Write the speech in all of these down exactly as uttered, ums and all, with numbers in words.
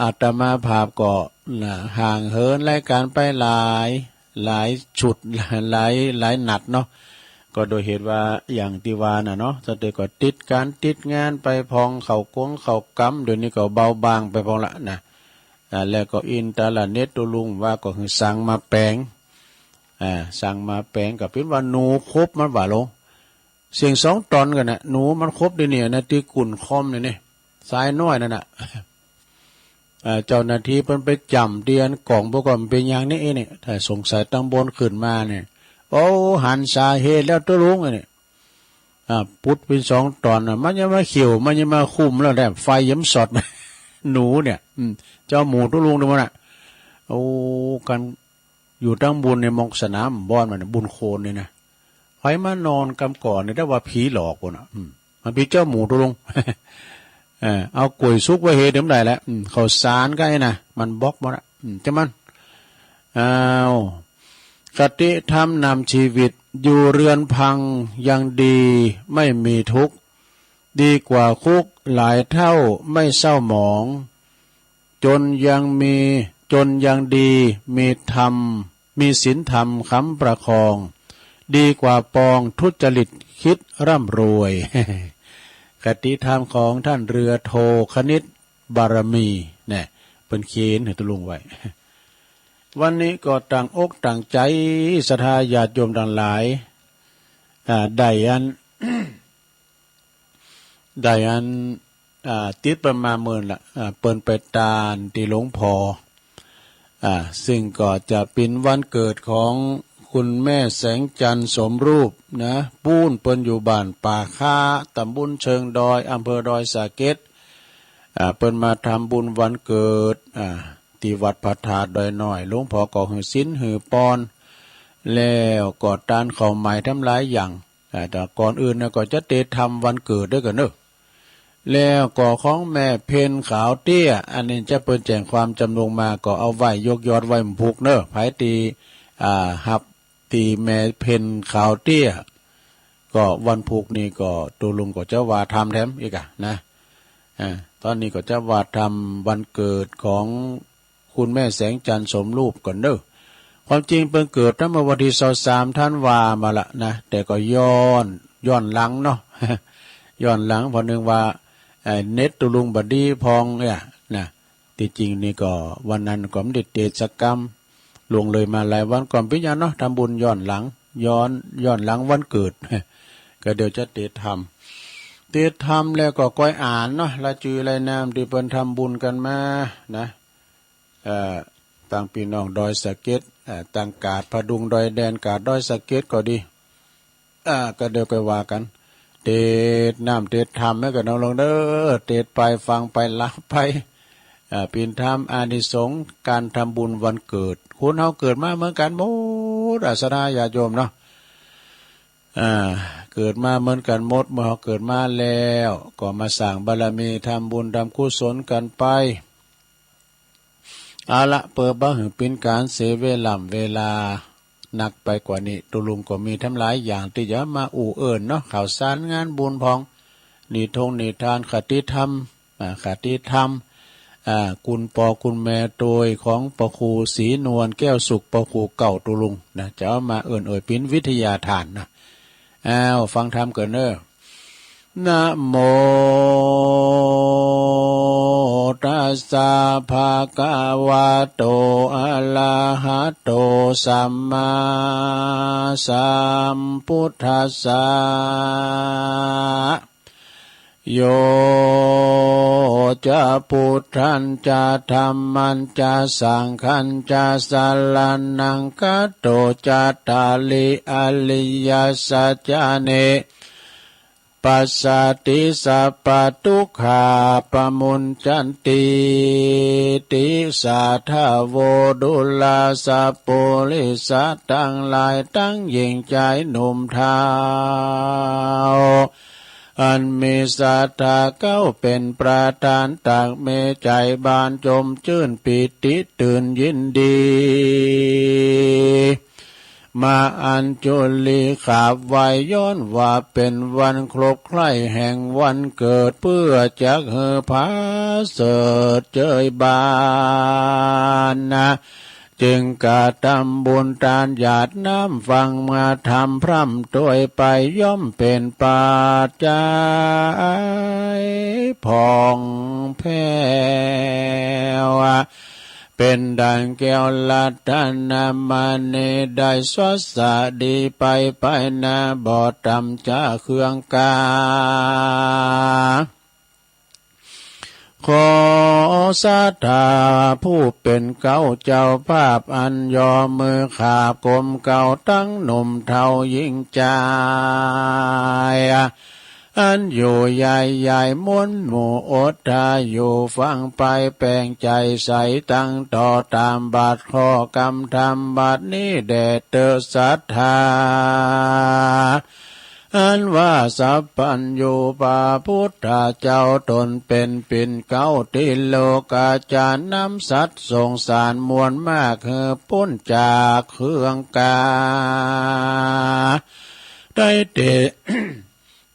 อาตมาภาพก็นะห่างเหินรายการไปหลายหลายชุดหลายหลายนัดเนาะ ก็โดยเหตุว่าอย่างที่ว่าน่ะเนาะ ตั้งแต่ก็ติดการติดงานไปพอง เข้ากงเข้ากำ เดี๋ยวนี้ก็เบาบางไปพองละนะ อ่า แล้วก็อินเทอร์เน็ตตุลุงว่าก็คือสั่งมาแปลง อ่า สั่งมาแปลงก็เป็นว่าหนูครบมันว่าลง เสียงสองตอนกันนะ หนูมันครบเดี๋ยวนี้นะ ที่กุ่นคอมเนี่ยนี่ สายน้อยนั่นน่ะ อ่า เจ้าหน้าที่เปิ้นไปจ๋ำเตียนกล่อง บ่ก็มันเป็นอย่างนี้เองนี่ ถ้าสงสัยตังบนขึ้นมาเนี่ย โอ้ หันสาเหตุแล้วตุลุงเนี่ย อ่า ปุดเป็นสองตอนน่ะ มันยังมาเขียว มันยังมาคุมแล้วแหละ ไฟยังสอด หนูเนี่ย อืม เจ้าหมูตุลุงดูมันน่ะ โอ้ กัน อยู่ตังบุญในหม่องสนามบอลมันน่ะ บุญโคนนี่นะ ไผมานอนกำก่อนเนี่ย แต่ว่าผีหลอกคนน่ะ อืม มันเป็นเจ้าหมูตุลุง เออ เอาก๋วยซุกไว้เฮเดิมได้แล้ว อืม ข้าวสารก็ไอ้น่ะ มันบล็อกหมดละ อืม แต่มัน อ้าว คติธรรมนำชีวิต อยู่เรือนพังยังดีไม่มีทุกข์ ดีกว่าคุกหลายเท่าไม่เศร้าหมอง จนยังมี จนยังดี มีธรรม มีศีลธรรมค้ำประคอง ดีกว่าปองทุจริตคิดร่ำรวย คติธรรมของท่านเรือโทคณิตบารมี เนี่ย เปิ้นเขียนให้ตุลุงไว้ วันนี้ก็ตั้งอกตั้งใจ ศรัทธาญาติโยมทั้งหลาย อ่า ได้อัน ได้อัน อ่า ติดประมาณหมื่นละ อ่า เปิ้นไปตานที่หลวงพ่อ อ่า ซึ่งก็จะเป็นวันเกิดของคุณแม่แสงจันทร์สมรูปนะ ปู้นเปิ้นอยู่บ้านป่าค้า ตำบลเชิงดอย อำเภอดอยสะเก็ด อ่า เปิ้นมาทำบุญวันเกิด อ่า ที่วัดพระธาตุดอยน้อย หลวงพ่อก็หื้อศีลหื้อปอน แล้วก็ตานข้าวไหม้ทำหลายอย่าง อ่า แต่ก่อนอื่นนะก็จะเตรียมทำวันเกิดด้วยกันเนอะ แล้วก็ของแม่เพ็ญขาวเตี้ย อันนี้จะเปิ้นแจ้งความจำนงมา ก็เอาไว้ยกยอดไว้หมู่พุกเนอะ ไผตี้ อ่า ฮับตี้แม่เพ็ญขาวเตี้ย ก็วันพุกนี้ก็ตุลุงก็จะว่าทำแถมอีกอะนะ อ่า ตอนนี้ก็จะว่าทำวันเกิดของ คุณแม่แสงจันทร์สมรูปก่อนเด้อ ความจริงเปิ้นเกิดตั้งเมื่อวันที่ซาวสามธันวามาละนะ แต่ก็ย้อน ย้อนหลังเนาะ ย้อนหลัง เพราะเนื่องว่า ไอ้เน็ตตุลุงบ่ดีพองเนี่ยนะ ที่จริงนี่ก็วันนั้นก็ไม่ได้เตะสักกำ ล่วงเลยมาหลายวัน ก็บ่เป็นหยังเนาะ ทำบุญย้อนหลัง ย้อน ย้อนหลังวันเกิด ก็เดี๋ยวจะเตะทำ เตะทำแล้วก็ค่อยอ่านเนาะ รายจื้อรายนามที่เปิ้นทำบุญกันมานะ เอ่อ ตังพี่น้องดอยสะเก็ด เอ่อ ตังกาดผดุงดอยแดน กาดดอยสะเก็ดก็ดี อ่า ก็เดี๋ยวค่อยว่ากัน เตะน้ำเตะทำให้กันน้องลงเด้อ เตะไปฟังไปลาวไป อ่า เปิ้นทำอานิสงส์การทำบุญวันเกิด คนเฮาเกิดมาเหมือนกันหมด อ่า ศรัทธาญาติโยมเนาะ อ่า เกิดมาเหมือนกันหมด เมื่อเฮาเกิดมาแล้ว ก็มาสร้างบารมี ทำบุญทำกุศลกันไป เอาละ เพื่อบ่หื้อเปิ้นการเสียเวลา เวลานักไปกว่านี้ ตุลุงก็มีทำหลายอย่างที่จะมาอู้เอิ้นเนาะ ข่าวสารงานบุญพอง นิทงนิทาน คติธรรม อ่า คติธรรม อ่า คุณปอคุณแม่โตยของพระครูศรีนวลแก้วสุข พระครูเก่าตุลุงนะ จะเอามาเอิ้นเอ่ยเปิ้นวิทยาทานนะ อ้าว ฟังธรรมกันเนอะ นะโม ตัสสะ ภะคะวะโต อะระหะโต สัมมาสัมพุทธัสสะ โย จะ พุทธัญ จะ ธัมมัญ จะ สังฆัญ จะ สะระณัง คัจโต จัตตาริ อริยสัจจานิ ปัสสะติ สัพพะทุกขา ปะมุญจันติ ติสาทะโว ดูราสะปุริสะตังหลาย ตังหญิงชายหนุ่มเฒ่า อันมีศรัทธาเข้าเป็นประธาน ตักมีใจ๋บานจมจื้น ปีติตื่นยินดี มาอัญจุลีกราบไหว้ ย้อนว่าเป๋นวันครบใคร่แห่งวันเกิด เปื้อจักหื้อผาเสริฐเจยบานนะ จึงกระทำบุญทานหยาดน้ำ ฟังมาธรรมพร่ำโตยไป ย่อมเป๋นปัจจัยผ่องแผ้ว เป๋นดังแก้วรัตนมณี ได้สดสะดีไป ไปหน้าบ่ต่ำจากเครื่องกา ขอศรัทธาผู้เป๋นเกล้าเจ้าภาพ อันยอมือขาบกรมเกล้า ทั้งหนุ่มเฒ่าหญิงชาย อันอยู่ใหญ่ใหญ่มวลหมู่ อดทาอยู่ฟังไป แปลงใจใสตั้งต่อ ตามบาทข้อกำธรรม บัดนี้แด่เต๊อะศรัทธา อันว่าสัพพัญญูพระพุทธเจ้า ตนเป๋นปิ่นเกล้า ติโลกาจารย์ นำสัตว์สงสารมวลมาก หื้อป๊นจากเครื่องกา ได้เต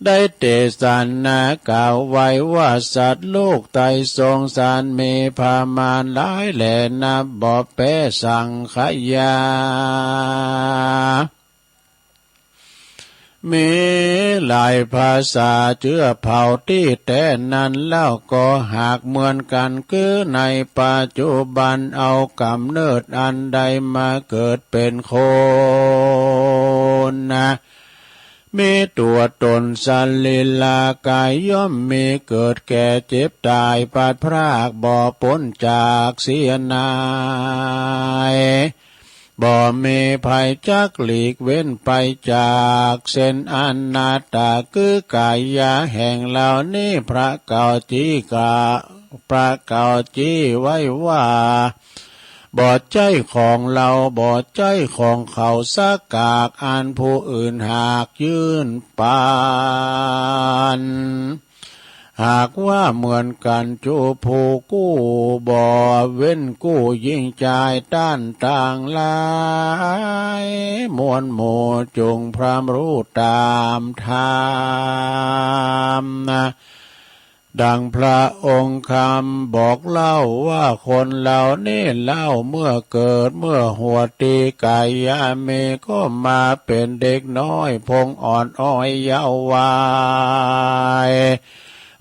ได้เตสนากล่าวไว้ว่า สัตว์โลกไตรสงสาร มีประมาณหลายแหล่ นับบ่แป๊สังขยา มีหลายภาษาเจื้อเผ่าตี้แต๊นั้นเล่า ก็หากเหมือนกั๋น คือในปัจจุบัน เอาก๋ำเนิดอันใดมาเกิดเป๋นคนนะ มีตั๋วตนสรีรากาย ย่อมมีเกิดแก่เจ็บตายพลัดพราก บ่ป๊นจากเสียนาย บ่มีภัยจักหลีกเว้นไปจาก เส้นอนัตตา คือกายาแห่งเหล่านี้ พระเกล้าจี้กะ พระเกล้าจี้ไว้ว่า บ่ใจ้ของเฮา บ่ใจ้ของเขาสักกาก อันผู้อื่นหากยื่นปัน หากว่าเหมือนกั๋น จูผู้กู้บ่เว้นกู้ หญิงชายต้านต่างหลาย มวลหมู่จุ่งพร่ำฮู้ต๋ามธรรมนะ ดังพระองค์คำบอกเล่าว่า คนเหล่านี้เล่าเมื่อเกิดเมื่อหัว ตี้กายามี ก็มาเป๋นเด็กน้อย พงอ่อนอ้อยเยาว์วัย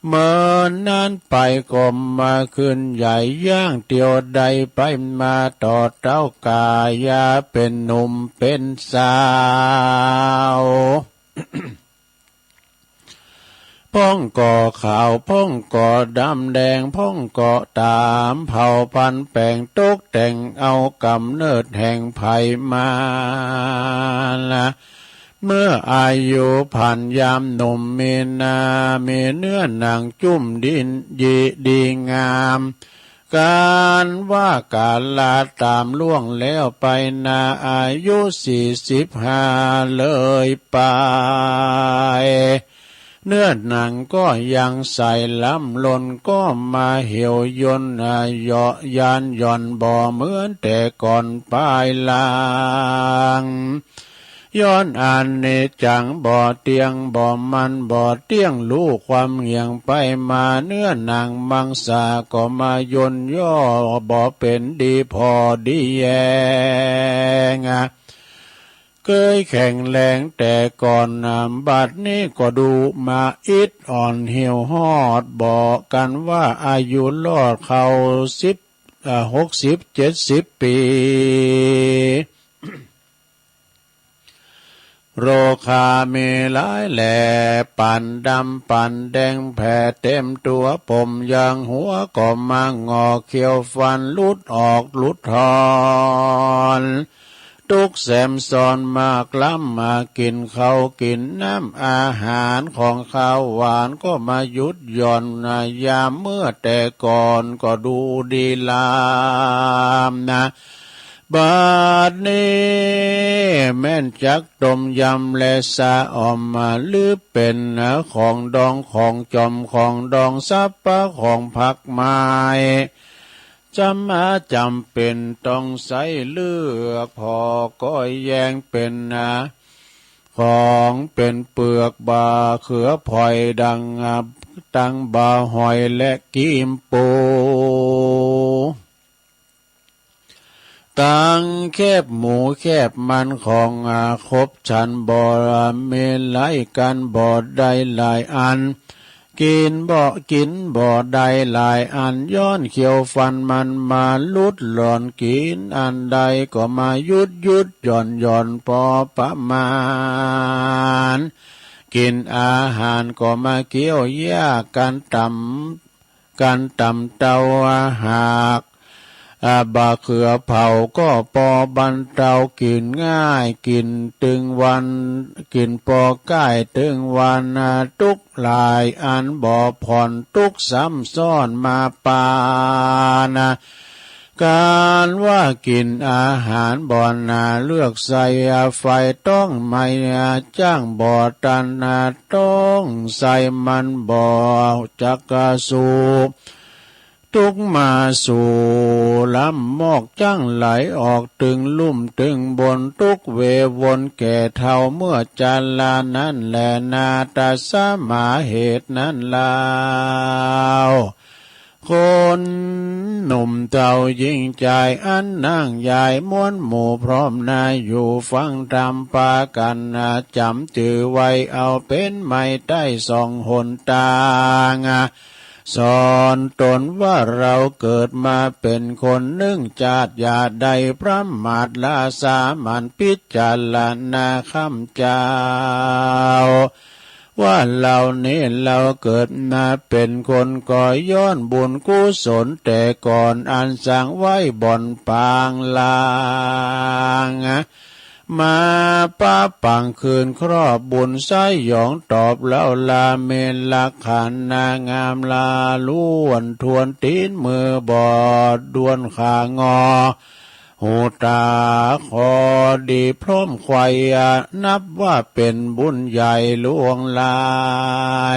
เมินนานไปก็มาขึ้นใหญ่ ย่างเตียวได้ไปมา ต่อเต๊ากายาเป๋นหนุ่มเป๋นสาว พ่องก็ขาว พ่องก็ดำแดง พ่องก็ต๋ามเผ่าพันธุ์แป๋ง ตกแต่งเอาก๋ำเนิดแห่งใผมาละ เมื่ออายุผ่านยามหนุ่มมีนา มีเนื้อหนังจุ่มดี ดีงาม กาลว่ากาลาต๋ามล่วงแล้วไปนา อายุสี่สิบห้าเลยไป เนื้อหนังก็ยังใสล้ำ หล่นก็มาเหี่ยวยน เยาะยานหย่อน บ่เหมือนแต่ก่อนปายหลัง ย้อนอนิจจัง บ่เตี้ยงบ่มั่น บ่เตี้ยง ฮู้ความเหี่ยงไปมา เนื้อหนังมังสาก็มาย่นย่อ บ่เป๋นดีผ่อดีแยง เคยแข็งแรงแต่ก่อน บัดนี้ก็ดูมาอิดอ่อน เหี่ยวฮอด บ่กันว่าอายุรอดเข้าสิบ เอ่อ หกสิบ เจ็ดสิบปี โรคามีหลายแหล่ ปานดำปานแดงแผ่เต็มตัว ผมยางหัวก็มางอก เขี้ยวฟันหลุดออกหลุดถอน ทุกข์แสมซ้อนมากล้ำ มากินข้าวกินน้ำ อาหารของคาวหวานก็มาหยุดหย่อน ยามเมื่อแต่ก่อนก็ดูดีลามนะ บัดนี้แม่นจักต้มยำและสะอ่อม หรือเป๋นของดองของจอมของดอง สับปะของผักไม้ สำมาจำเป็นต้องใช้เลือก พอก็แยงเป็นนา ของเป็นเปลือกบ่าเขือพลอยดัง ตังบ่าหอยและกิมปู ตังแคบหมูแคบมันของอาคบฉันบ่มีหลายกันบ่ได้หลายอัน กินบ่กินบ่ได้หลายอัน ย้อนเขี้ยวฟันมันมาลุดหล่อน กินอันใดก็มายุดยุดหย่อนหย่อนพอประมาณ กินอาหารก็มาเคี้ยวหญ้า กันตำ กันตำเต้าหาก อ่า บ่าเขือเผาก็ปอบรรเทา กินง่ายกินตึงวัน กินปอใกล้ตึงวัน อ่า ทุกข์หลายอันบ่ผ่อน ทุกข์ซ้ำซ้อนมาปานะ การว่ากินอาหารบ่หนา เลือกใส่ไฟต้องไหม้ จ้างบ่ตัน ต้องใส่มันบ่จักกะสู ทุกข์มาสู่ลำมอก จั่งไหลออกตึงลุ่มตึงบน ทุกข์เววนแก่เฒ่าเมื่อชรานั้นแลนา ตาสมาเหตุนั้นลาว คนหนุ่มเฒ่าหญิงชาย อันนางยายมวลหมู่พร้อมนา อยู่ฟังธรรมปากั๋นนา จ๋ำจื้อไว้เอาเป๋นไม้ใต้สองหนตาง สอนตนว่าเราเกิดมาเป๋นคนนึ่งชาติ อย่าได้ประมาทละสามัญ พิจารณาคำเจ้า ว่าเรานี้เราเกิดมาเป๋นคน ก็ย้อนบุญกุศลแต่ก่อน อันสร้างไว้บ่อนปางลาง มาปะปังคืนครอบบุญสยอง ตอบเล่าลาเมนลักขณะงามลา ล้วนทวนตีนมือบอดด้วนขางอ หูตาคอดีพร้อมไขว่ นับว่าเป๋นบุญใหญ่หลวงหลา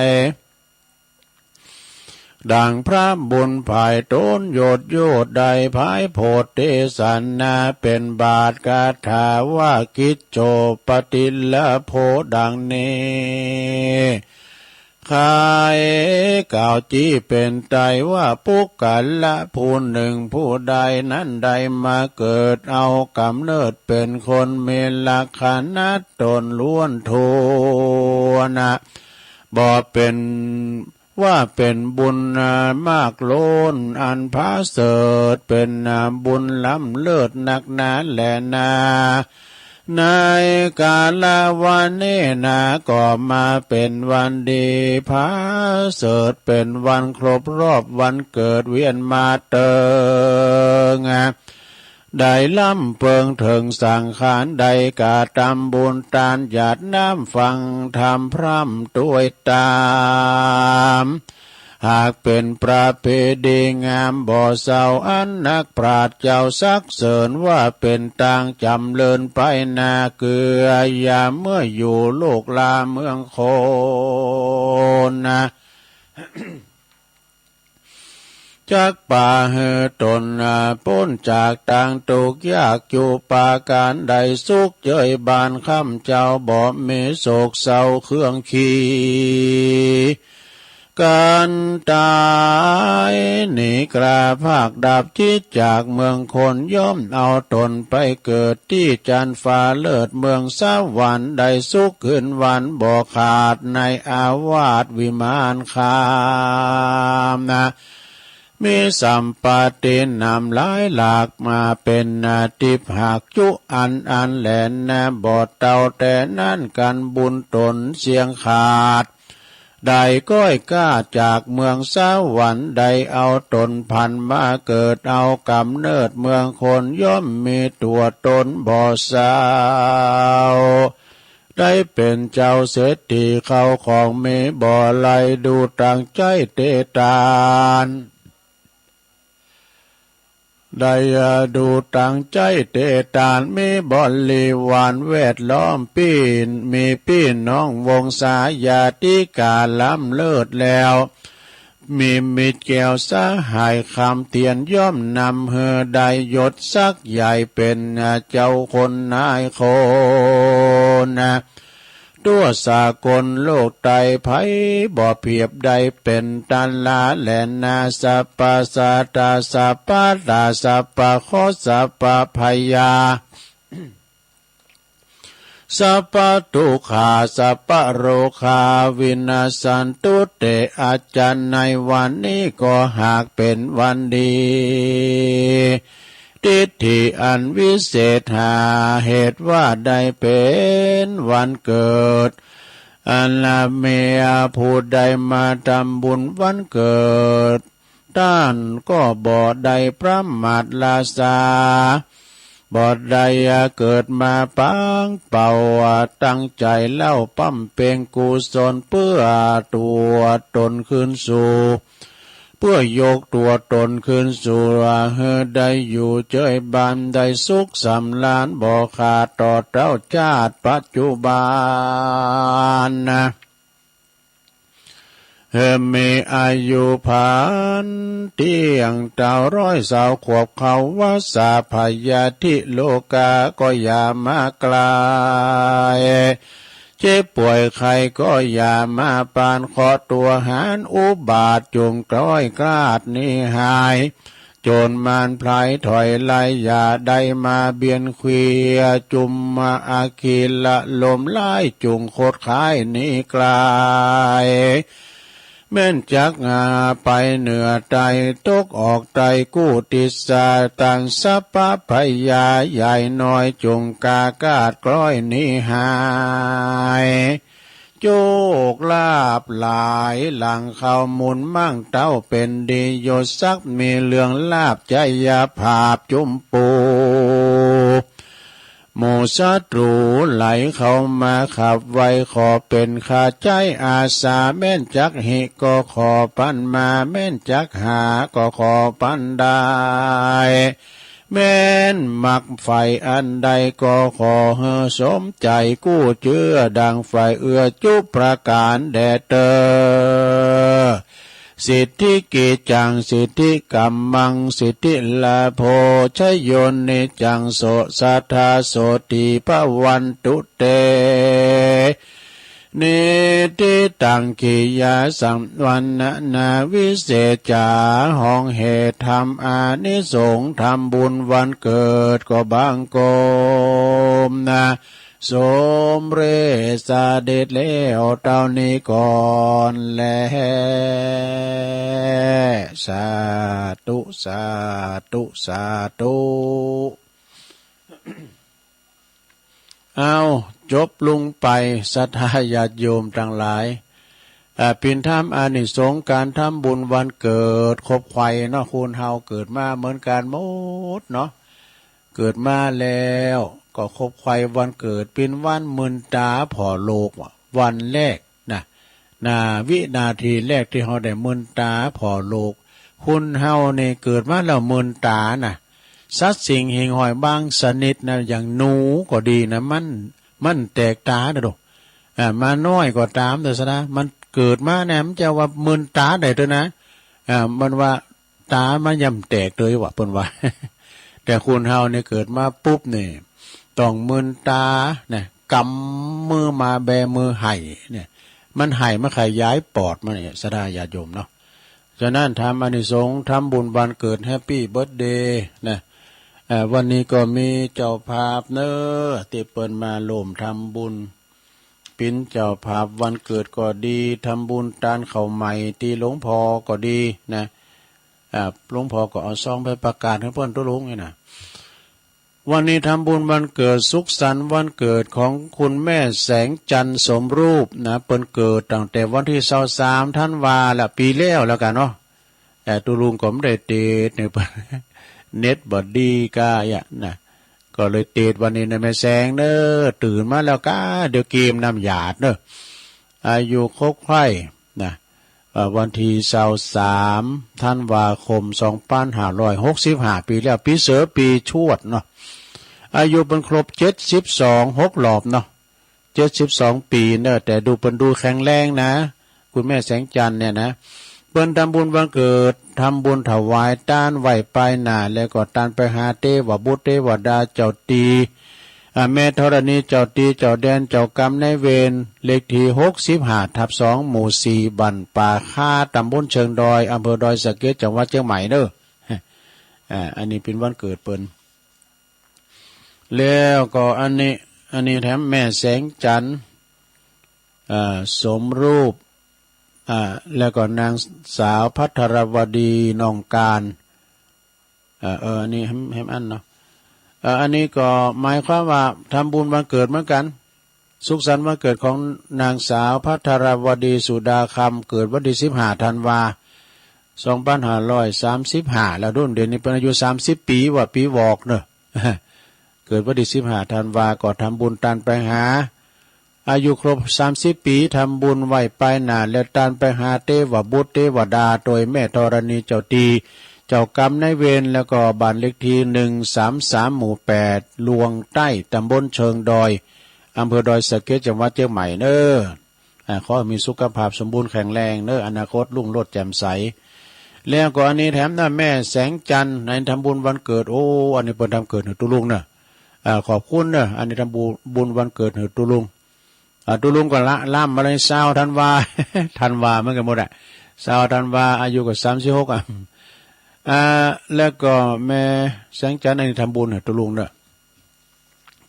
ย ดังพระบุญฝ่ายตนโยชน์โยชน์ได้ผายโพธิเทศนา เป๋นบาทคาถาว่ากิจโจปติลโภ ดังนี้ ใคร่กล่าวจี้เป๋นไตรว่า ปุคคละผู้นึ่งผู้ใดนั้นได้มาเกิดเอาก๋ำเนิดเป๋นคน มีลักขณะตนล้วนถ้วน บ่เป๋น ว่าเป๋นบุญมากล้นอันผาเสริฐ เป๋นบุญล้ำเลิศนักหนาแลนา ในกาละวะเนนา ก็มาเป๋นวันดีผาเสริฐ เป๋นวันครบรอบวันเกิดเวียนมาเติง ได้ล้ำเปิงเถิงสังขาร ได้กระตำบุญตานหยาดน้ำฟังธรรมพร่ำถ้วยตาม หากเป๋นประเพณีงามบ่เศร้า อันนักปราชญ์เจ้าสรรเสริญว่าเป๋นตางจ๋ำเริญไปนาเกือยามเมื่ออยู่โลกลาเมืองคนนะ จักปาหื้อตน อ่า ป๊นจากตางตุ๊กข์ยากอยู่ปาก๋านใด สุขเจยบานค่ำเจ้า บ่มีโศกเศร้าเครื่องขี ก๋านต๋ายหนีกล้าพรากดับจิตจากเมืองคน ย่อมเอาตนไปเกิดตี้จันทร์ฟ้าเลิศเมืองสวรรค์ ได้สุขคืนวันบ่ขาดในอาวาสวิมานคามนะ มีสัมปติหนำหลายหลากมาเป๋นนาทิพย์หากจุอันอันแลนา บ่เต้าแต่นั้นกั๋นบุญตนเสี้ยงขาด ได้ก้อยก้าจากเมืองสวรรค์ ได้เอาตนผันมาเกิดเอาก๋ำเนิดเมืองคน ย่อมมีตั๋วตนบ่เศร้า ได้เป๋นเจ้าเศรษฐีเข้าของมีบ่ไหล ดูตางใจ๊เตตาน ได้ อ่า ดูตางใจ๊เตตาน มีบริวารแวดล้อมปี้ มีปี้น้องวงศาญาติกาล้ำเลิศแล้ว มีมิตรแก้วสหายคำเตียน ย่อมนำหื้อได้ยศศักดิ์ใหญ่ เป็นเจ้าคนนายคนทั่วสากลโลกใต้ ไผบ่เพียบได้เป็นต้านลาแลนา สัพพะสัตตา สัพพะตา สัพพะเคราะห์ สัพพะพยา สัพพะทุกขา สัพพะโรคา วินาสสันตุเต อาจารย์ ในวันนี้ก็หากเป็นวันดี ทิฏฐิอันวิเศษหาเหตุว่าได้เป็นวันเกิด อันละเมียผู้ใดมาทำบุญวันเกิด ต้านก็บ่ได้ประมาทละซา บ่ได้เกิดมาปังเป่า ตั้งใจเล่าบำเพ็ญกุศล เพื่อตัวตนคืนสู่ เพื่อยกตัวตนคืนสู่ หื้อได้อยู่เจยบาน ได้สุขสำราญบ่ขาด ต่อเต้าชาติปัจจุบันนะ เออ มีอายุพันเที่ยงเต้าร้อยสาวขวบ เข้าวัสสะ พยาธิโรคาก็อย่ามาใกล้ เจ็บป่วยไข้ก็อย่ามาปาน เคราะห์ตัวหารอุบาท จงคล้อยคลาดหนีหาย โจรมารพลายถอยไล่ อย่าได้มาเบียดเคียด จุมมาอคิลลมร้าย จงขดขายหนีไกล แม้นจักหาไปเหนือใต้ ตกออกใต้กู้ทิศา ตั้งสัพพะพยาใหญ่น้อย จงกล้าคลาดคล้อยหนีหาย โชคลาภหลายหลั่งเข้าหมุนมั่งเต้า เป็นดียศศักดิ์มีเรื่องลาภ ชัยภาพจุมปู หมู่ศัตรูไหลเข้ามาขับไว ขอเป็นข้าใจ๊อาสา แม้นจักหิก็ขอปันมา แม้นจักหาก็ขอปันได้ แม้นมักใฝ่อันใดก็ขอหื้อสมใจ๋ กู้เจื้อดังใฝ่เอื้อจุประก๋านแด่เตอ สิทธิกิจจัง สิทธิกัมมัง สิทธิลาโภ ชโย นิจจัง โส สัทธา โสตถี ภวันตุเต นิทธิตัง กิยาสังวรรณนาวิเศษจ๋า ฮ้องเหตุธรรมอานิสงส์ ทำบุญวันเกิดก็บังคมนะ สมเร็จเสด็จแล้วเต้านี้ก่อนแล สาธุ สาธุ สาธุ เอา จบลงไป ศรัทธาญาติโยมตังหลาย อ่า เปิ้นทำอานิสงส์ก๋านทำบุญวันเกิด ครบไขว่เนาะ คนเฮาเกิดมาเหมือนกั๋นหมดเนาะ เกิดมาแล้วก็ครบไขว่วันเกิด เปิ้นวันมื่นต๋าผ่อโลกว่ะ วันแรกนะ นา วินาทีแรกตี้เฮาได้มื่นต๋าผ่อโลก คนเฮานี่เกิดมาแล้วมื่นต๋านะ สัตว์สิ่งหิ่งห้อยบางชนิดนะ อย่างหนูก็ดีนะ มัน มันแตกต๋านะโด อ่า หมาน้อยก็ต๋ามเถาะซะนะ มันเกิดมาเนี่ย มันจะว่ามื่นต๋าได้เถาะนะ อ่า มันว่าต๋ามันย่อมแตกเลยว่ะ เปิ้นว่า แต่คนเฮานี่เกิดมาปุ๊บนี่ ต้องมื่นต๋านะ กำมือมาแบมือไห้เนี่ย มันไห้ มันขยายปอดมันเนี่ย ศรัทธาญาติโยมเนาะ ฉะนั้นทำอานิสงส์ ทำบุญวันเกิด แฮปปี้เบิร์ธเดย์นะ เอ่อ วันนี้ก็มีเจ้าภาพเนอะ ตี้เปิ้นมาร่วมทำบุญ เปิ้นเจ้าภาพวันเกิดก็ดี ทำบุญตานข้าวใหม่ตี้หลวงพ่อก็ดีนะ อ่า หลวงพ่อก็เอาซองไปประกาศหื้อเปิ้นตุ๊ลุงนี่นะ วันนี้ทำบุญวันเกิด สุขสันต์วันเกิดของคุณแม่แสงจันทร์สมรูปนะ เปิ้นเกิดตั้งแต่วันที่ซาวสามธันวาละ ปีแล้วแล้วกั๋นเนาะ แต่ตุ๊ลุงก็บ่ได้เตดเนี่ย เน็ตบ่ดีก้าอ่ะนะ ก็เลยเตดวันนี้นะ แม่แสงเนอะ ตื่นมาแล้วก้า เดี๋ยวเกมน้ำหยาดเนอะ อายุครบไขว่นะ เอ่อ วันที่ซาวสามธันวาคมสองพันห้าร้อยหกสิบห้า ปีแล้ว ปีเสือปีชวดเนาะ อายุเปิ้นครบเจ็ดสิบสอง หกรอบเนาะ เจ็ดสิบสองปีเนอะ แต่ดูเปิ้นดูแข็งแรงนะ คุณแม่แสงจันทร์เนี่ยนะ ปิ้นทำบุญวันเกิด ทำบุญถวายตานไหว้ปายหน้า แล้วก็ตานไปหาเตวบุตรเตวดาเจ้าตี้ อ่า แม่ธรณีเจ้าตี้เจ้าแดนเจ้ากรรมนายเวร เลขที่หกสิบห้าทับสอง หมู่สี่ บ้านป่าคา ตำบลเชิงดอย อำเภอดอยสะเก็ด จังหวัดเชียงใหม่เด้อ อ่า อันนี้เป็นวันเกิดเปิ้น แล้วก็อันนี้ อันนี้แถมแม่แสงจันทร์ อ่า สมรูป อ่า แล้วก็นางสาวภัทรวดี น้องการ อ่า เออ อันนี้แฮม แฮมอันเนาะ อ่า อันนี้ก็หมายความว่าทำบุญวันเกิดเหมือนกัน สุขสันต์วันเกิดของนางสาวภัทรวดี สุดาคำ เกิดวันที่สิบห้าธันวา สองพันห้าร้อยสามสิบห้า แล้วดุนเดี๋ยวนี้เปิ้นอายุสามสิบปี ว่าปีวอกเนอะ เกิดวันที่สิบห้าธันวา ก็ทำบุญตานไปหา อายุครบสามสิบปี ทำบุญไหว้ปายหน้า และตานไปหาเตวบุตรเตวดา โดยแม่ธรณีเจ้าตี้ เจ้ากรรมนายเวร แล้วก็บ้านเลขที่หนึ่งสามสาม หมู่แปด ลวงใต้ ตำบลเชิงดอย อำเภอดอยสะเก็ด จังหวัดเชียงใหม่เนอะ อ่า ขอให้มีสุขภาพสมบูรณ์แข็งแรงเนอะ อนาคตรุ่งโรจน์แจ่มใส แล้วก็อันนี้แถมนะ แม่แสงจันทร์ ในทำบุญวันเกิด โอ้ อันนี้เปิ้นทำเกิดหื้อตุลุงเนอะ อ่า ขอบคุณเนอะ อันนี้ทำบุญ บุญวันเกิดหื้อตุลุง อ่า ตุลุงก็ละ ล้ำมาเลย ซาวธันวา ธันวาเหมือนกันหมดอะ ซาวธันวา อายุก็สามสิบหกอะ อ่า แล้วก็แม่แสงจันทร์ อันนี้ทำบุญหื้อตุลุงเนอะ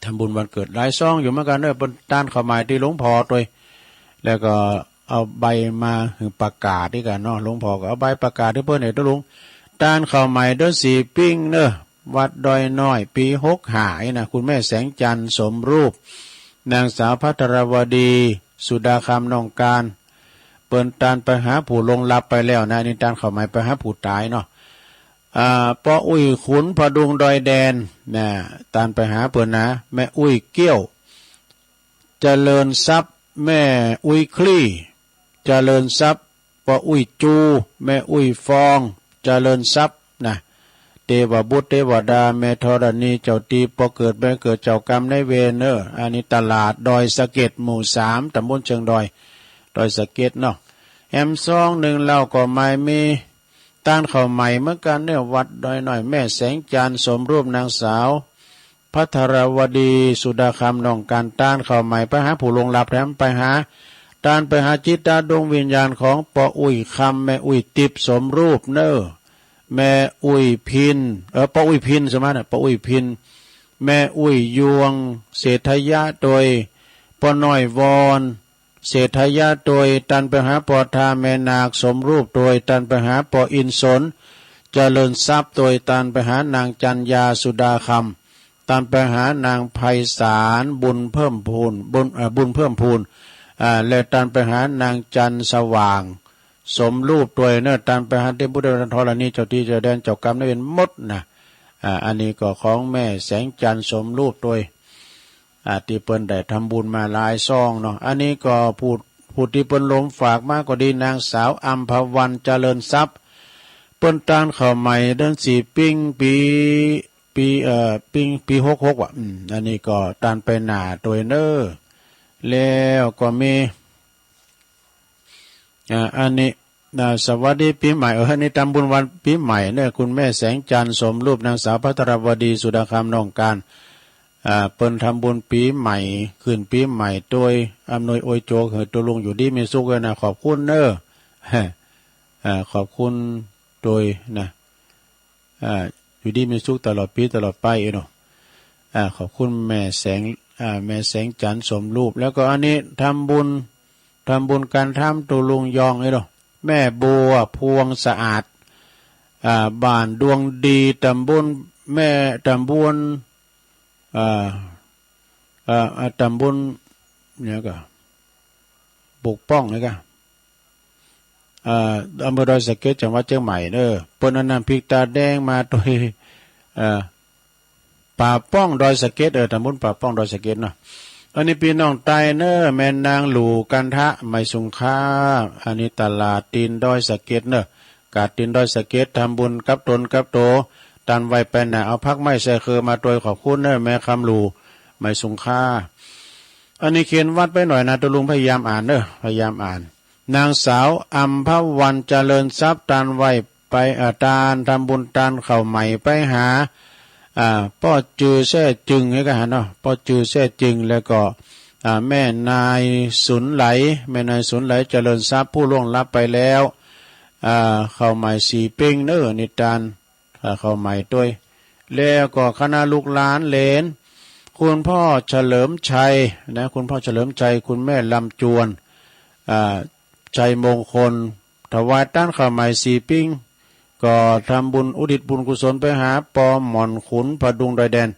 ทำบุญวันเกิดหลายซองอยู่เหมือนกันเนอะ เปิ้นตานข้าวหมายตี้หลวงพ่อตวย แล้วก็เอาใบมาหื้อประกาศด้วยกันเนาะ หลวงพ่อก็เอาใบประกาศหื้อเปิ้น เออ ตุลุง ตานข้าวหมายเดือนสี่ปิ้งเนอะ วัดดอยน้อย ปีหกห้านี่นะ คุณแม่แสงจันทร์ สมรูป นางสาวภัทรวดี สุดาคำ น้องการ เปิ้นตานไปหาผู้ล่วงลับไปแล้วนะ อันนี้ตานข้าวหมายไปหาผู้ตายเนาะ อ่า ป้ออุ้ยขุน พดุงดอยแดน นะ ตานไปหาเปิ้นนะ แม่อุ้ยเกี้ยว เจริญทรัพย์ แม่อุ้ยคลี่ เจริญทรัพย์ ป้ออุ้ยจู แม่อุ้ยฟอง เจริญทรัพย์ นะ เตวบุตรเตวดา แม่ธรณีเจ้าตี้ ป้อเกิดแม่เกิดเจ้ากรรมนายเวรเนอะ อันนี้ตลาดดอยสะเก็ด หมู่สาม ตำบลเชิงดอย ดอยสะเก็ดเนาะ แฮมซองหนึ่งเล่าก็หมายมี ตานข้าวหมายเหมือนกันเนอะ วัดดอยน้อย แม่แสงจันทร์ สมรูป นางสาวภัทรวดี สุดาคำ น้องการ ตานข้าวหมายไปหาผู้ล่วงลับ แถมไปหา ตานไปหาจิตตาดวงวิญญาณของป้ออุ้ยคำ แม่อุ้ยติบ สมรูปเนอะ แม่อุ้ยพิน เออ ป้ออุ้ยพิน สมานนะ ป้ออุ้ยพิน แม่อุ้ยยวง เศรษฐยะ โดยป้อน้อยวอน เศรษฐยะ โดยตานไปหาป้อทาแม่นาค สมรูป โดยตานไปหาป้ออินสน เจริญทรัพย์ โดยตานไปหานางจันยา สุดาคำ ตานไปหานางไพศาล บุญเพิ่มพูน บุญ เอ่อ บุญเพิ่มพูน อ่า และตานไปหานางจันสว่าง สมรูป โดยเนอะ ตานไปหาเทพบุตรธรณี เจ้าตี้เจ้าแดนเจ้ากรรมนายเวรหมดนะ อ่า อันนี้ก็ของแม่แสงจันทร์ สมรูป โดย อ่า ตี้เปิ้นได้ทำบุญมาหลายซองเนาะ อันนี้ก็ผู้ ผู้ตี้เปิ้นลมฝากมาก็ดี นางสาวอัมพวัน เจริญทรัพย์ เปิ้นตานข้าวหมายเดือนสี่ปิ้งปี ปี เอ่อ ปิ้งปีหกหกว่ะ อืม อันนี้ก็ตานไปหน้าโดยเนอะ แล้วก็มี อ่า อันนี้ อ่า สวัสดีปีใหม่ เออ อันนี้ทำบุญวันปีใหม่เนอะ คุณแม่แสงจันทร์ สมรูป นางสาวภัทรวดี สุดาคำ น้องการ อ่า เปิ้นทำบุญปีใหม่ ขึ้นปีใหม่โดยอำนวยอวยโจหื้อตุลุงอยู่ดีมีสุขด้วยนะ ขอบคุณเนอะ อ่า ขอบคุณโดยนะ อ่า อยู่ดีมีสุขตลอดปีตลอดไปเนาะ อ่า ขอบคุณแม่แสง อ่า แม่แสงจันทร์ สมรูป แล้วก็อันนี้ทำบุญ ทำบุญการทำตุลุงยองเนาะ แม่บัว พวงสะอาด อ่า บ้านดวงดี ตำบลแม่ ตำบล อ่า อ่า อ่า ตำบล เนี่ยก็ ปกป้องเนี่ยก็ อ่า อำเภอดอยสะเก็ด จังหวัดเชียงใหม่เนอะ เปิ้นเอาน้ำพริกตาแดงมาโดย เอ่อ ป่าป้องดอยสะเก็ด เออ ตำบลป่าป้องดอยสะเก็ดเนาะ อันนี้พี่น้องใต้เนอะ แม่นางหลู่กันทะ ไม้สุงค่า อันนี้ตลาดตีนดอยสะเก็ดเนอะ กาดตีนดอยสะเก็ด ทำบุญกับตนกับโต ตานไหว้ไปหน้า เอาผักไม้ใส่คือมาโดย ขอบคุณเนอะ แม่คำหลู่ ไม้สุงค่า อันนี้เขียนวัดไปหน่อยนะ ตุลุงพยายามอ่านเนอะ พยายามอ่าน นางสาวอัมพวันเจริญทรัพย์ ตานไหว้ไป เอ่อ ตานทำบุญตานข้าวใหม่ไปหา อ่า ป้อจือแซ่จึง เฮ้ย ก็หาเนาะ ป้อจือแซ่จึง แล้วก็ อ่า แม่นายสุนไหล แม่นายสุนไหลเจริญทรัพย์ ผู้ล่วงลับไปแล้ว อ่า ข้าวใหม่สี่ปิ้งเน้อ นี่ตาน อ่า ข้าวใหม่ตวย แล้วก็คณะลูกหลานเหลน คุณพ่อเฉลิมชัยนะ คุณพ่อเฉลิมชัย คุณแม่ลำจวน อ่า ชัยมงคล ถวายตานข้าวใหม่สี่ปิ้ง ก็ทำบุญอุทิศบุญกุศลไปหาปอหม่อนขุนผดุงดอยแดน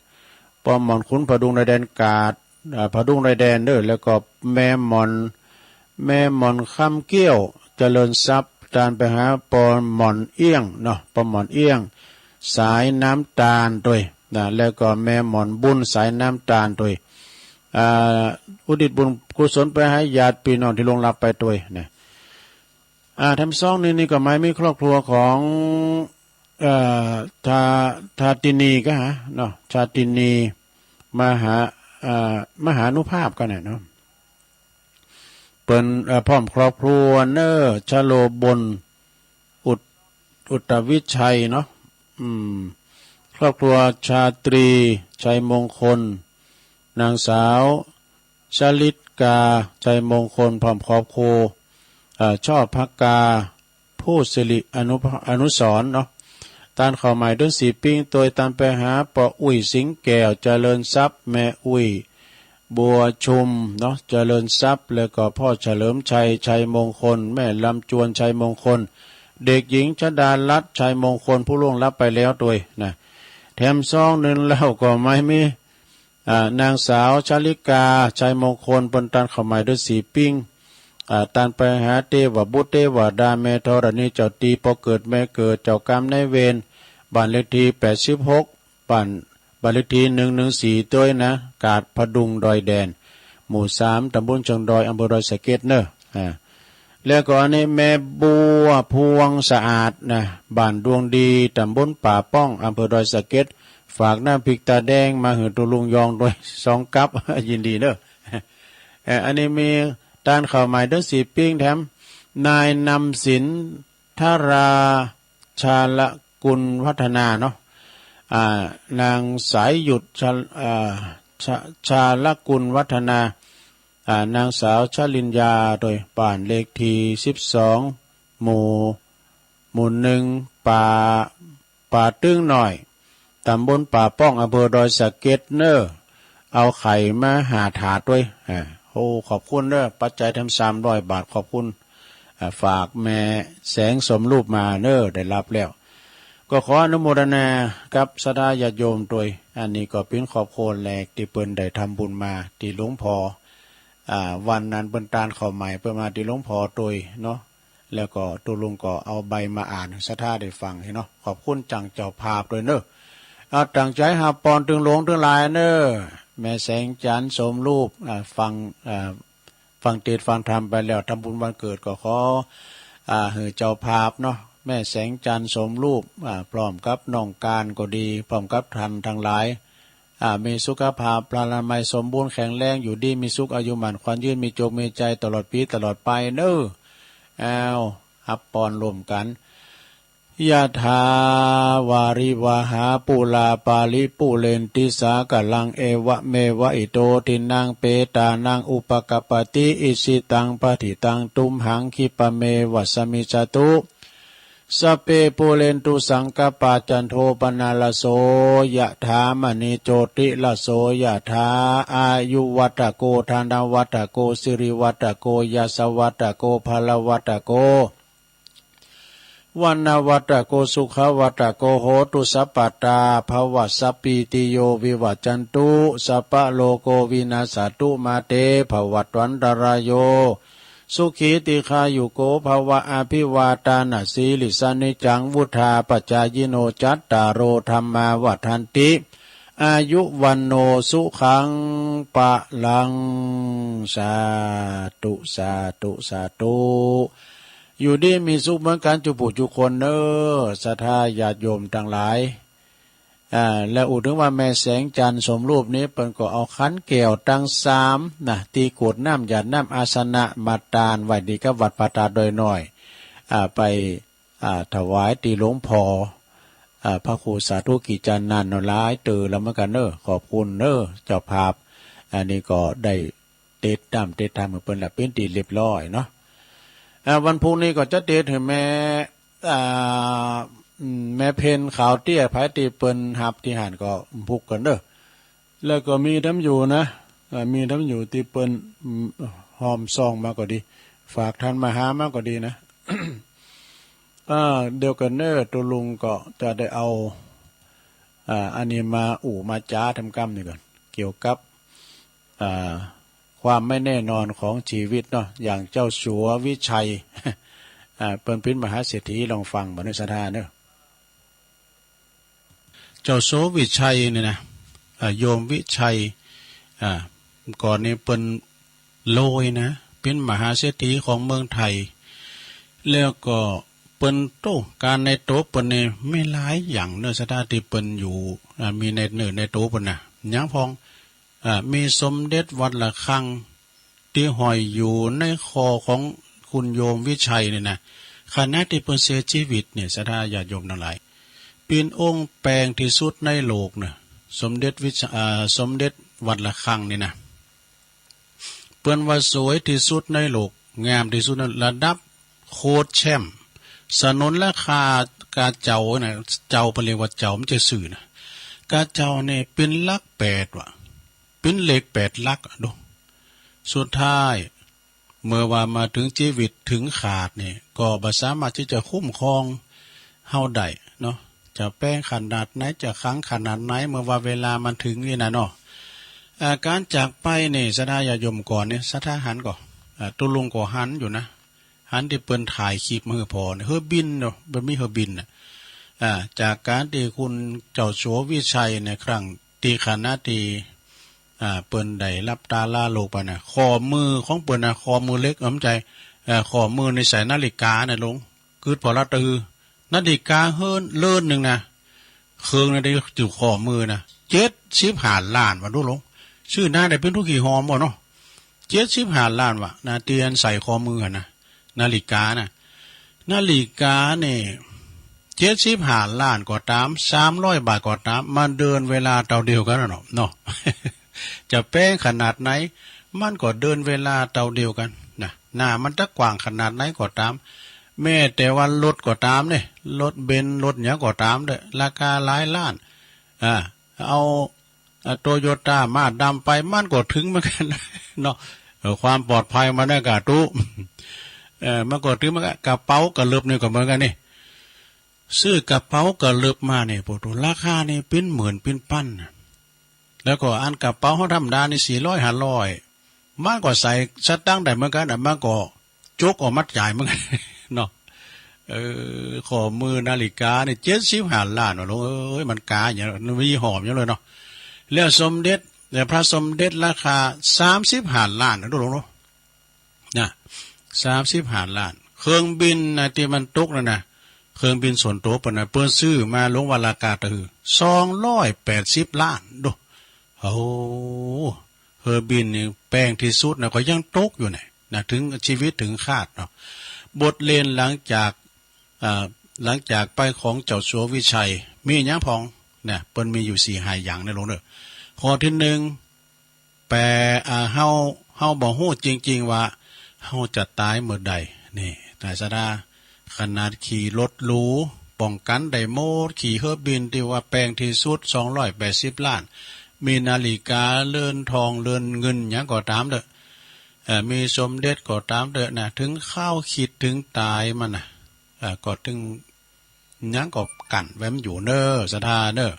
ปอหม่อนขุนผดุงดอยแดนกาด อ่า ผดุงดอยแดนเด้อ แล้วก็แม่หม่อน แม่หม่อนคำเกี้ยวเจริญทรัพย์ ตานไปหาปอหม่อนเอี้ยงเนาะ ปอหม่อนเอี้ยง สายน้ำตาลตวยนะ แล้วก็แม่หม่อนบุญสายน้ำตาลตวย อ่า อุทิศบุญกุศลไปหาญาติพี่น้องที่ล่วงลับไปตวยนะ อ่า แถมซองหนึ่งนี่ก็หมายมีครอบครัวของ เอ่อ ทา- ทาตินีก็หาเนาะ ทาตินี มหา เอ่อ มหานุภาพก็นะเนาะ เปิ้น เอ่อ พร้อมครอบครัวเน้อ ชโลบล อุต- อุตวิชัยเนาะ อืม ครอบครัวชาตรี ชัยมงคล นางสาวชลิตกา ชัยมงคล พร้อมครอบครัว เอ่อ ชอบพกา ผู้สิริอนุ- อนุสรณ์เนาะ ตานข้าวใหม่เดือนสี่ปิ้ง โดยตานไปหาป้ออุ้ยสิงห์แก้ว เจริญทรัพย์ แม่อุ้ย บัวชุมเนาะ เจริญทรัพย์ แล้วก็พ่อเฉลิมชัย ชัยมงคล แม่ลำจวน ชัยมงคล เด็กหญิงชดารัตน์ ชัยมงคล ผู้ล่วงลับไปแล้วตวยนะ แถมซองหนึ่งแล้วก็หมายมี อ่า นางสาวชลิกา ชัยมงคล เปิ้นตานข้าวใหม่เดือนสี่ปิ้ง อ่า ตานไปหาเทวบุตรเทวดา แม่ธรณี เจ้าตี้ป้อเกิดแม่เกิด เจ้ากรรมนายเวร บ้านเลขที่แปดสิบหก บ้าน บ้านเลขที่หนึ่งหนึ่งสี่ตวยนะ กาดผดุงดอยแดน หมู่สาม ตำบลเชิงดอย อำเภอดอยสะเก็ดเนอะ อ่า แล้วก็อันนี้แม่บัวพวงสะอาดนะ บ้านดวงดี ตำบลป่าป้อง อำเภอดอยสะเก็ด ฝากน้ำพริกตาแดงมาหื้อตุ๊ลุงยองด้วย สองกับ ยินดีเนอะ เอ่อ อันนี้มีตานข้าวใหม่เดือนสี่ปิ้งแถม นายนำสิน ธราชาลกุลวัฒนาเนาะ อ่า นางสายหยุดชา- อ่า ชา- ชาลกุลวัฒนา อ่า นางสาวชลินยา โดยบ้านเลขที่สิบสอง หมู่ หมู่หนึ่ง ป่า ป่าตึงน้อย ตำบลป่าป้อง อำเภอดอยสะเก็ดเนอะ เอาไข่มาห้าถาดด้วย อ่า โอ้ ขอบคุณเนอะ ปัจจัยแถมสามร้อยบาท ขอบคุณ อ่า ฝากแม่แสงสมรูปมาเนอะ ได้รับแล้ว ก็ขออนุโมทนากับศรัทธาญาติโยมด้วย อันนี้ก็เป็นครอบครัวแรกที่เปิ้นได้ทำบุญมาที่หลวงพ่อ อ่า วันนั้นเปิ้นตานข้าวใหม่เปิ้นมาที่หลวงพ่อด้วยเนาะ แล้วก็ตุ๊ลุงก็เอาใบมาอ่านให้ศรัทธาได้ฟังเนาะ ขอบคุณจังเจ้าภาพด้วยเนอะ เอาตั้งใจฮับปอนตึงหลวงตึงหลายเนอะ แม่แสงจันทร์สมรูป อ่า ฟัง อ่า ฟังเทศน์ฟังธรรมไปแล้ว ทำบุญวันเกิดก็ขอ อ่า หื้อเจ้าภาพเนาะ แม่แสงจันทร์สมรูป อ่า พร้อมกับน้องการก็ดี พร้อมกับท่านทั้งหลาย อ่า มีสุขภาพพลานามัยสมบูรณ์แข็งแรง อยู่ดีมีสุข อายุมั่นขวัญยืน มีโจคมีชัยตลอดปีตลอดไปเนอะ เอา ฮับปอนร่วมกัน ยะถาวาริวหาปูราปาริปูเรนติสากะลัง เอวะเมวะอิโตทินนังเปตานังอุปะกัปปะติ อิชิตังปะถิตังตุมหัง คิปะเมวะสะมิชฌะตุ สัพเพปูเรนตุสังกัปปา จันโทปะนะระโส ยะถามะณิโจติระโส ยะถา อายุวัตโก ธนวัตโก สิริวัตโก ยะสะวัตโก พะละวัตโก วัณณวัตโก สุขะวัตโก โหตุสัพพะตา ภะวะสัพพีติโย วิวัจจันตุ สัพพะโรโก วินัสสะตุ มาเต ภะวัตวันตะราโย สุขีติคายุโกภะวะ อะภิวาทานะสีลิสสะ นิจจังวุฑฒาปะจายิโน จัตตาโร ธัมมา วัฑฒันติ อายุ วัณโณ สุขัง พะลัง สาธุ สาธุ สาธุ อยู่ดีมีสุขเหมือนกันจุผู้จุคนเนอะ ศรัทธาญาติโยมทั้งหลาย อ่า และอู้เถิงว่าแม่แสงจันทร์สมรูปนี้ เปิ้นก็เอาขันแก้วตังสามนะ ตี้กรวดน้ำหยาดน้ำอาสนะมาตานไว้ตี้กับวัดพระธาตุดอยน้อย อ่า ไป อ่า ถวายตี้หลวงพ่อ อ่า พระครูสาธุกิจจานันท์เนาะ หลายเตื้อแล้วเหมือนกั๋นเนาะ ขอบคุณเนาะ เจ้าภาพ อันนี้ก็ได้ เตรียมตาม เตรียมตามหื้อเปิ้นละ เป๋นตี้เรียบร้อยเนาะ อ่า วันพุธนี้ก็จะเตรียมหื้อแม่ อ่า อืม แม่เพ็ญขาวเตี้ย ไผตี้เปิ้นฮับตี้หั้นก็พุกกั๋นเนาะ แล้วก็มีตำอยู่นะ อ่า มีตำอยู่ตี้เปิ้น อืม ฮอมซองมาก็ดี ฝากท่านมาหามาก็ดีนะ อ่า เดี๋ยวกั๋นเนาะ ตุ๊ลุงก็จะได้เอา อ่า อันนี้มาอู้มาจ๋าทำกำนี่ก่อน เกี่ยวกับ อ่า ความไม่แน่นอนของชีวิตเนาะ อย่างเจ้าสัววิชัย อ่า เปิ้นเป๋นมหาเศรษฐี ลองฟังบ่เนาะ ศรัทธาเนาะ เจ้าสัววิชัยนี่นะ อ่า โยมวิชัย อ่า ก่อนนี้เปิ้นรวยนะ เป๋นมหาเศรษฐีของเมืองไทย แล้วก็เปิ้นโตการในโตเปิ้นนี่มีหลายอย่างเนาะ ศรัทธา ตี้เปิ้นอยู่ อ่า มีในเนื้อในโตเปิ้นนะ หยังพ่อง อ่า มีสมเด็จวัดระฆังตี้ห้อยอยู่ในคอของคุณโยมวิชัยนี่นะ ขณะตี้เปิ้นเสียชีวิตเนี่ย ศรัทธาญาติโยมตังหลาย เป๋นองค์แปงตี้สุดในโลกเนาะ สมเด็จวิช- อ่า สมเด็จวัดระฆังนี่นะ เปิ้นว่าสวยตี้สุดในโลก งามตี้สุดในระดับโคตรแชมป์ สนุนราคากาเจ้านะ เจ้าเปิ้นเรียกว่าเจ้า มันจะซื่อนะ กาเจ้าเนี่ยเป๋นหลักแปดว่ะ เป๋นเลขแปดหลักอะดู สุดท้าย เมื่อว่ามาเถิงชีวิตเถิงขาดนี่ ก็บ่สามารถตี้จะคุ้มครองเฮาได้เนาะ จะแปงขนาดไหน จะขลังขนาดไหน เมื่อว่าเวลามันเถิงนี่นะเนาะ อ่า การจากไปนี่ ศรัทธาญาติโยมก่อนนี่ ศรัทธาหันก่อ อ่า ตุ๊ลุงก็หันอยู่นะ หันตี้เปิ้นถ่ายคลิปมาหื้อพ่อนี่ เฮอบินเนาะ บ่มีเฮอบินน่ะ อ่า จากการตี้คุณเจ้าสัววิชัยในครั้งตี้ขณะตี้ อ่า เปิ้นได้ลับตาลาโลกไปนะ ข้อมือของเปิ้นนะ ข้อมือเหล็ก เออ บ่ใจ้ เอ่อ ข้อมือนี่ใส่นาฬิกานะลุง กึ๊ดผ่อละ นาฬิกาเฮิรนเรือนหนึ่งนะ เครื่องนี่ได้อยู่ข้อมือนะ เจ็ดสิบห้าล้านว่ะ ดูลุง ซื้อหน้าได้เป๋นตู้ขี้หอมบ่เนาะ เจ็ดสิบห้าล้านว่ะนะ ตี้อันใส่ข้อมือหั่นนะ นาฬิกานะ นาฬิกานี่ เจ็ดสิบห้าล้านก็ต๋าม สามร้อยบาทก็ต๋าม มันเดินเวลาเต้าเดียวกั๋นน่ะเนาะ เนาะ จะแปงขนาดไหน มันก็เดินเวลาเต้าเดียวกั๋นนะ หน้ามันจะกว้างขนาดไหนก็ต๋าม แม้แต่ว่ารถก็ต๋ามเนี่ย รถเบนซ์ รถหยังก็ต๋ามเต๊อะ ราคาหลายล้าน อ่า เอา อ่า โตโยต้ามาสด้าไป มันก็เถิงเหมือนกั๋น เนาะ เออ ความปลอดภัยมันนะกาตุ๊ เออ มันก็เถิงเหมือนกั๋น กระเป๋ากระเลิบนี่ก็เหมือนกั๋นนี่ ซื้อกระเป๋ากระเลิบมานี่ โอ้โห ราคานี่เป๋นหมื่นเป๋นปันนะ แล้วก็อันกระเป๋าเฮาธรรมดานี่ สี่ร้อย ห้าร้อย มันก็ใส่สตางค์ได้เหมือนกั๋นนะ มันก็ จกออกมาจ่ายเหมือนกั๋น เนาะ เออ ข้อมือนาฬิกานี่ เจ็ดสิบห้าล้านว่ะลุงเอ้ย มันกาหยัง มันยี่ห้อหยังเลยเนาะ แล้วสมเด็จ แล้วพระสมเด็จราคา สามสิบห้าล้านนะลุงเนาะ นะ สามสิบห้าล้าน เครื่องบินนะตี้มันตกนั่นนะ เครื่องบินส่วนตั๋วเปิ้นนะ เปิ้นซื้อมาลงว่าราคาเต้าหื้อ สองร้อยแปดสิบล้าน ดู โอ้โห เครื่องบินนี่แปงตี้สุดนะ ก็ยังตกอยู่เนี่ยนะ เถิงชีวิตเถิงคาดเนาะ บทเรียนหลังจาก อ่า หลังจากไปของเจ้าสัววิชัย มีหยังพ่องนะ เปิ้นมีอยู่สี่ห้าอย่างนะลุงเนาะ ข้อตี้หนึ่ง แปล อ่า เฮา เฮาบ่ฮู้จริงๆ ว่าเฮาจะต๋ายเมื่อใด นี่ นายศรัทธา ขนาดขี่รถหรู ป้องกั๋นได้หมด ขี่เครื่องบินตี้ว่าแปงตี้สุด สองร้อยแปดสิบล้าน มีนาฬิกาเรือนทองเรือนเงินหยังก็ต๋ามเต๊อะ เอ่อ มีสมเด็จก็ต๋ามเต๊อะนะ เถิงคราวคิดเถิงต๋ายมันนะ เอ่อ ก็เถิง หยังก็กั้นไว้มันอยู่เนาะ ศรัทธาเนาะ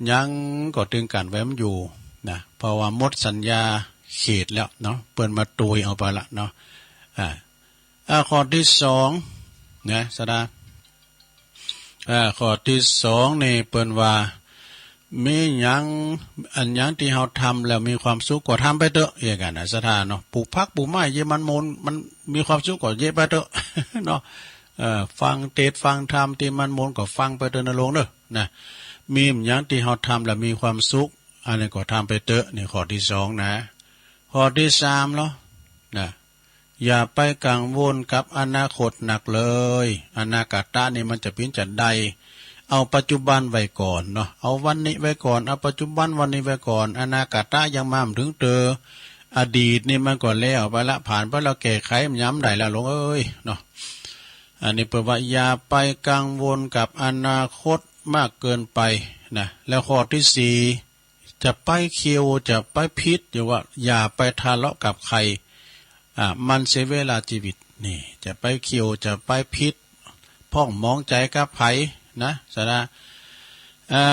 หยังก็เถิงกั้นไว้มันอยู่นะ เพราะว่าหมดสัญญาเขตแล้วเนาะ เปิ้นมาตุยเอาไปละเนาะ อ่า อ่า ข้อตี้สองนะ ศรัทธา อ่า ข้อตี้สองนี่เปิ้นว่า มีหยัง อันหยังตี้เฮาทำแล้วมีความสุขก็ทำไปเต๊อะ เอียงกั๋นนะ ศรัทธาเนาะ ปลูกผักปลูกไม้เยอะมันโมน มันมีความสุขก็เยอะไปเต๊อะ เนาะ เอ่อ ฟังเทศน์ฟังธรรมตี้มันโมนก็ฟังไปเต๊อะนะลุงเนาะ นะ มีหยังตี้เฮาทำแล้วมีความสุข อันนี้ก็ทำไปเต๊อะ นี่ข้อตี้สองนะ ข้อตี้สามเนาะ นะ อย่าไปกังวลกับอนาคตนักเลย อนาคตะนี่มันจะเป๋นจั่งใด เอาปัจจุบันไว้ก่อนเนาะ เอาวันนี้ไว้ก่อน เอาปัจจุบันวันนี้ไว้ก่อน อนาคตะยังมาบ่เถิงเต๊อะ อดีตนี่มันก็แล้วไปละ ผ่านไปแล้ว แก้ไขมันหยังบ่ได้แล้ว หลวงเอ้ย เนาะ อันนี้เปิ้นว่าอย่าไปกังวลกับอนาคตมากเกินไปนะ แล้วข้อตี้สี่ จะไปเคี่ยวจะไปผิด หรือว่าอย่าไปทะเลาะกับใคร อ่า มันเสียเวลาชีวิต นี่ จะไปเคี่ยวจะไปผิด พ่องหมองใจ๋กับใผนะ สะดา อ่า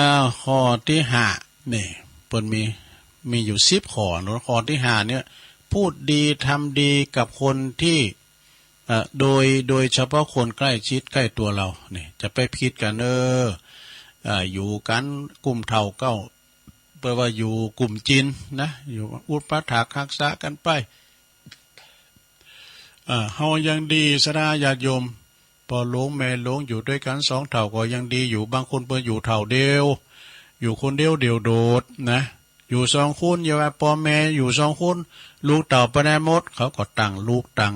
ข้อตี้ห้า นี่ เปิ้นมี มีอยู่สิบข้อเนาะ ข้อตี้ห้าเนี่ย พูดดีทำดีกับคนที่ เอ่อ โดย โดยเฉพาะคนใกล้ชิดใกล้ตัวเรา นี่ จะไปผิดกั๋นเน่อ เอ่อ อยู่กั๋นกลุ่มเฒ่าเก๊า เปิ้นว่าอยู่กลุ่มจินนะ อยู่อุปัฏฐากฮักษากั๋นไป เอ่อ เฮายังดี ศรัทธาญาติโยม ป้อหลวงแม่หลวงอยู่ด้วยกั๋นสองเฒ่าก็ยังดีอยู่ บางคนเปิ้นอยู่เฒ่าเดียว อยู่คนเดียวเดี่ยวโดดนะ อยู่สองคน อย่าว่าป้อแม่ อยู่สองคน ลูกเต้าไปไหนหมด เขาก็ตั้งลูกตั้ง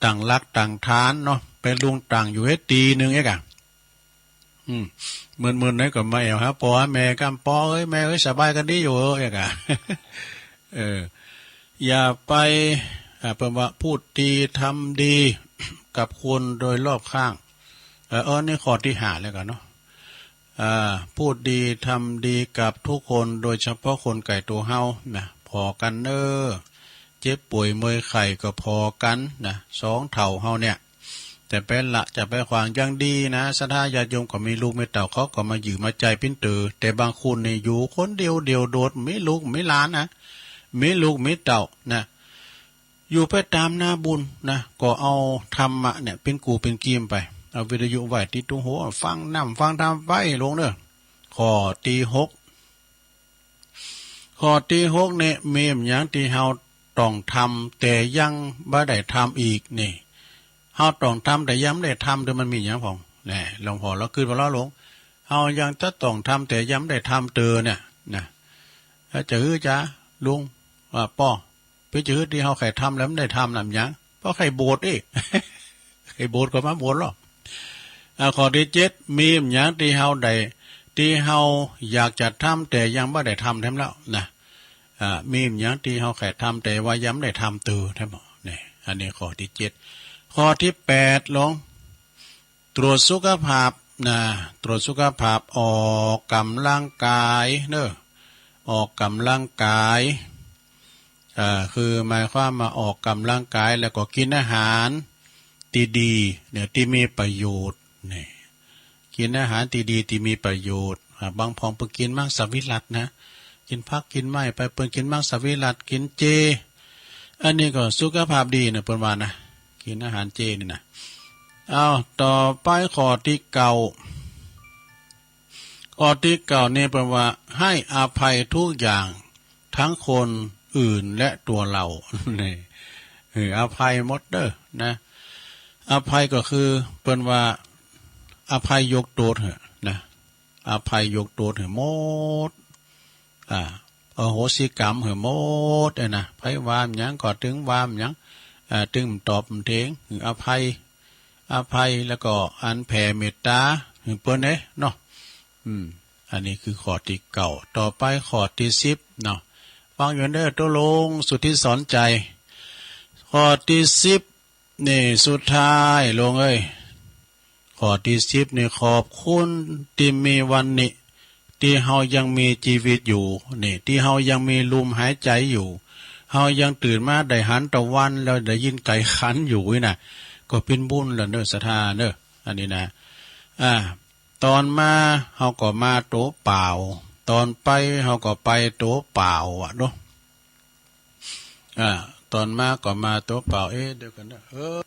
ตั้งหลักตั้งฐานเนาะ ไปลุงตั้งอยู่เฮ็ดตี้นึ่งเอกอะ อืม มื้อๆ ไหนก็มาแอ่วหาป้อหาแม่กำ ป้อเอ้ย แม่เอ้ย สบายกั๋นดีอยู่เอกอะ เออ อย่าไป อ่า เปิ้นว่าพูดดีทำดีกับคนโดยรอบข้าง เออ เออ นี่ข้อตี้ห้าแล้วกั๋นเนาะ อ่า พูดดีทำดีกับทุกคน โดยเฉพาะคนใกล้ตัวเฮานะ ผ่อกั๋นเน่อ เจ็บป่วยเมื่อยไข้ก็ผ่อกั๋นนะ สองเฒ่าเฮาเนี่ย จะไปละจะไปขวางยังดีนะ ศรัทธาญาติโยมก็มีลูกมีเต้า เขาก็มาหยือมาใจ๋เป๋นเต๊อะ แต่บางคนนี่อยู่คนเดียวเดี่ยวโดด มีลูกมีหลานนะ มีลูกมีเต้านะ อยู่ไปต๋ามหน้าบุญนะ ก็เอาธรรมะเนี่ยเป๋นกูเป๋นกีมไป เอาวิทยุไว้ติดตุ้งหู ฟังนำฟังธรรมไปหลวงเน่อ ข้อตี้หก ข้อตี้หกเนี่ย มีหยังตี้เฮาต้องทำแต่ยังบ่ได้ทำอีกนี่ เฮาต้องทำแต่ยังบ่ได้ทำ เดี๋ยวมันมีหยังพ่อง แหน่ หลวงพ่อลาวกึ๊ดว่าลาวหลง เฮายังจะต้องทำแต่ยังบ่ได้ทำเต๊อะเนี่ย นะ แล้วจะหื้อจ๊ะ ลุง ว่าป้อ เป๋นจะหื้อตี้เฮาใค่ทำแล้วบ่ได้ทำนำหยัง เพราะใค่โบสถ์เอ้ย ใค่โบสถ์ก็มาโบสถ์ลอ อ่า ข้อตี้เจ็ด มีหยังตี้เฮาได้ ตี้เฮาอยากจะทำแต่ยังบ่ได้ทำแถมแล้วนะ อ่า มีหยังตี้เฮาใค่ทำแต่ว่ายังบ่ได้ทำเต๊อะแถม นี่ อันนี้ข้อตี้เจ็ด ข้อตี้แปด ลอง ตรวจสุขภาพนะ ตรวจสุขภาพ ออกกำลังกายเน่อ ออกกำลังกาย เอ่อ คือหมายความว่าออกกำลังกายแล้วก็กินอาหารตี้ดี เนี่ย ตี้มีประโยชน์ นี่ กินอาหารตี้ดีตี้มีประโยชน์ อ่า บางพ่องเปิ้นกินมังสวิรัตินะ กินผักกินไม้ไป เปิ้นกินมังสวิรัติ กินเจ อันนี้ก็สุขภาพดีนะ เปิ้นว่านะ กินอาหารเจนี่นะ เอา ต่อไปข้อตี้เก้า ข้อตี้เก้านี่เปิ้นว่า ให้อภัยทุกอย่าง ทั้งคนอื่นและตัวเรา นี่ หื้ออภัยหมดเน่อ นะ อภัยก็คือเปิ้นว่า อภัยยกโต้ษหื้อนะ อภัยยกโต้ษหื้อหมด อ่า อโหสิกรรมหื้อหมด เอ้ยนะ ใผว่าหยังก็ ตึงว่าหยัง อ่า ตึงตอบเถง หื้ออภัย อภัย แล้วก็อันแผ่เมตตาหื้อเปิ้นเอ้ยเนาะ อืม อันนี้คือข้อตี้เก้า ต่อไปข้อตี้สิบเนาะ ฟังอยู่เน่อ โตลง สุทธิสอนใจ ข้อตี้สิบ นี่สุดท้ายลงเอ้ย ข้อตี้สิบนี่ ขอบคุณตี้มีวันนี้ ตี้เฮายังมีจีวิตอยู่ นี่ ตี้เฮายังมีลมหายใจ๋อยู่ เฮายังตื่นมาได้หันตะวันแล้วได้ยินไก่ขันอยู่นี่นะ ก็เป๋นบุญแล้วเน่อ ศรัทธาเน่อ อันนี้นะ อ่า ตอนมาเฮาก็มาตั๋วเปล่า ตอนไปเฮาก็ไปตั๋วเปล่าอะเนาะ อ่า ตอนมาก็มาตั๋วเปล่า เอ๊ะ เดี๋ยวก่อนนะ เออ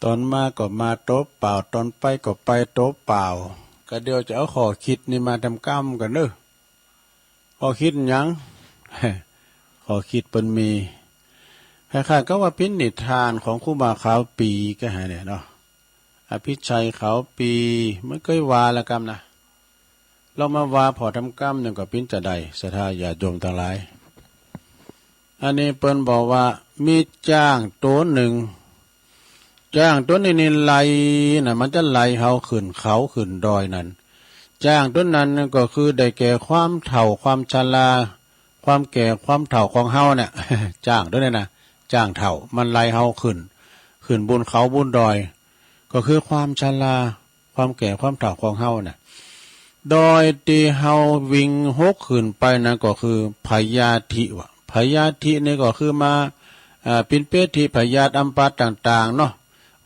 ตอนมาก็มาตั๋วเปล่า ตอนไปก็ไปตั๋วเปล่า ก็เดี๋ยวจะเอาข้อคิดนี่มาทำกำกั๋นเน่อ ข้อคิดหยัง ข้อคิดเปิ้นมี คล้ายๆ กับว่าเป๋นนิทานของครูบาขาวปี๋ก็หาเนี่ยเนาะ อภิชัยขาวปี๋ มันเกยว่าละกำนะ ลองมาว่าผ่อทำกำหนึ่งก็ปิ้นจะได้ศรัทธาญาติโยมทั้งหลาย อันนี้เปิ้นบอกว่ามีจ้างตัวหนึ่ง จ้างตัวนี้นี่ไล่นะ มันจะไล่เฮาขึ้นเขาขึ้นดอยนั่น จ้างตัวนั้นก็คือได้แก่ความเฒ่าความชรา ความแก่ความเฒ่าของเฮาเนี่ย จ้างตัวนี้นะ จ้างเฒ่า มันไล่เฮาขึ้น ขึ้นบนเขาบนดอย ก็คือความชรา ความแก่ความเฒ่าของเฮาน่ะ ดอยตี้เฮาวิ่งหกขึ้นไปนั้นก็คือพยาธิวะ พยาธินี่ก็คือมา อ่า ปิ้นเปสที่พยาธิอัมพาตต่างๆ เนาะ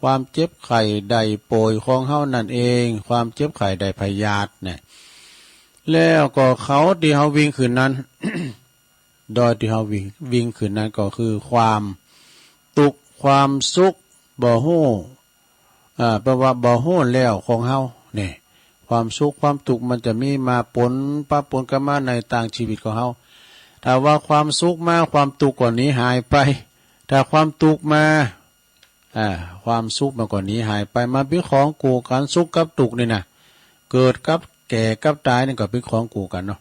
ความเจ็บไข้ได้ป่วยของเฮานั่นเอง ความเจ็บไข้ได้พยาธิเนี่ย แล้วก็เขาที่เฮาวิ่งขึ้นนั้น ดอยที่เฮาวิ่ง วิ่งขึ้นนั้นก็คือความตุ๊กข์ความสุข บ่ฮู้ อ่า แปลว่าบ่ฮู้แล้วของเฮาเนี่ย ความสุขความตุ๊กข์มันจะมีมาปนปะปนกันมาในตางชีวิตของเฮา ถ้าว่าความสุขมา ความตุ๊กข์ก็หนีหายไป ถ้าความตุ๊กข์มา อ่า ความสุขมันก็หนีหายไป มันเป็นของคู่กัน สุขกับตุ๊กข์นี่นะ เกิดกับแก่กับตายนี่ก็เป็นของคู่กันเนาะ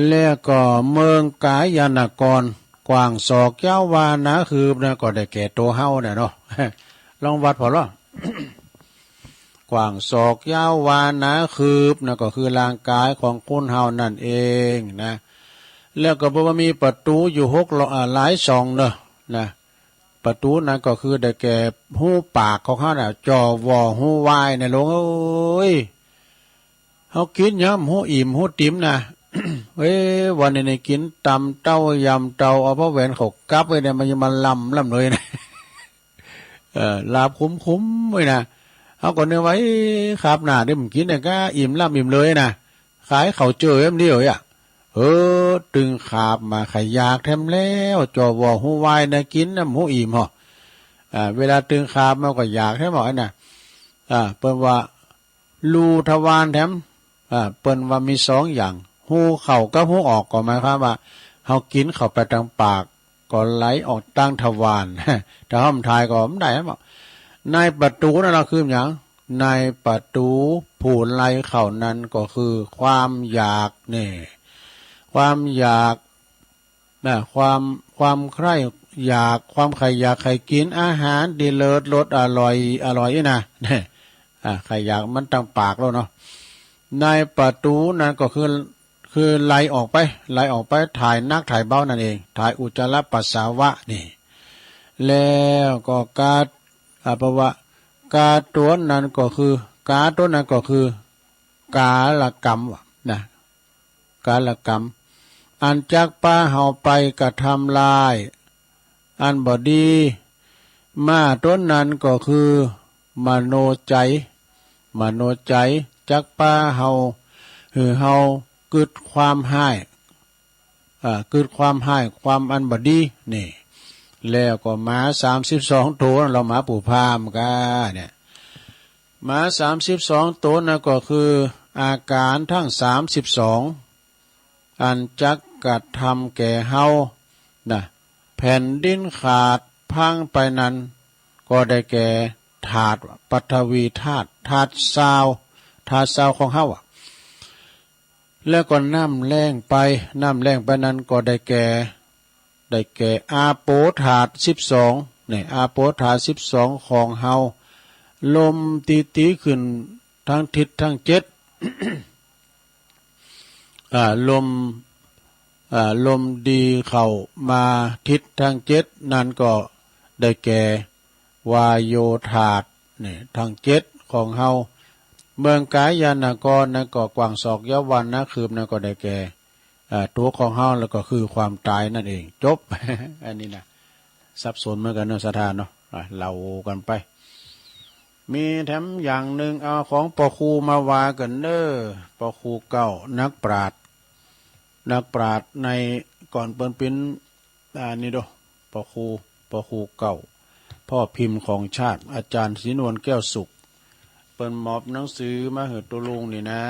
แล้วก็เมืองกาญาณกร กว้างศอกยาววาหนาคืบนะ ก็ได้แก่ตัวเฮาเนี่ยเนาะ ลองวัดผ่อลอ กว้างศอกยาววาหนาคืบนะ ก็คือร่างกายของคนเฮานั่นเองนะ แล้วก็บอกว่ามีประตูอยู่หกล- อ่า หลายช่องเนอะนะ ประตูนั้นก็คือได้แก่ฮูปากของเฮาน่ะ จอวอฮูวายนะ หลวงเอ้ย เฮากินหยังฮู้อิ่มฮู้ติ่มนะ เอ้ย วันนี้นี่กินตำเต้ายำเต้า เอาพระแหวนเข้ากับไว้เนี่ย มันยังมาลำลำเลยนะ เออ ลาบคุ้มๆ ไว้นะ เฮาก็นึกว่า เอ้ย คาบหน้านี่มันกินเนี่ยก็อิ่มลำอิ่มเลยนะ ขายข้าวเจ้าแหมเดียวอ่ะ เออ ตึงขาบมาขะอยากแถมแล้ว จอวอฮูวายนะ กินน้ำฮูอิ่มเหาะ อ่า เวลาตึงขาบมาก็อยากแถมเหาะนะ อ่า เปิ้นว่า รูทวารแถม อ่า เปิ้นว่ามีสองอย่าง ฮูเข้ากับฮูออก ก็หมายความว่า เฮากินเข้าไปตางปาก ก็ไหลออกตางทวาร ถ้าเฮาบ่ถ่ายก็บ่ได้หรอก ในประตูนั่นน่ะคือหยัง ในประตูผู้ไล่เข้านั้นก็คือความอยากนี่ ความอยากนะ ความ ความใคร่อยาก ความใคร่อยากใคร่กินอาหารดีเลิศรสอร่อย อร่อยนี่นะ อ่า ใคร่อยากมันตางปากแล้วเนาะ ในประตูนั้นก็คือ คือไล่ออกไป ไล่ออกไป ถ่ายหนักถ่ายเบานั่นเอง ถ่ายอุจจาระปัสสาวะนี่ แล้วก็กา อ่า แปลว่า กาตัวนั้นก็คือ กาตัวนั้นก็คือ กาลกรรมวะนะ กาลกรรม อันจักปาเฮาไปกระทำลาย อันบ่ดี มาตัวนั้นก็คือ มโนใจ มโนใจ จักปาเฮา หือเฮากึดความฮ้าย อ่า กึดความฮ้าย ความอันบ่ดี นี่ แล้วก็หมาสามสิบสองตัว เราหมาปู่พามกาเนี่ย หมาสามสิบสองตัวนั่นก็คือ อาการทั้งสามสิบสอง อันจักกระทำแก่เฮา นะ แผ่นดินขาดพังไปนั้น ก็ได้แก่ธาตุ ปฐวีธาตุ ธาตุซาว ธาตุซาวของเฮาอะ แล้วก็น้ำแล้งไป น้ำแล้งไปนั้นก็ได้แก่ ได้แก่อาโปธาตุสิบสอง เนี่ย อาโปธาตุสิบสองของเฮา ลมตีๆ ขึ้นทั้งทิศทั้งเจ็ด อ่า ลม อ่า ลมดีเข้ามาทิศทั้งเจ็ด นั้นก็ได้แก่ วาโยธาตุ เนี่ย ทั้งเจ็ดของเฮา เมืองกาญาณกรนั้นก็กว้างศอกยาววาหนาคืบ นั้นก็ได้แก่ อ่า ตัวของเฮา แล้วก็คือความตายนั่นเอง จบ อันนี้นะ สับสนเหมือนกันเนาะ ศรัทธาเนาะ อ่ะ เล่ากันไป มีแถมอย่างหนึ่ง เอาของปอครูมาว่ากันเน้อ ปอครูเก่า นักปราชญ์ นักปราชญ์ในก่อนเปิ้นปิ้น อ่า นี่โด ปอครู ปอครูเก่า พ่อพิมพ์ของชาติ อาจารย์ศรีนวลแก้วสุข เปิ้นมอบหนังสือมาหื้อตุลุงนี่นะ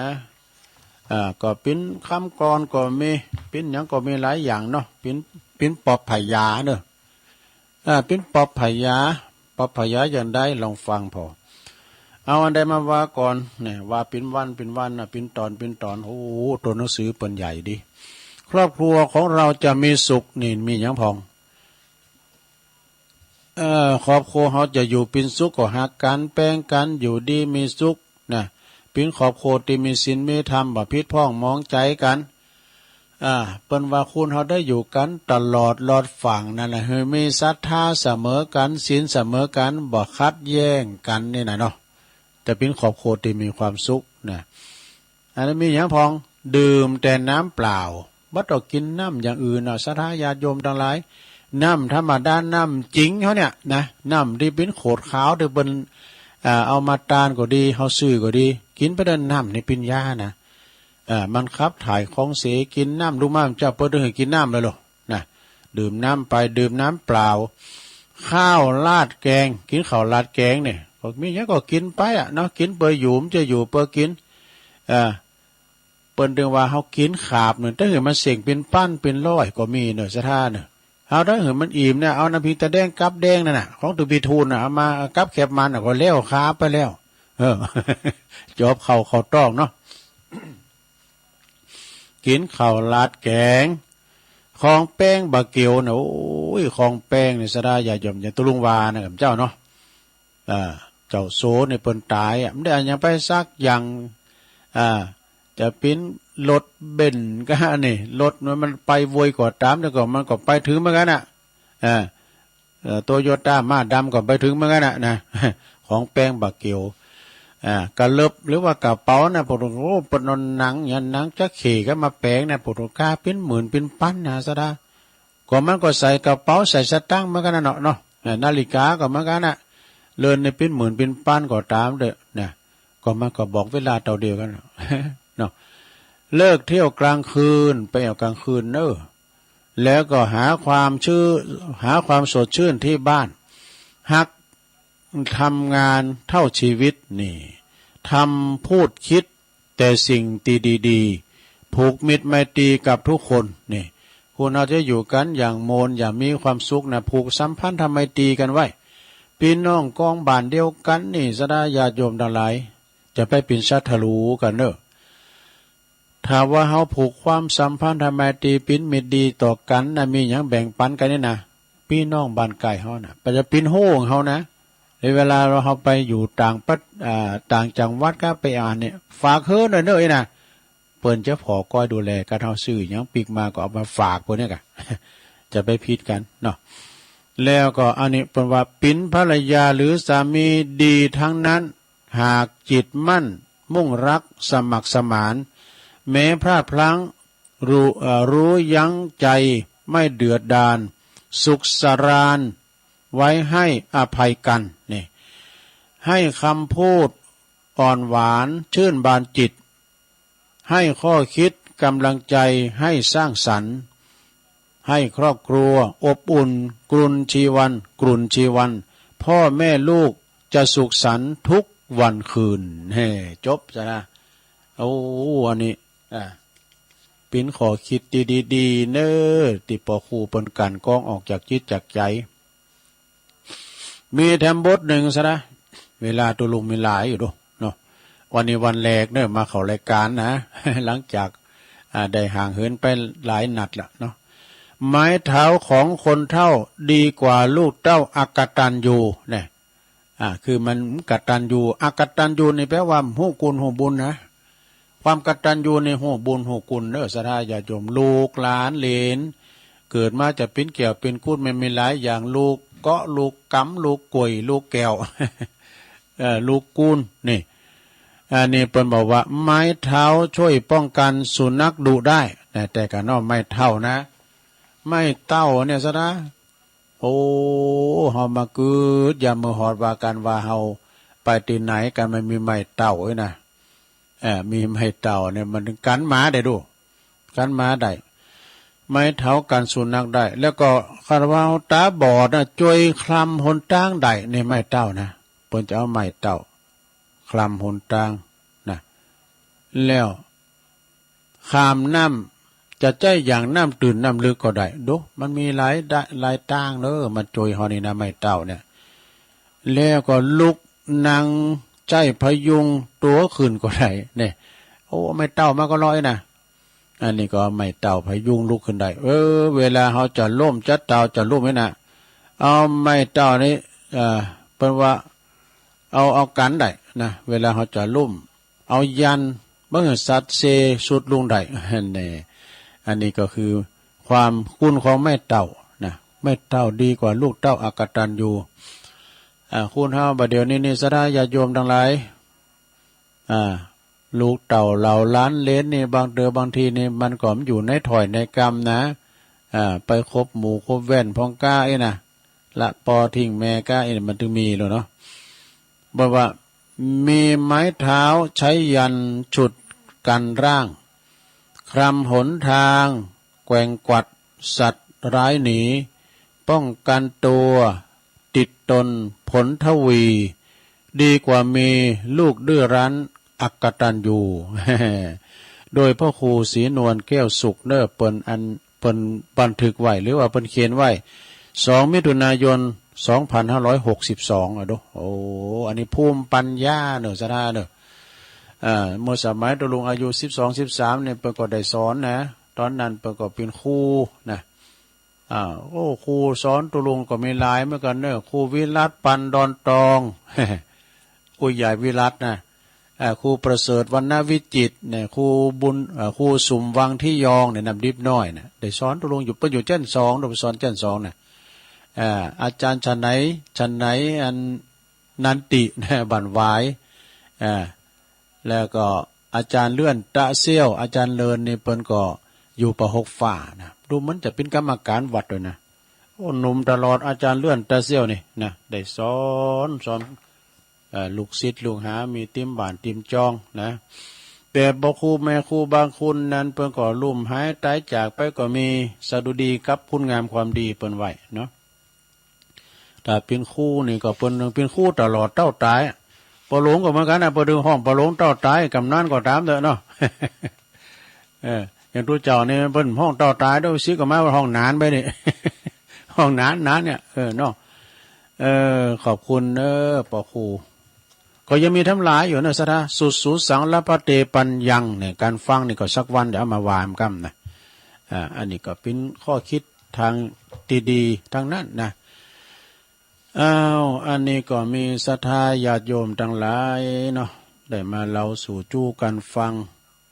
อ่า ก็ปิ้นคำกลอนก็มี ปิ้นหยังก็มีหลายอย่างเนาะ ปิ้น ปิ้นปอบผญาเนาะ อ่า ปิ้นปอบผญา ปอบผญาอย่างใดลองฟังผ่อ เอาอันใดมาว่าก่อนเนี่ย ว่าเป็นวันเป็นวันนะ เป็นตอนเป็นตอน โอ้โห ตัวหนังสือเปิ้นใหญ่ดี ครอบครัวของเราจะมีสุข นี่มีหยังพ่อง เอ่อ ครอบครัวเฮาจะอยู่เป็นสุขก็ฮักกัน แปงกัน อยู่ดีมีสุขนะ เป็นครอบครัวที่มีศีลมีธรรม บ่ผิดพ้องหมองใจกัน อ่า เปิ้นว่าคนเฮาได้อยู่กันตลอดรอดฝั่งนั่นแหละ หื้อมีศรัทธาเสมอกัน ศีลเสมอกัน บ่ขัดแย้งกันนี่นะเนาะ แต่เป็นครอบครัวที่มีความสุขนะ อันนั้นมีหยังพ่อง ดื่มแต่น้ำเปล่า บ่ต้องกินน้ำอย่างอื่นเนาะ ศรัทธาญาติโยมทั้งหลาย น้ำธรรมดา น้ำจริงเฮาเนี่ยนะ น้ำที่เป็นขวดขาวที่เปิ้น อ่า เอามาตานก็ดี เฮาซื้อก็ดี กินไปเด้อ น้ำนี่เป็นยานะ อ่า มันขับถ่ายของเสีย กินน้ำดูมา เจ้าเปิ้นถึงให้กินน้ำเลยเหรอนะ ดื่มน้ำไป ดื่มน้ำเปล่า ข้าวราดแกง กินข้าวราดแกงเนี่ย ก็มีหยังก็กินไปอะเนาะ กินเปื่ออยู่ มันจะอยู่เปื่อกิน อ่า เปิ้นถึงว่าเฮากินขาบเนี่ย ถ้าหื้อมันเส้งเป็นปั้นเป็นร้อยก็มีเนอะ ศรัทธาเนอะ เฮาถ้าหื้อมันอิ่มเนี่ย เอาน้ำพริกตาแดงกับแดงนั่นน่ะ ของตุ๊กปีทูลน่ะ เอามากับแคบมันน่ะ ก็แล้วคาบไปแล้ว เออ จอบเข้าเข้าต้องเนาะ กินข้าวราดแกง ของแปงบ่าเกียวนะ โอ้ย ของแปงนี่ศรัทธาญาติโยม อย่างตุ๊ลุงว่านะ กับเจ้าเนาะ อ่า เจ้าโสนี่เปิ้นต๋ายอะ บ่ได้เอาหยังไปสักอย่าง อ่า จะเป๋นรถเบนซ์ก็อันนี้ รถมัน มันไปโวยก็ต๋าม แต่ก็มันก็ไปถึงเหมือนกันน่ะ อ่า เอ่อ โตโยต้ามาดำก็ไปถึงเหมือนกันน่ะนะ ของแปงบ่าเกียว อ่า กะเลิบหรือว่ากระเป๋านะ พวก โอ้ เปิ้นเอาหนัง อย่างหนังจักเข้ก็มาแป๋งนะ พวกกาเป๋นหมื่นเป๋นปันนะ ศรัทธา ก็มันก็ใส่กระเป๋าใส่สตางค์เหมือนกันน่ะเนาะ เนาะ เอ่อ นาฬิกาก็เหมือนกันน่ะ เรือนนี่เป๋นหมื่นเป๋นปันก็ต๋ามเถอะนะ ก็มันก็บอกเวลาเต้าเดียวกันเนาะ เนาะ เลิกเที่ยวกลางคืน ไปเอากลางคืนเนอะ แล้วก็หาความชื่น หาความสดชื่นที่บ้าน ฮักทำงานเท่าชีวิตนี่ ทำพูดคิดแต่สิ่งที่ดีๆ ผูกมิตรไมตรีกับทุกคนนี่ คนเฮาจะอยู่กันอย่างโมน อย่างมีความสุขนะ ผูกสัมพันธไมตรีกันไว้ พี่น้องกองบ้านเดียวกันนี่ ศรัทธาญาติโยมทั้งหลาย จะไปเป๋นศัตรูกันเนอะ ถ้าว่าเฮาผูกความสัมพันธไมตรี เป๋นมิตรดีต่อกันนะ มีหยังแบ่งปันกันนี่นะ พี่น้องบ้านใก้เฮานะ บ่จะเป๋นฮู้ของเฮานะ ในเวลาเฮาไปอยู่ต่างประ อ่า ต่างจังหวัดก็ไปอ่านเนี่ย ฝากเฮือหน่อยเนอะ ไอ้นะ เปิ้นจะผ่อก้อยดูแลกัน เฮาซื้อหยังปิ๊กมาก็เอามาฝากเปิ้นเนี่ยกะ จะไปผิดกันเนาะ แล้วก็อันนี้เปิ้นว่าเป๋นภรรยาหรือสามีดีทั้งนั้น หากจิตมั่นมุ่งรักสมัครสมาน แม้พลาดพลั้ง รู้ เอ่อ รู้ยั้งใจไม่เดือดดาล สุขสรานไว้ให้อภัยกัน นี่ ให้คำพูดอ่อนหวานชื่นบานจิต ให้ข้อคิดกำลังใจให้สร้างสรรค์ ให้ครอบครัวอบอุ่นกรุ่นชีวัน กรุ่นชีวัน พ่อแม่ลูกจะสุขสันต์ทุกวันคืน เฮ้ จบซะนะ โอ้ อันนี้ อ่า เป๋นข้อคิดที่ดีๆ เนอะ ตี้ปอครูเปิ้นกลั่นกรองออกจากจิตจากใจ มีแถมบทหนึ่งซะนะ เวลาตุ๊ลุงมีหลายอยู่ดูเนาะ วันนี้วันแรกเนอะ มาเข้ารายการนะ หลังจาก อ่า ได้ห่างเหินไปหลายนัดละเนาะ ไม้เท้าของคนเฒ่าดีกว่าลูกเต้าอกตัญญู เนี่ย อ่า คือมันกตัญญู อกตัญญูนี่แปลว่าฮู้คุณฮู้บุญนะ ความกตัญญูนี่ฮู้บุญฮู้คุณเนอะ ศรัทธาญาติโยม ลูกหลานเหลน เกิดมาจะเป๋นแก้วเป๋นกุด มันมีหลายอย่าง ลูกเกาะ ลูกกำ ลูกกล้วย ลูกแก้ว เอ่อ ลูกกุด นี่ อันนี้เปิ้นบอกว่าไม้เท้าช่วยป้องกันสุนัขดุได้ นะ แต่กะเนาะ ไม้เท้านะ ไม้เท้าเนี่ย ศรัทธา โอ้ เฮามาเกิดยามมื้อฮอดว่ากันว่าเฮาไปตี้ไหนกัน มันมีไม้เท้าเอ้ยนะ เอ่อ มีไม้เท้าเนี่ย มันกันหมาได้ดู กันหมาได้ ไม้เท้ากันสุนัขได้ แล้วก็คันว่าเฮาต๋าบอดนะ จ้วยคลำหนตางได้ นี่ไม้เท้านะ เปิ้นจะเอาไม้เท้าคลำหนตางนะ แล้ว ข้ามน้ำ จะใจ๊อย่างน้ำตื้นน้ำลึกก็ได้ ดู มันมีหลายด้าน หลายตางเนอะ มาจ้วยเฮานี่นะ ไม้เท้าเนี่ย แล้วก็ลุกนั่ง ใช้พยุงตัวขึ้นก็ได้เนี่ย โอ้ ไม้เต๊ามาก็ร้อยนะ อันนี้ก็ไม้เต๊าพยุงลุกขึ้นได้ เออ เวลาเฮาจะล้มจะเต๊าจะล้มนี่นะ เอาไม้เต๊านี่ เอ่อ เปิ้นว่า เอา เอากันได้นะ เวลาเฮาจะล้ม เอายันบ่หื้อสัตว์เซสุดลงได้ แหน่ อันนี้ก็คือความคุณของไม้เต๊านะ ไม้เต๊าดีกว่าลูกเต๊าอกตัญญู อ่า คุณเฮาบ่าเดี่ยวนี้นี่ศรัทธาญาติโยมตังหลาย อ่า ลูกเต้าเหล่าหลานเหลนนี่ บางเตื้อบางทีนี่มันก็อยู่ในถ้อยในกำนะ อ่า ไปคบหมู่คบแว่นพ่องก้าอี้นะ ละปอทิ้งแม่ก้าอี้นะ มันถึงมีแล้วเนาะ บอกว่า มีไม้เท้าใช้ยันต์ฉุดกันร่าง คลำหนทาง แกว่งกวัดสัตว์ร้ายหนี ป้องกันตัว ติดตนผลทวี ดีกว่ามีลูกดื้อรั้นอกตัญญู โดยพระครูศรีนวลแก้วสุขเนอ เปิ้นอัน เปิ้นบันทึกไว้ หรือว่าเปิ้นเขียนไว้ สอง มิถุนายน สองพันห้าร้อยหกสิบสอง อะโด โอ้ อันนี้ภูมิปัญญาเนอ ศรัทธาเนอ อ่า เมื่อสมัยตุ๊ลุงอายุสิบสอง สิบสามเนี่ย เปิ้นก็ได้สอนนะ ตอนนั้นเปิ้นก็เป็นครูนะ อ่า โอ้ ครูสอนตุ๊ลุงก็มีหลายเหมือนกันเนอะ ครูวิรัต ปันดอนตอง ครูใหญ่วิรัตนะ อ่า ครูประเสริฐ วรรณวิจิตรเนี่ย ครูบุญ อ่า ครูสุม วังทิยองเนี่ย น้ำดิบน้อยนะ ได้สอนตุ๊ลุงอยู่ เปิ้นอยู่ชั้นสอง เปิ้นสอนชั้นสองนะ อ่า อาจารย์ฉะไหน ฉะไหน อัน นันติ นะ บ้านหวาย อ่า แล้วก็อาจารย์เลื่อน ตะเซี่ยว อาจารย์เลินนี่ เปิ้นก็อยู่ ป.หก ฝ่านะ ดูเหมือนจะเป็นกรรมการวัดด้วยนะ โอ้ หนุ่มตลอด อาจารย์เลื่อน ตะเซี่ยวนี่นะ ได้สอน สอน เอ่อ ลูกศิษย์ลูกหา มีเต็มบ้านเต็มจองนะ แต่พระครูแม่ครูบางคนนั้น เปิ้นก็ล้มหายตายจากไปก็มี สดุดีกับคุณงามความดีเปิ้นไว้เนาะ ถ้าเป็นครูนี่ก็เปิ้นเปิ้นครูตลอดเต้าต๋ายอะ ปอหลวงก็เหมือนกันนะ เปิ้นถึงฮ้องปอหลวงเต้าต๋าย กำนันก็ต๋ามเถอะเนาะ เออ อย่างตุ๊เจ้านี่เปิ้นฮ้องเต้าต๋าย เดี๋ยวสิก็มาฮ้องหนานไปนี่ ฮ้องหนาน หนานเนี่ย เออ เนาะ เออ ขอบคุณเออ ปอครู ก็ยังมีทำหลายอยู่นะศรัทธา สุดสูสังละพะเตปัญญังเนี่ย การฟังนี่ก็สักวันเดี๋ยวเอามาว่ากันนะ อ่า อันนี้ก็เป็นข้อคิดทางที่ดีทั้งนั้นนะ อ้าว อันนี้ก็มีศรัทธาญาติโยมทั้งหลายเนาะ ได้มาเล่าสู่จู้กันฟัง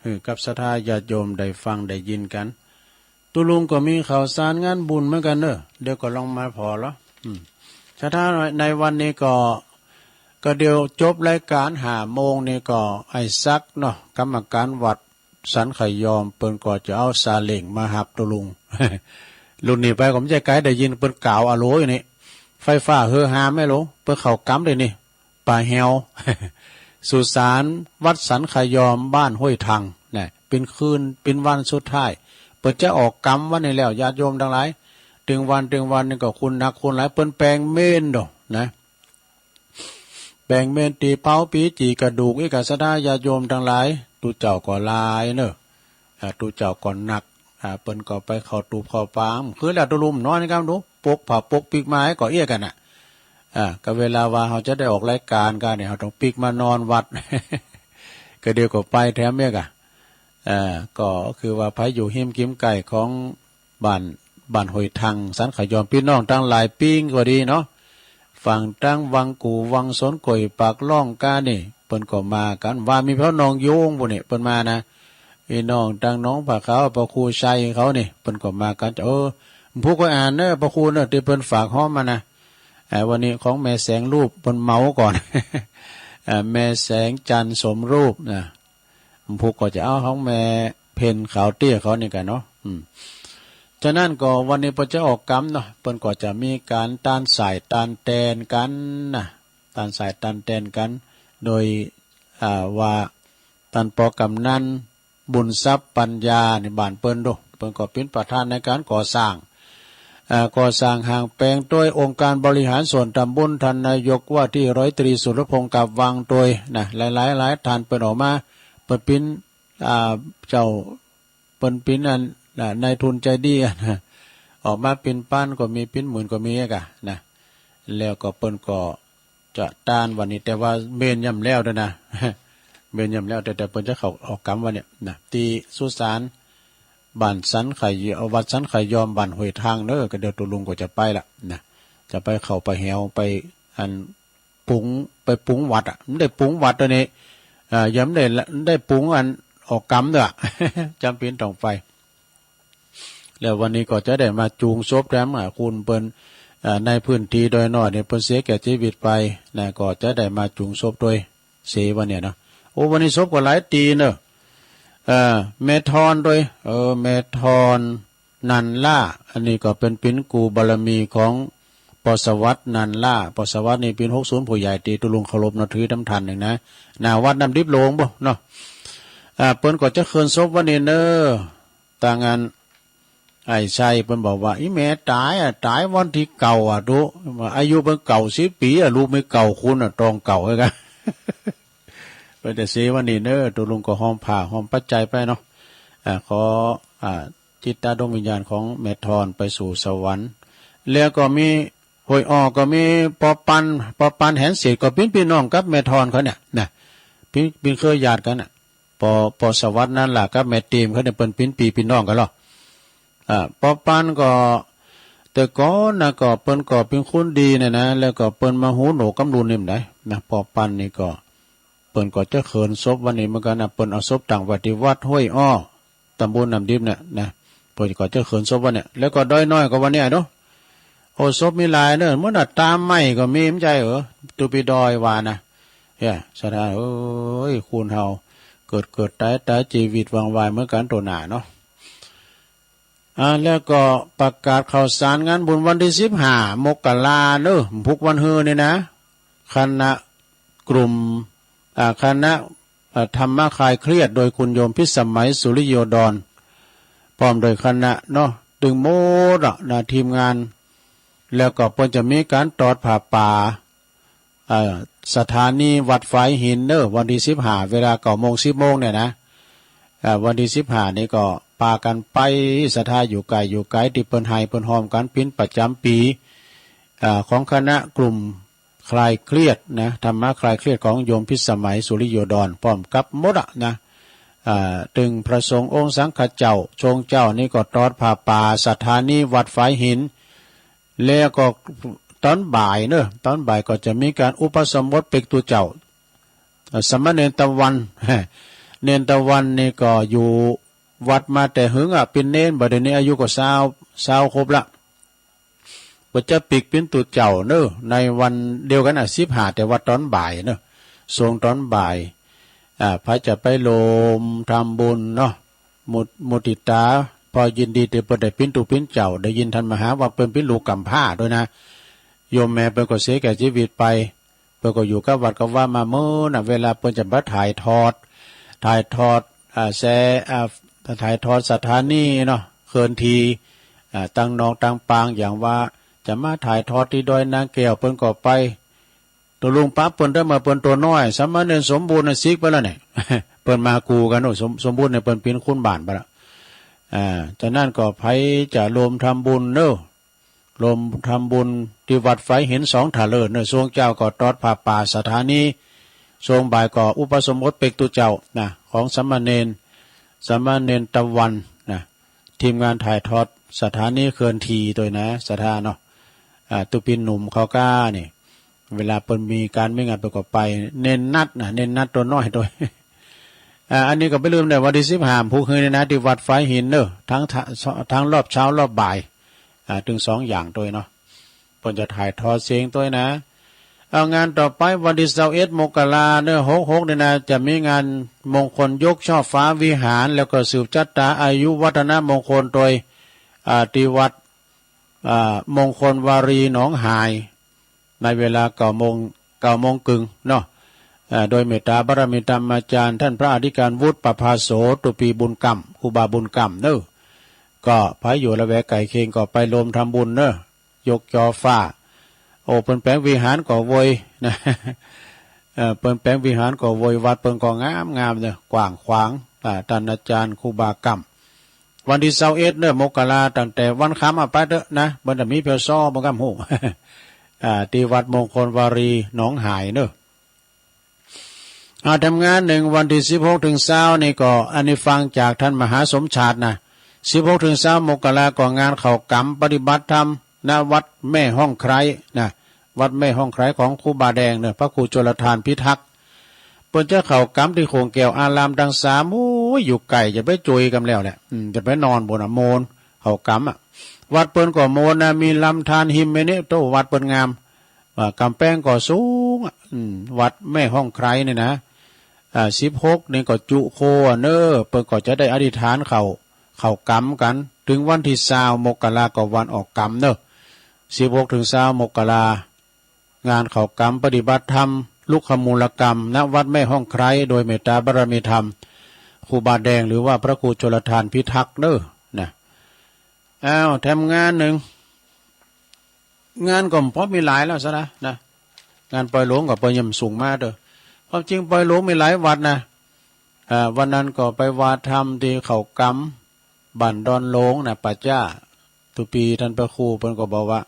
หื้อกับศรัทธาญาติโยมได้ฟังได้ยินกัน ตุ๊ลุงก็มีข่าวสารงานบุญเหมือนกันเนอะ เดี๋ยวก็ลองมาผ่อละ อืม ศรัทธาในวันนี้ก็ ก็เดี๋ยวจบรายการห้าโมงนี่ก็ไอ้สักเนาะ กรรมการวัดสันขยอม เปิ้นก็จะเอาซาเล้งมาฮับตุ๊ลุง ลุนนี่ไปก็บ่ใจ้ไก๋ ได้ยินเปิ้นกล่าวอะโหลอยู่นี่ ไฟฟ้าเฮอฮาแม่โหล เปิ้นเข้ากำเด้นี่ ป่าแฮว สุสานวัดสันขยอมบ้านห้วยทังนะ เป็นคืน เป็นวันสุดท้าย เปิ้นจะออกกำวันนี้แล้ว ญาติโยมทั้งหลาย ตึงวัน ตึงวันนี่ก็คุณหนักคุณหลาย เปิ้นแปลงเมนโดนะ แปลงเมนตี้เผาผีจี่กระดูก อี้กะศรัทธาญาติโยมทั้งหลาย ตุ๊เจ้าก็หลายเนอะ อ่า ตุ๊เจ้าก็หนัก อ่า เปิ้นก็ไปเข้าตูบเข้าปา คือแล้วตุ๊ลุงนอนนี่ครับ ดู ปกผ้าปกปิ๊กมาให้ก็เอี้ยกันน่ะ อ่า ก็เวลาว่าเฮาจะได้ออกรายการกันเนี่ย เฮาต้องปิ๊กมานอนวัด ก็เดี๋ยวก็ไปแถมเอี้ยกะ อ่า ก็คือว่าไผอยู่ฮิมกิมใก้ของบ้าน บ้านห้วยทัง สันขยอม พี่น้องทั้งหลายปิ้งก็ดีเนาะ ฝั่งตังวังกู่ วังสนก๋วย ปากล่องกานี่ เปิ้นก็มากัน ว่ามีพระนองโยงปุ้นนี่ เปิ้นมานะ พี่น้องตังหนองผาขาว พระครูชัยเขานี่ เปิ้นก็มากัน เออ ผู้ก็อ่านเนอะ พระครูเนอะ ตี้เปิ้นฝากฮ้อมมานะ เอ่อ วันนี้ของแม่แสงรูป เปิ้นเหมาก่อน เอ่อ แม่แสงจันทร์สมรูปนะ ผู้ก็จะเอาของแม่เพ็ญขาวเตี้ยเขานี่กันเนาะ อืม ฉะนั้นก็วันนี้เปิ้นจะออกกำเนาะ เปิ้นก็จะมีการตานสายตานแตนกันนะ ตานสายตานแตนกัน โดย อ่า ว่าต้านปอกำนัน บุญทรัพย์ปัญญานี่บ้านเปิ้นโด เปิ้นก็เป็นประธานในการก่อสร้าง อ่า ก่อสร้างห้างแปลงโดยองค์การบริหารส่วนตำบล ท่านนายกว่าที่ร้อยตรีสุรพงษ์กาบวังโดยนะ หลายๆ หลายท่านเปิ้นออกมา เปิ้นเป็น อ่า เจ้า เปิ้นเป็นอัน อ่า นายทุนใจดีอะนะ ออกมาเป็นพันก็มี เป็นหมื่นก็มีอะกะนะ แล้วก็เปิ้นก็ จะต้านวันนี้ แต่ว่าเมนย่ำแล้วเด้อนะ เมนย่ำแล้ว แต่ แต่เปิ้นจะเข้าออกกรรมวันเนี้ยนะ ตี้สุสานบ้านสันไข่ยอ วัดสันไข่ยอม บ้านห้วยทางเด้อ ก็เดี๋ยวตุ๊ลุงก็จะไปละนะ จะไปเข้าไปแหวไปอัน ปรุง ไปปรุงวัดอะ มันได้ปรุงวัดตัวนี้ อ่า ยังไม่ได้ละ ได้ปรุงอันออกกรรมเด้อ จำเป็นต้องไป แล้ววันนี้ก็จะได้มาจูงศพแถม อ่า คุณเปิ้น อ่า ในพื้นที่ดอยน้อยนี่เปิ้นเสียแก่ชีวิตไปนะ ก็จะได้มาจูงศพด้วยเสวันเนี่ยเนาะ โอ้ วันนี้ศพก็หลายตีเนอะ เออ แม่ทอนด้วย เออ แม่ทอน นันล่า อันนี้ก็เปิ้นปิ๋นกู้บารมีของปอสวัสดิ์นันล่า ปอสวัสดิ์นี่ปิ๋นหกศูนย์ผู้ใหญ่ตี้ตุ๊ลุงเคารพนับถือตำท่านหนึ่งนะ หน้าวัดน้ำดิบหลวงบ่เนาะ อ่า เปิ้นก็จะเคินศพวันนี้เนอะ ตางอัน ไอ้ชัยเปิ้นบอกว่า อีแม่ต๋ายอะ ต๋ายวันตี้เก้าอะ ดู อายุเปิ้นเก้าสิบปี๋อะ ลูกมีเก้าคนอะ ต้องเก้าเหมือนกัน เปิ้นจะเสวันนี้เนอะ ตุ๊ลุงก็หอบผ้าหอบปัจจัยไปเนาะ อ่า ขอ อ่า จิตตาดวงวิญญาณของแม่ทอนไปสู่สวรรค์ แล้วก็มีห้วยอ้อก็มีปอปัน ปอปันแหนเศรษฐก็ปิ๋นปี้น้องกับแม่ทอนเขาเนี่ยนะ ปิ๋น ปิ๋นเครือญาติกันน่ะ ปอ ปอสวัสดิ์นันล่ากับแม่เตรียมเขาเนี่ยเปิ้นปิ๋นปี้ปี้น้องกันเหรอ อ่า ปอปันก็ แต่ก่อนนะก็เปิ้นก็เป๋นคนดีเนี่ยนะ แล้วก็เปิ้นมาฮู้โหนกกำลุนนี่มันได้นะ ปอปันนี่ก็ เปิ้นก็จะเคินศพวันนี้เหมือนกันนะ เปิ้นเอาศพตั้งไว้ตี้วัดห้วยอ้อ ตำบลน้ำดิบเนี่ยนะ เปิ้นก็จะเคินศพวันเนี่ย แล้วก็ดอยน้อยก็วันนี้เนาะ โอ้ ศพมีหลายเนอะ เหมือนน่ะตามไม้ก็มี มันใหญ่เออ ตูปีดอยว่านะ เฮ้ย ศรัทธาเอ้ย คนเฮา เกิดเกิดต๋ายต๋าย ชีวิตวังวายเหมือนกันตั๊วหน้าเนาะ อ่า แล้วก็ประกาศข่าวสารงานบุญวันตี้สิบห้ามกราเนอะ พุกวันฮือนี่นะ คณะกลุ่ม อ่า คณะ อ่า ธรรมะคลายเครียด โดยคุณโยมพิสมัย สุริโยดร พร้อมโดยคณะเนาะ ตึงหมดอะนะ ทีมงาน แล้วก็เปิ้นจะมีการตอดผ้าป่า เอ่อ สถานีวัดฝายหินเนอะ วันตี้สิบห้า เวลาเก้าโมง สิบโมงเนี่ยนะ เอ่อ วันตี้สิบห้านี่ก็ปากั๋นไป ศรัทธาอยู่ไกลอยู่ไกล ตี้เปิ้นไห้เปิ้นหอมกั๋นเป๋นประจ๋ำปี๋ เอ่อ ของคณะกลุ่มคลายเครียดนะ ธรรมะคลายเครียดของโยมพิสมัย สุริโยดร พร้อมกับหมดอะนะ เอ่อ ตึงพระสงฆ์องค์สังฆเจ้า ชงเจ้านี่ก็ตอดผ้าป่า สถานีวัดฝายหิน แล้วก็ตอนบ่ายเนอะ ตอนบ่ายก็จะมีการอุปสมบทเปกตุ๊เจ้า เอ่อ สามเณรตะวัน เณรตะวันนี่ก็อยู่วัดมาแต่หึงอะ เป๋นเณร บัดเดี๋ยวนี้อายุก็ซาว ซาวครบละ เปิ้นจะเปกเป๋นตุ๊เจ้าเนอะ ในวันเดียวกั๋นอะ สิบห้า แต่ว่าตอนบ่ายเนอะ ช่วงตอนบ่าย อ่า ใผจะไปร่วมทำบุญเนาะ มุ มุติตา พอยินดีตี้เปิ้นได้เป๋นตุ๊เป๋นเจ้า ได้ยินท่านมาหาว่าเปิ้นเป๋นลูกกำพร้าตั๊วนะ โยมแม่เปิ้นก็เสียแก่ชีวิตไป เปิ้นก็อยู่กับวัดกับวามาเมินน่ะ เวลาเปิ้นจะมาถ่ายทอด ถ่ายทอด อ่า แส อ่า ถ่ายทอดสถานีเนาะ เคลื่อนที่ อ่า ตังนอกตังปาง อย่างว่าจะมาถ่ายทอดตี้ดอยนางแก้ว เปิ้นก็ไป ตุ๊ลุงปะเปิ้นเต๊อะ เมื่อเปิ้นตั๋วน้อย สามเณรสมบูรณ์น่ะ สิกไปแล้วเนี่ย เปิ้นมากู้กั๋นโน่น สม สมบูรณ์เนี่ย เปิ้นเป๋นคนบ้านไปแล้ว อ่า จากนั้นก็ใผจะร่วมทำบุญเนอะ ร่วมทำบุญตี้วัดฝายหินสองท่าเลิศเนอะ ช่วงเจ๊าก็ตอดผ้าป่าสถานี ช่วงบ่ายก็อุปสมบทเปกตุ๊เจ้านะ ของสามเณร สามเณรตะวันนะ ทีมงานถ่ายทอดสถานีเคลื่อนที่ตั๊วนะ ศรัทธาเนาะ อ่า ตุ๊ปินหนุ่มเขาก้านี่ เวลาเปิ้นมีการมีงานเปิ้นก็ไป เณรนัดนะ เณรนัดตั๋วน้อยตั๊ว อ่า อันนี้ก็บ่ลืมเด้อ วันตี้สิบห้าพุกหื้อนี่นะ ตี้วัดฝายหินเนอะ ทั้ง ทั้งรอบเช้ารอบบ่าย อ่า ตึงสองอย่างตั๊วเนาะ เปิ้นจะถ่ายทอดเสียงตั๊วนะ เอา งานต่อไปวันตี้ซาวเอ็ดมกราเนอะ หกหกนี่นะ จะมีงานมงคลยกช่อฟ้าวิหาร แล้วก็สืบชะตาอายุวัฒนมงคลโดย อ่า ตี้วัด อ่า มงคลวารีหนองหาย ในเวลาเก้าโมง เก้าโมงครึ่งเนาะ อ่า โดยเมตตาบารมีธรรมาจารย์ท่านพระอธิการวุฒิประภาโส ตุ๊ปีบุญกำ ครูบาบุญกำเนอะ ก็ใผอยู่ละแวกใกล้เคียงก็ไปร่วมทำบุญเนอะ ยกช่อฟ้า โอ้ เปิ้นแป๋งวิหารก็โวยนะ เอ่อ เปิ้นแป๋งวิหารก็โวย วัดเปิ้นก็งามงามเนอะ กว้างขวาง อ่า ท่านอาจารย์ครูบากำ วันตี้ซาวเอ็ดเนอะ มกรา ตั้งแต่วันค่ำเอาไปเต๊อะนะ เปิ้นจะมีเพียวซ้อบ่กำฮู้ อ่า ที่วัดมงคลวารีหนองหายเนอะ อ่า ทำงานหนึ่งวันที่สิบหกถึงซาวนี่ก็ อันนี้ฟังจากท่านมหาสมชาตินะ สิบหกถึงซาวมกราก็งานเข้ากรรมปฏิบัติธรรม ณ วัดแม่ห้องไคร้นะ วัดแม่ห้องไคร้ของครูบาแดงเนอะ พระครูชลทานพิทักษ์ เปิ้นจะเข้ากรรมที่โขงแก้วอารามตังสาม โอ้ย อยู่ไกล จะไปจุยกำแล้วแหละ อืม จะไปนอนบนน่ะ โมน เข้ากรรมอะ วัดเปิ้นก็โมนนะ มีลำธารหิมแม่นี้ โต้ วัดเปิ้นงาม อ่า กำแพงก็สูงอะ อืม วัดแม่ห้องไคร้นี่นะ อ่า สิบหกนี่ก็จุโคอะเนอะ เปิ้นก็จะได้อธิษฐานเข้า เข้ากรรมกัน ถึงวันที่ซาวมกราก็วันออกกรรมเนอะ สิบหกถึงซาวมกรา งานเข้ากรรมปฏิบัติธรรม ลุกขมูลกรรม ณ วัดแม่ห้องไคร้ โดยเมตตาบารมีธรรม ครูบาแดง หรือว่าพระครูชลทานพิทักษ์เนอะ นะ อ้าว แถมงานหนึ่ง งานก็พอมีหลายแล้วซะนะ นะ งานปล่อยหลวงก็เปิ้นย่ำสูงมาเด้อ ความจริงปล่อยหลวงมีหลายวัดนะ อ่า วันนั้นก็ไปวาดธรรมที่เข้ากรรม บ้านดอนหลวงนะ ป่าจ้า ตุปีท่านพระครูเปิ้นก็บอกว่า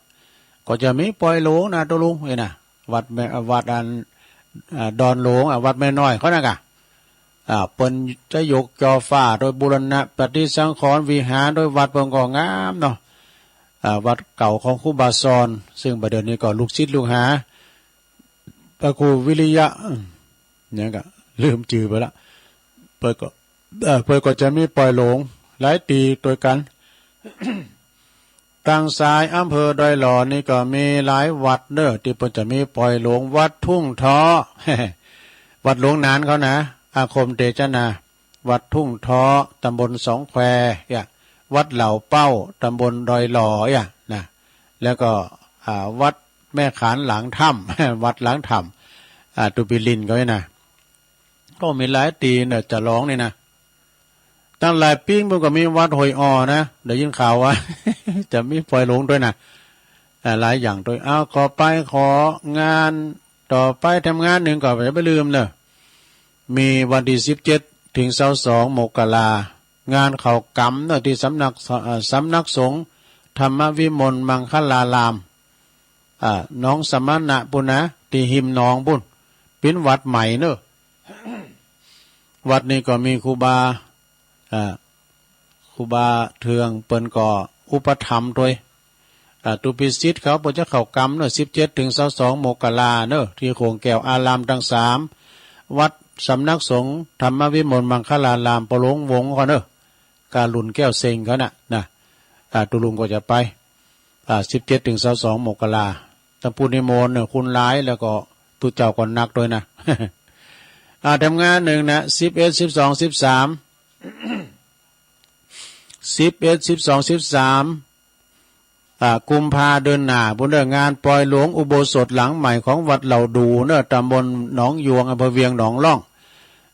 ก็จะมีปล่อยหลวงนะ ตกลงเอ้ยนะ วัดแม่ วัดอัน อ่า ดอนหลวง อ่า วัดแม่น้อยเขานะกะ อ่า เปิ้นจะยกจอฟ้าโดยบูรณะปฏิสังขรณ์วิหาร โดยวัดเปิ้นก็งามเนาะ อ่า วัดเก่าของครูบาซอน ซึ่งบัดเดี๋ยวนี้ก็ลูกศิษย์ลูกหา พระครูวิริยะ อืม เนี่ยก็ลืมจื่อไปละ เปิ้นก็ เอ่อ เปิ้นก็จะมีปล่อยหลวงหลายตีตวยกัน ตางซ้ายอำเภอดอยหล่อนี่ก็มีหลายวัดเนอะ ที่เปิ้นจะมีปล่อยหลวง วัดทุ่งท้อ วัดหลวงนานเขานะ อาคมเตจนา วัดทุ่งท้อ ตำบลสองแคว เนี่ย วัดเหล่าเป้า ตำบลดอยหล่อ เนี่ย นะ แล้วก็ อ่า วัดแม่ขานหลังถ้ำ วัดหลังถ้ำ อ่า ตุปีลินเขาเนี่ยนะ ก็มีหลายตีเนอะ จะหลองนี่นะ ตั้งหลายปี๋มันก็มีวัดห้วยอ้อนะ ได้ยินข่าวว่า จะมีปล่อยหลวงด้วยนะ อ่า หลายอย่างด้วย เอา ขอไป ของานต่อไป ทำงานหนึ่งก็อย่าไปลืมเนอะ มีวันที่สิบเจ็ดถึงซาวสองมกรา งานเข้ากรรมเนอะ ที่สำนัก เอ่อ สำนักสงฆ์ธรรมวิมลมังคลาราม อ่า หนองสมณะปุ้นนะ ที่หิมหนองปุ้น เป๋นวัดใหม่เนอะ วัดนี้ก็มีครูบา อ่า ครูบาเทืองเปิ้นก็อุปถัมภ์ตวย อ่า ตุปีศิษย์เขาเปิ้นจะเข้ากรรมเนอะ สิบเจ็ดถึงซาวสองมกราเนอะ ที่โขงแก้วอารามตังสาม วัดสำนักสงฆ์ธรรมวิมลมังคลาราม ปอหลวงวงศ์เขาเนอะ กาลุนแก้วเซ็งเขาน่ะ นะ อ่า ตุลุงก็จะไป อ่า สิบเจ็ดถึงซาวสองมกรา ตำปูนิมนต์เนี่ยคนหลาย แล้วก็ตุ๊เจ้าก็นักด้วยนะ อ่า ทำงานหนึ่งนะ สิบเอ็ด สิบสอง สิบสาม สิบเอ็ด สิบสอง สิบสาม อ่า กุมภาเดือนหน้า ปุ้นเด้อ งานปล่อยหลวงอุโบสถหลังใหม่ของวัดเหล่าดูเนอะ ตำบลหนองยวง อำเภอเวียงหนองล่อง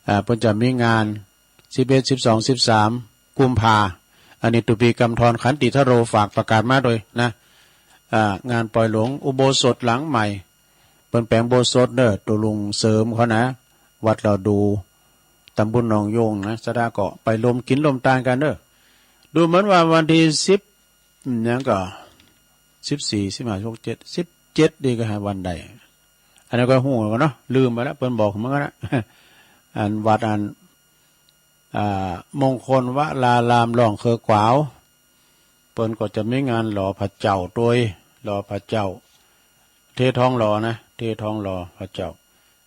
อ่า เปิ้นจะมีงาน สิบเอ็ด สิบสอง สิบสาม กุมภา อันนี้ตุปีกำธรขันติทโรฝากประกาศมาโดยนะ อ่า งานปล่อยหลวงอุโบสถหลังใหม่ เปิ้นแป๋งอุโบสถเนอะ ตุลุงเสริมเขานะ วัดเหล่าดู ตำบลหนองยวงนะ สะดาก็ไปรวมกิ๋นรวมตานกันเนอะ ดูเหมือนว่าวันที่สิบ หยังก็ สิบสี่ สิบห้า สิบหก สิบเจ็ด สิบเจ็ด นี่ก็หาวันใด อันนั้นก็ฮู้กันเนาะ ลืมไปแล้ว เปิ้นบอกเหมือนกันนะ อันวัดอัน อ่า มงคลวรารามหล่องเคอกวาว เปิ้นก็จะมีงานหล่อพระเจ้าตวย หล่อพระเจ้า เททองหล่อนะ เททองหล่อพระเจ้า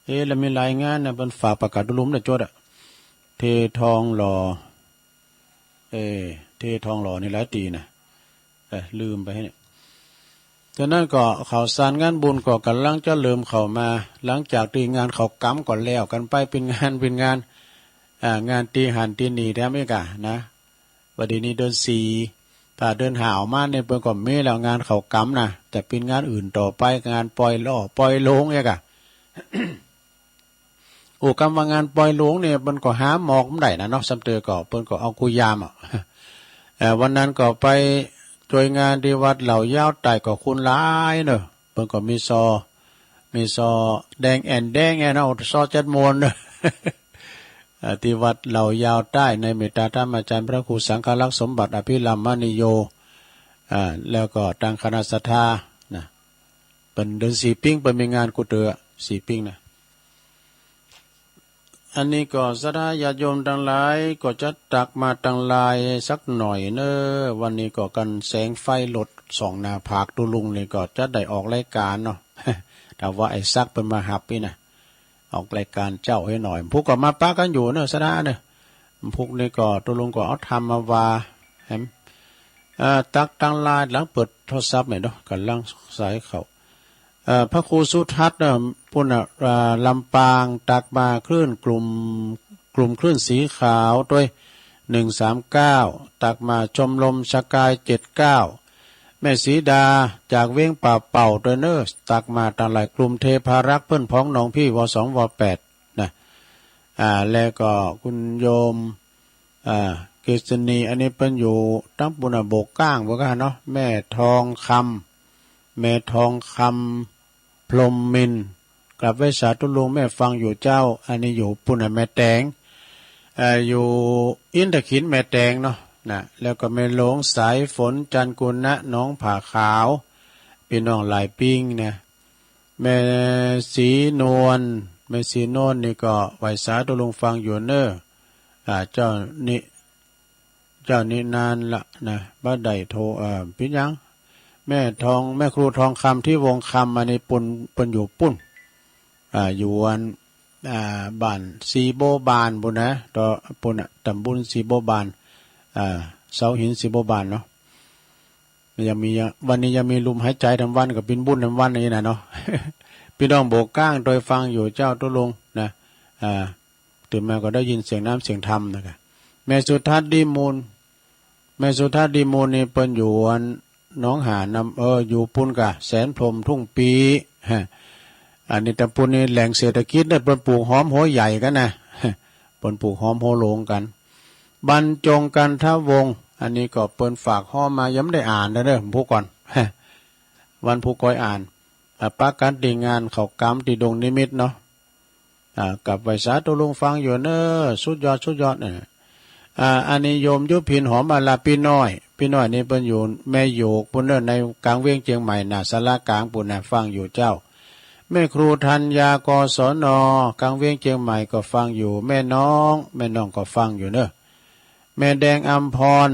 เอ๊ะ แล้วมีหลายงานนะ เปิ้นฝากประกาศตุลุมได้จดอะ เททองหล่อ เอ๊ะ เททองหล่อนี่หลายตีนะ เอ๊ะ ลืมไปเนี่ย ฉะนั้นก็ข่าวสารงานบุญก็กำลังจะเริ่มเข้ามา หลังจากที่งานเข้ากรรมก็แล้วกันไปเป็นงานเป็นงาน อ่า งานตี้หั้นตี้นี่แถมอีกอะนะ บัดนี้เดือนสี่ ถ้าเดือนห้าออกมาเนี่ยเปิ้นก็มีแล้วงานเข้ากรรมนะ แต่เป็นงานอื่นต่อไป งานปล่อยหล่อปล่อยหลวงเนี่ยกะ โอ้ กำว่างานปล่อยหลวงเนี่ย มันก็หาหมอกบ่ได้นะเนาะ ซ้ำเติมก็ เปิ้นก็เอากู้ยามอะ เอ่อ วันนั้นก็ไปช่วยงานที่วัดเหล่ายาวใต้ก็คนหลายเนอะ เปิ้นก็มีซอ มีซอแดงแอ่นแดงแอ่นเนาะ ซอจัดมวลเนอะ เอ่อ ที่วัดเหล่ายาวใต้ในเมตตาธรรมอาจารย์พระครูสังฆลักษณ์สมบัติอภิรัมมณีโย อ่า แล้วก็ตางคณะศรัทธานะ เปิ้นเดินสี่ปิ้ง เปิ้นมีงานกู้เตื้อสี่ปิ้งนะ อันนี้ก็ศรัทธาญาติโยมตังหลายก็จะตักมาตังหลายสักหน่อยเนอะ วันนี้ก็กันแสงไฟรถส่องหน้าผากตุ๊ลุงนี่ก็จะได้ออกรายการเนาะ ถ้าว่าไอ้ศักดิ์เปิ้นมาฮับนี่นะ ออกรายการเจ๊าให้หน่อย พุกก็มาปะกันอยู่เนอะศรัทธาเนอะ พุกนี่ก็ตุ๊ลุงก็เอาธรรมมาว่าแหม เอ่อ ตักตังหลาย หลังเปิดโทรศัพท์หน่อยเนาะ กั๋นหลังสายเข้า เอ่อ พระครูสุทัศน์เนาะ ปุ้นน่ะ เอ่อ ลำปาง ตักมาคลื่นกลุ่ม กลุ่มคลื่นสีขาวตวย หนึ่งสามเก้า ตักมาชมรมสกาย เจ็ดเก้า แม่สีดาจากเวียงป่าเป่าตวยเนอะ ตักมาตังหลาย กลุ่มเทพารักษ์เปิ้นพ้องน้องพี่ ว สอง ว แปด นะ อ่า แล้วก็คุณโยม อ่า กฤษณี อันนี้เปิ้นอยู่ตังปุ้นน่ะ โบกก้าง โบกก้างเนาะ แม่ทองคำ แม่ทองคำ พรหมมินทร์ กราบไหว้สาตุ๊ลุง แม่ฟังอยู่เจ้า อันนี้อยู่ปุ้นน่ะ แม่แตง เอ่อ อยู่อินทขิลแม่แตงเนาะ นะ แล้วก็แม่หลวงสายฝน จันทร์กุณะ หนองผาขาว พี่น้องหลายปิ้งนะ แม่ศรีนวล แม่ศรีนวลนี่ก็ไหว้สาตุ๊ลุงฟังอยู่เนอะ อ่า เจ้านิ เจ้านินานละนะ บ่ได้โทร เอ่อ ปิดยัง แม่ทอง แม่ครูทองคำ ที่วงคำ อันนี้ปุ้น เปิ้นอยู่ปุ้น อ่า อยู่อัน อ่า บ้านสีโบบานปุ้นนะ ต่อปุ้นน่ะ ตำบลสีโบบาน อ่า เสาหินสีโบบานเนาะ ยังมี วันนี้ยังมีลมหายใจทั้งวัน ก็ปิ้นบุญทั้งวันนี่นะเนาะ พี่น้องโบกก้างตวยฟังอยู่เจ้าตุ๊ลุงนะ อ่า ตื่นมาก็ได้ยินเสียงน้ำเสียงธรรมนะกะ แม่สุทัศน์ดีมูล แม่สุทัศน์ดีมูลนี่เปิ้นอยู่อันหนองหานนำ เออ อยู่ปุ้นกะ แสนพรหมทุ่งปี ฮะ อันนี้ตำบลนี่แหล่งเศรษฐกิจเนี่ย เปิ้นปลูกหอมหัวใหญ่กันนะ เปิ้นปลูกหอมหัวโหลงกัน บรรจงกันทวงศ์ อันนี้ก็เปิ้นฝากฮ้อมมา ยังบ่ได้อ่านเด้อ พุกก่อน วันพุกก้อยอ่าน อ่า ปะกั๋นตี้งานเข้ากรรมตี้ดงนิมิตรเนาะ อ่า กราบไหว้สาตุ๊ลุงฟังอยู่เนอะ สุดยอด สุดยอด เออ อ่า อันนี้โยมยุพินหอมอาลา ปี้น้อย ปี้น้อยนี่เปิ้นอยู่แม่โยกปุ้นเนอะ ในกลางเวียงเจียงใหม่ หน้าศาลากลางปุ้นนะ ฟังอยู่เจ้า แม่ครูธัญญา กศน กลางเวียงเจียงใหม่ก็ฟังอยู่ แม่น้อง แม่น้องก็ฟังอยู่เนอะ แม่แดงอำพร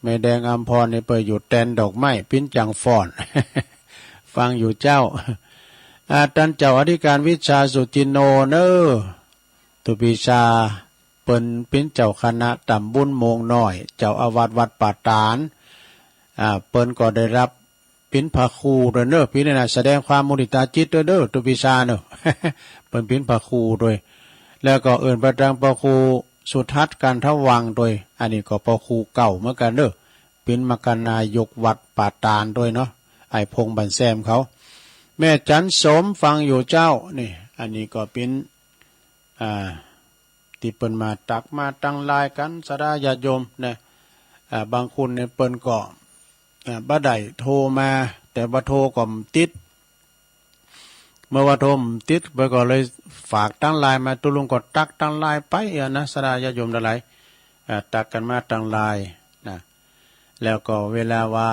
แม่แดงอำพรนี่เปิ้นอยู่แตนดอกไม้ ปิ้นจังฟ้อน ฟังอยู่เจ้า อ่า ต้านเจ้าอธิการวิชา สุจินโน เนอะ ตุ๊ปีชา เปิ้นปิ้นเจ้าคณะตำบลโมงน้อย เจ้าอาวาสวัดป่าตาด อ่า เปิ้นก็ได้รับปิ้นพระครูตวยเนอะ ปี๋นี้นะ แสดงความมุทิตาจิตตวยเนอะ ตุ๊ปีชาเนอะ เปิ้นปิ้นพระครูตวย แล้วก็เอิ้นไปตังพระครูสุทัศน์ กันทวังค์ตวย อันนี้ก็พระครูเก่าเหมือนกั๋นเนอะ ปิ้นมรรคนายกวัดป่าตาดตวยเนาะ ไอ้พงษ์บันแซมเขา แม่จันทร์สม ฟังอยู่เจ้า นี่ อันนี้ก็ปิ้น อ่า ตี้เปิ้นมาตักมาตังหลายกั๋น ศรัทธาญาติโยมนะ อ่า บางคนเนี่ยเปิ้นก็ อ่า บ่ได้โทรมา แต่ว่าโทรก็บ่ติด เมื่อว่าโทรบ่ติด เปิ้นก็เลยฝากตังไลน์มา ตุ๊ลุงก็ตักตังไลน์ไปอะนะ ศรัทธาญาติโยมตังหลาย อ่า ตักกั๋นมาตังไลน์นะ แล้วก็เวลาว่า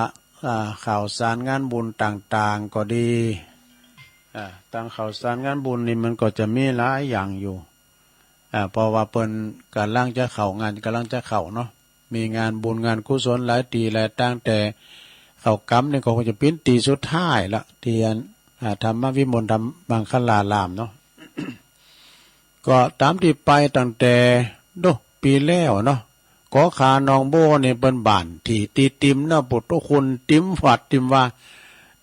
อ่า ข่าวสารงานบุญต่างๆ ก็ดี อ่า ตางข่าวสารงานบุญนี่มันก็จะมีหลายอย่างอยู่ อ่า เพราะว่าเปิ้นก่ำลังจะเข้า งานก่ำลังจะเข้าเนาะ มีงานบุญงานกุศลหลายตี้หลายตาง แต่เข้ากรรมนี่ก็คงจะปิ้นตี้สุดท้ายละ ตี้อัน อ่า ธรรมวิมลธรรมมังคลารามเนาะ ก็ต๋ามตี้ไปตั้งแต่ โด ปี๋แล้วเนาะ กอขานองโบ้นี่เปิ้นบานตี้ ตี้ติ่มเนาะ ปุถุคุณติ่มวัดติ่มวา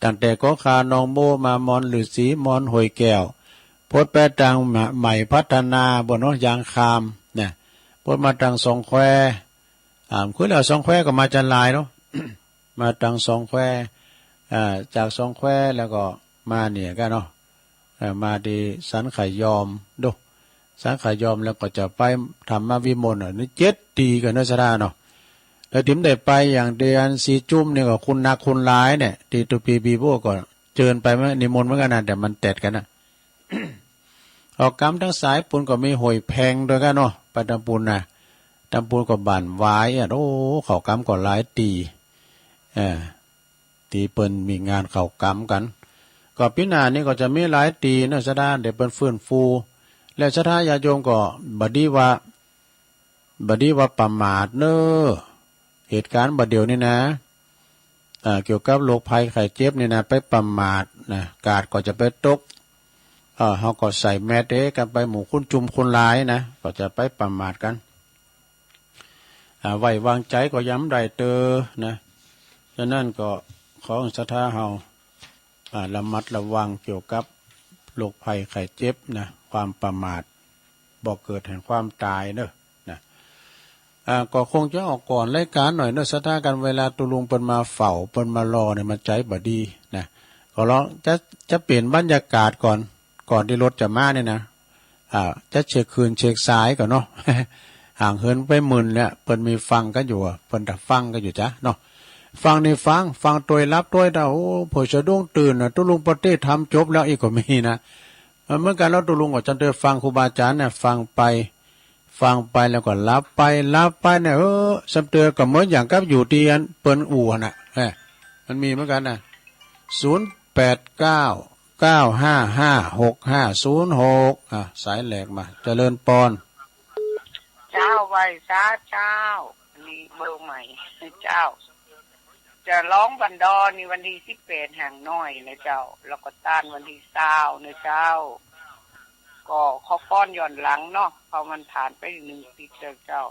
ตั้งแต่กอขานองโบ้มา มอนฤๅษี มอนห้วยแก้ว พดไปตางใหม่พัฒนา บ่เนาะ ยางคามนะ พดมาตางสองแคว อ่า คือแล้วสองแควก็มาจันลายเนาะ มาตางสองแคว อ่า จากสองแควแล้วก็มาเนี่ยกั๋นเนาะ เอ่อ มาตี้สันขยอม โด สันขยอมแล้วก็จะไปธรรมวิมล อ่ะ นี่เจ็ดตี้กั๋นเนาะ ศรัทธาเนาะ แล้วตี้บ่ได้ไปอย่างตี้อันสีจุ่มนี่ก็คนนักคนหลายเนี่ย ตี้ตุ๊ปีปีโบ้ก็เจิญไปเหมือน นิมนต์เหมือนกั๋นนะ แต่มันแตดกั๋นนะ ออกกรรมตางสายปูนก็มีห้วยแพงตวยกั๋นเนาะ ไปตางปูนนะ ตางปูนก็บ้านหวายอ่ะ โอ้ เข้ากรรมก็หลายตี้ เออ ตี้เปิ้นมีงานเข้ากรรมกั๋น ก็ปี๋หน้านี้ก็จะมีหลายตี้เนาะ ศรัทธา เดี๋ยวเปิ้นฟื้นฟู และศรัทธาญาติโยมก็บ่ดีว่า บ่ดีว่าประมาทเนาะ เหตุการณ์บ่าเดี่ยวนี้นะ เอ่อ เกี่ยวกับโรคภัยไข้เจ็บนี่นะ ไปประมาทนะ กาดก็จะไปตก เอ่อ เฮาก็ใส่แมสเด้กันไป หมู่คนจุมคนหลายนะ ก็จะไปประมาทกัน อ่า ไว้วางใจ๋ก็ยังบ่ได้เตื้อนะ ฉะนั้นก็ขอศรัทธาเฮา อ่า ระมัดระวังเกี่ยวกับโรคภัยไข้เจ็บนะ ความประมาทบ่เกิดแห่งความต๋ายเนาะ นะ อ่า ก็คงจะออกก่อนรายการหน่อยเนาะ ศรัทธา กันเวลาตุ๊ลุงเปิ้นมาเฝ้า เปิ้นมารอเนี่ย มันใจ๋บ่ดีนะ ก็ลองจะ จะเปลี่ยนบรรยากาศก่อน ก่อนตี้รถจะมาเนี่ยนะ อ่า จะเช็คคลื่นเช็คสายก่อนเนาะ ห่างเหินไปมื้อแล้ว เปิ้นมีฟังกันอยู่อะ เปิ้นตาฟังกันอยู่จ้ะเนาะ ฟังนี่ฟัง ฟังตวยหลับตวยตา โอ้ เผื่อสะดุ้งตื่นน่ะ ตุ๊ลุงปฏิธรรมจบแล้วอีกก็มีนะ เออ เหมือนกันแล้ว ตุ๊ลุงก็จำเตยฟังครูบาอาจ๋ารย์เนี่ย ฟังไป ฟังไปแล้วก็หลับไป หลับไปเนี่ย เออ จำเตยก็เหมือนอย่างกับอยู่ตี้อันเปิ้นอู้หั่นน่ะ เออ มันมีเหมือนกันนะ ศูนย์แปดเก้า เก้าห้าห้า หกห้าศูนย์หก อ่ะ สายแรกมา เจริญปอน เจ้า ไหว้สาเจ้า อันนี้เบอร์ใหม่ เจ้า จะร้องบันดอนนี่วันตี้สิบแปด ห่างน้อยนะเจ้า แล้วก็ต้านวันตี้ซาวนะเจ้า ก็ขอฟ้อนย้อนหลังเนาะ เพราะมันผ่านไปหนึ่งอาทิตย์แล้วเจ้า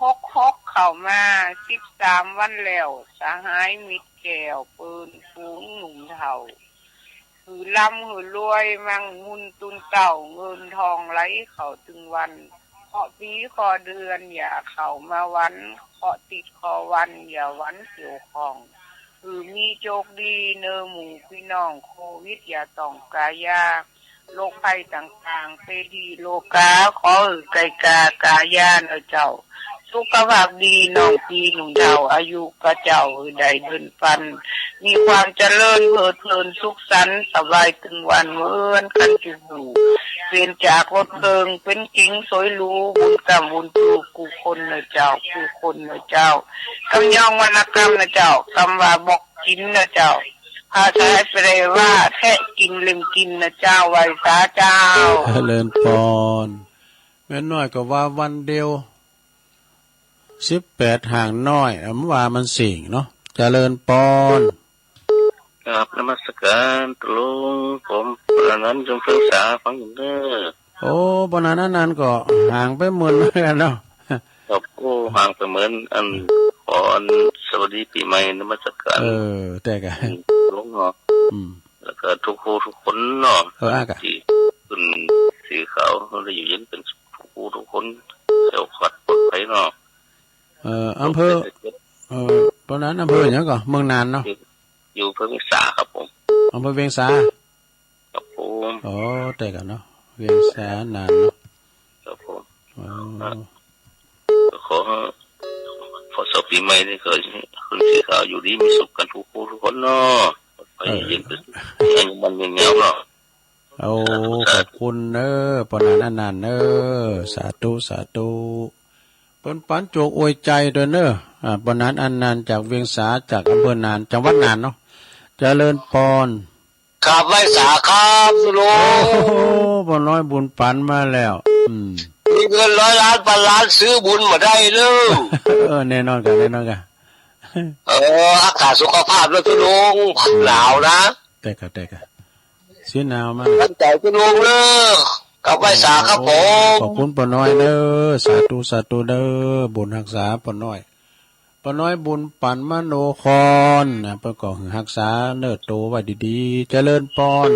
หกหก เข้ามา สิบสาม วันแล้ว สหายมิตรแก้ว เปิ้นฝูงหนุ่มเฒ่า หื้อร่ำหื้อรวย มั่งมูลตุนเต้า เงินทองไหลเข้าตึงวัน เคราะห์ปีเคราะห์เดือน อย่าเข้ามาหวั่น เคราะห์ติดเคราะห์วัน อย่าหวั่นเกี่ยวข้อง หื้อมีโชคดี เนอหมู่พี่น้อง โควิดอย่าต้องกายา โรคภัยต่างๆ เปดีโลกา ขอหื้อไกลกากายาเนอเจ้า สุขภาพดี น้องพี่หนุ่มเฒ่า อายุกะเจ้าหื้อได้เดินปัน มีความเจริญเพลิดเพลินสุขสันต์ สบายตึงวันเหมือนกันจุบู เปลี่ยนจากรถเครื่องเป็นเก๋งสวยหรู บุญกำบุญปลูกกู้คนเนอเจ้า กู้คนเนอเจ้า กำยองวรรณกรรมเนอเจ้า กำว่าบอกกินเนอเจ้า ภาษาไทยแปลว่าแทะกินเล่นกินเนอเจ้า ไหว้สาเจ้า เจริญปอน แม่น้อยก็ว่าวันเดียว สิบแปด ห่างน้อย อ่ะ มันว่ามันสิ่งเนาะ เจริญปอน ครับ นมัสการตุ๊ลุง ผมปอนันต์ อยู่เวียงสา ฟังอยู่เด้อ โอ้ ปอนันต์ อันนั้นก็ห่างไปเหมือนกันเนาะ ครับ โอ้ ห่างไปเหมือนอัน ขออันสวัสดีปีใหม่ นมัสการ เออ แต่กะ อืม ตุ๊ลุงเนาะ อืม แล้วก็ทุกผู้ทุกคนเนาะ เออ อ่ะกะ ตี้ขึ้นสีขาว ได้อยู่เย็นเป็นสุขทุกผู้ทุกคน แคล้วคลาดปลอดภัยเนาะ เอ่อ อำเภอ เอ่อ ปอนันต์ อำเภอหยังก่อ เมืองน่านเนาะ อยู่ อยู่อำเภอเวียงสาครับผม อำเภอเวียงสา ครับผม อ๋อ แต่กะเนาะ เวียงสา น่านเนาะ ครับผม อ๋อ ครับ ก็ขอให้ ขอสวัสดีปีใหม่นี่ก็ให้คนที่เขาอยู่ดีมีสุขกันทุกผู้ทุกคนเนาะ ปลอดภัย เออ เย็นเป็นสุข อายุมั่นยืนยาวเนาะ โอ้ สาธุ ขอบคุณเนอะ ปอนันต์ อันนั้นเนอะ สาธุ สาธุ เปิ้นปันโจกอวยใจด้วยเนอะ อ่า ปอนันต์ อันนั้น จากเวียงสา จากอำเภอน่าน จังหวัดน่านเนาะ เจริญปอน ครับ ไหว้สาครับตุ๊ลุง โอ้โห ปอน้อยบุญปันมาแล้ว อืม มีเงินร้อยล้านพันล้านซื้อบุญบ่ได้เด้อ เออ แน่นอนกะ แน่นอนกะ เออ รักษาสุขภาพเด้อตุ๊ลุง หนาวนะ แต่กะ แต่กะ สีหนาวมา ตั้งใจตุ๊ลุงเด้อ ครับ ไหว้สาครับผม โอ้ ขอบคุณปอน้อยเด้อ สาธุ สาธุเด้อ บุญฮักษาปอน้อย ปอน้อยบุญปันมโนคอนนะ เปิ้นก็ฮักษาเนื้อโตไว้ดีๆ เจริญปอน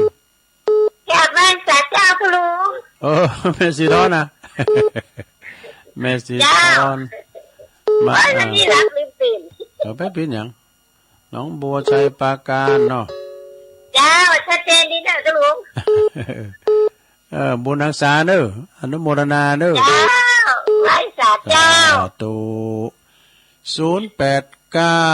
กราบไหว้สาเจ้าคุณลุง เออ แม่สีทอนนะ แม่สีทอน เจ้า มา ว่าวันนี้ เออ หลับลืมตื่น เออ ไปเป็นหยัง หนองบัวไชยปราการเนาะ เจ้า ชัดเจนดีนะคุณลุง เออ บุญฮักษาเนอะ อนุโมทนาเนอะ เจ้า ไหว้สาเจ้า สาธุ ศูนย์แปดเก้า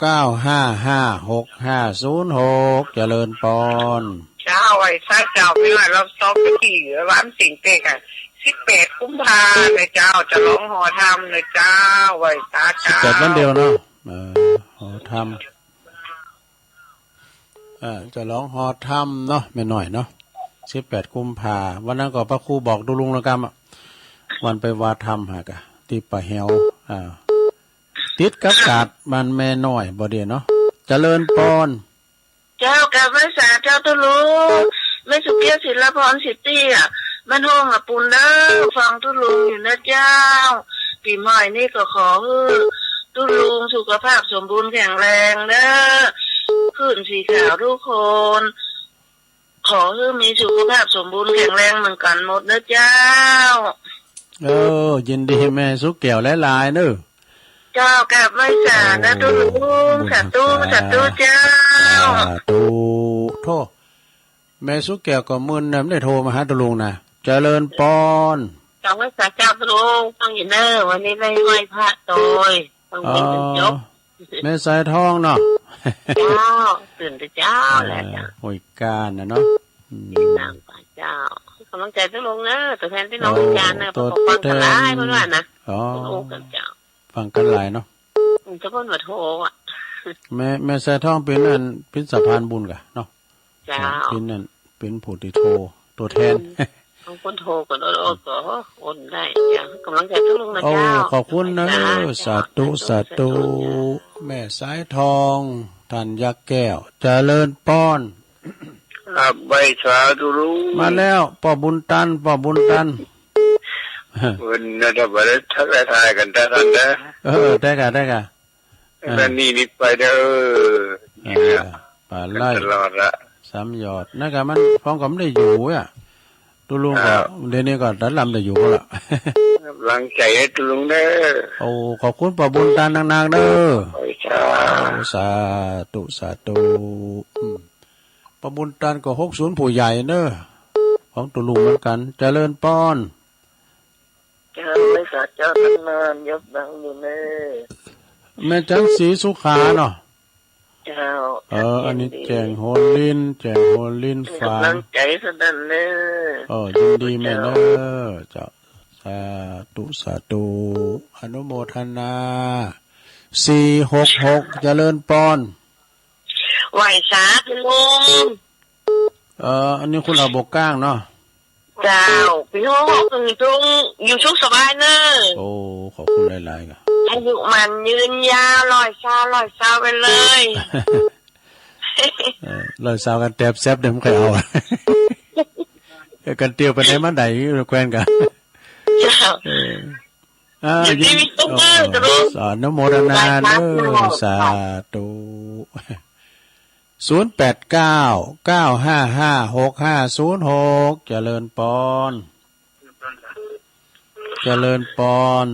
เก้าห้าห้า หกห้าศูนย์หก เจริญปอน เจ้า ไหว้สาเจ้า พี่น้อยรับซองไปตี้วันสิ่งเตกะ สิบแปด กุมภานะเจ้า จะร้องหอธรรมนะเจ้า ไหว้สาเจ้า สิบแปด วันเดียวเนาะ เออ หอธรรม เออ ฉลองฮอธรรมเนาะ แม่น้อยเนาะ สิบแปดกุมภา วันนั้นก็พระครูบอกตุ๊ลุงแล้วกัมอะ วันไปวาธรรมหากะ ตี้ป่าแหว อ่า ติดกับกาดบ้านแม่น้อยบ่เดียวเนาะ เจริญปอน เจ้ากราบไหว้สาเจ้าตุ๊ลุง แม่สุเกี้ยว ศิลปรสิทธิอะ บ้านห้องอะปูนเด้อ ฟังตุ๊ลุงอยู่นะเจ้า ปีใหม่นี้ก็ขอให้ตุ๊ลุงสุขภาพสมบูรณ์แข็งแรงเด้อ ขึ้นสีขาวทุกคน ขอให้มีสุขภาพสมบูรณ์แข็งแรงเหมือนกันหมดนะเจ้า เออ ยินดีแม่สุแก้วหลายๆเนอะ เจ้ากราบไหว้สานะตุ๊ลุง โอ้ สาธุ บุญรักษา สาธุเจ้า สาธุ โธ่ แม่สุแก้วก็มึนนะ ไม่ได้โทรมาหาตุ๊ลุงนะ เจริญปอน กราบไหว้สาเจ้าตุ๊ลุง ฟังอยู่เนอะ วันนี้ได้ไหว้พระโตย ฟังเพลงจนจบ อ๋อ แม่สายทองเนาะ เจ้า ตื่นแต่เช้าแหละเจ้า เออ ห้วยกาญนะเนาะ อืม ติดตามไปเจ้า กำลังใจตุ๊ลุงเนอะ ตัวแทนพี่น้อง เออ อาจารย์เนอะ ตัวแทน ฟังกันหลาย เพิ่นว่านะ อ๋อ ตุ๊ลุงกันเจ้า ฟังกันหลายเนาะ อืม เจ้าเพิ่นว่าโทรอะ แม่ แม่สายทองเป็นอัน เป็นสะพานบุญกะเนาะ เจ้า เป็นอัน เป็นผู้ที่โทร ตัวแทน อืม เอาคนโทรก่อน โอน โอนก่อน โอนได้ เจ้า กำลังใจตุ๊ลุงนะ โอ้ เจ้า ขอบคุณนะ สาธุ สาธุ สาธุ สาธุ แม่สายทอง ธัญแก้ว เจริญปอน ครับ ไหว้สาตุ๊ลุง มาแล้ว ป้อบุญตัน ป้อบุญตัน เพิ่นน่าจะบ่ได้ทักทายกันแต่กันเด้อ เออ ได้กะ ได้กะ เออ นั่นนี่นิดไปเด้อ เออ ปลาไหล ตลอดละ สามยอด นั่นกะมัน ผมก็ไม่ได้อยู่อะ ตุ๊ลุงก็ ครับ เดี๋ยวนี้ก็ดัดลำได้อยู่แล้วล่ะ กำลังใจให้ตุ๊ลุงเด้อ โอ้ ขอบคุณป้อบุญตันนักๆเด้อ ไหว้สา โอ้ สาธุ สาธุ อืม ป้อบุญตันก็หกศูนย์ผู้ใหญ่เนอะ ของตุ๊ลุงเหมือนกัน เจริญปอน เจ้า ไหว้สาเจ้าตั้งนาน ยกดังอยู่เนอะ แม่จันทร์ศรีสุขาเนาะ เจ้า เออ อันนี้ ยินดี แจ้งโหนลิน แจ้งโหนลิน เป็น ฝาก กำลังใจเท่านั้นเนอะ เออ ยินดีแม่เนอะ เจ้า สาธุ สาธุ อนุโมทนา สี่หกหก เจริญปอน ไหว้สาตุ๊ลุง เอ่อ อันนี้คุณเอาบกก้างเนาะ เจ้า พี่น้อง อยู่ทุก อยู่สุขสบายเนอะ โอ้ ขอบคุณหลายๆครับ อายุมั่นยืนยาว ร้อยซาว ร้อยซาวไปเลย เออ ร้อยซาวกันแตบแซบเดี๋ยวมันค่อยเอา เออ กันเตียวไปไหนมาไหนแควนกัน เจ้า เออ อ่า ยินดี ยิน มีโชคเด้อ โอ้ ตุ๊ลุง สาธุ อนุโมทนาเนอะ สาธุ สาธุ ศูนย์แปดเก้า เก้าห้าห้า หกห้าศูนย์หก เจริญปอน เจริญปอน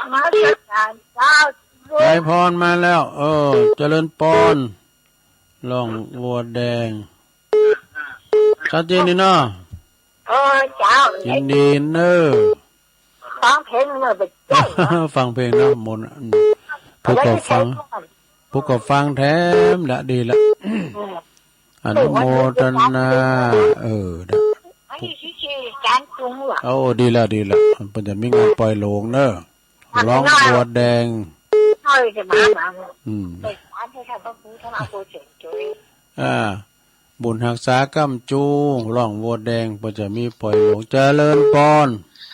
นมัสการเจ้า นายพรมาแล้ว เออ เจริญปอน ร่องวัวแดง ชัดเจนนี่เนาะ เออ เจ้า ยินดีเนอะ ฟังเพลงเนอะ ไปเจ้า ฟังเพลงเนาะ มนต์ อืม ผู้ก็ฟัง ผู้ก็ฟังแถมละ ดีละ อืม อนุโมทนา เออ นะ อันนี้ชื่อ ชื่อจานจุงเหรอ โอ้ ดีละ ดีละ เปิ้นจะมีงานปล่อยโลงเนอะ ร้องบัวแดง ใช่ จะมา มา อืม ไปร้านที่ทำพระพุทธมาโปรเจกต์ด้วย อ่า บุญฮักษาก้ำจุง ร้องบัวแดง เปิ้นจะมีปล่อยโลง เจริญปอน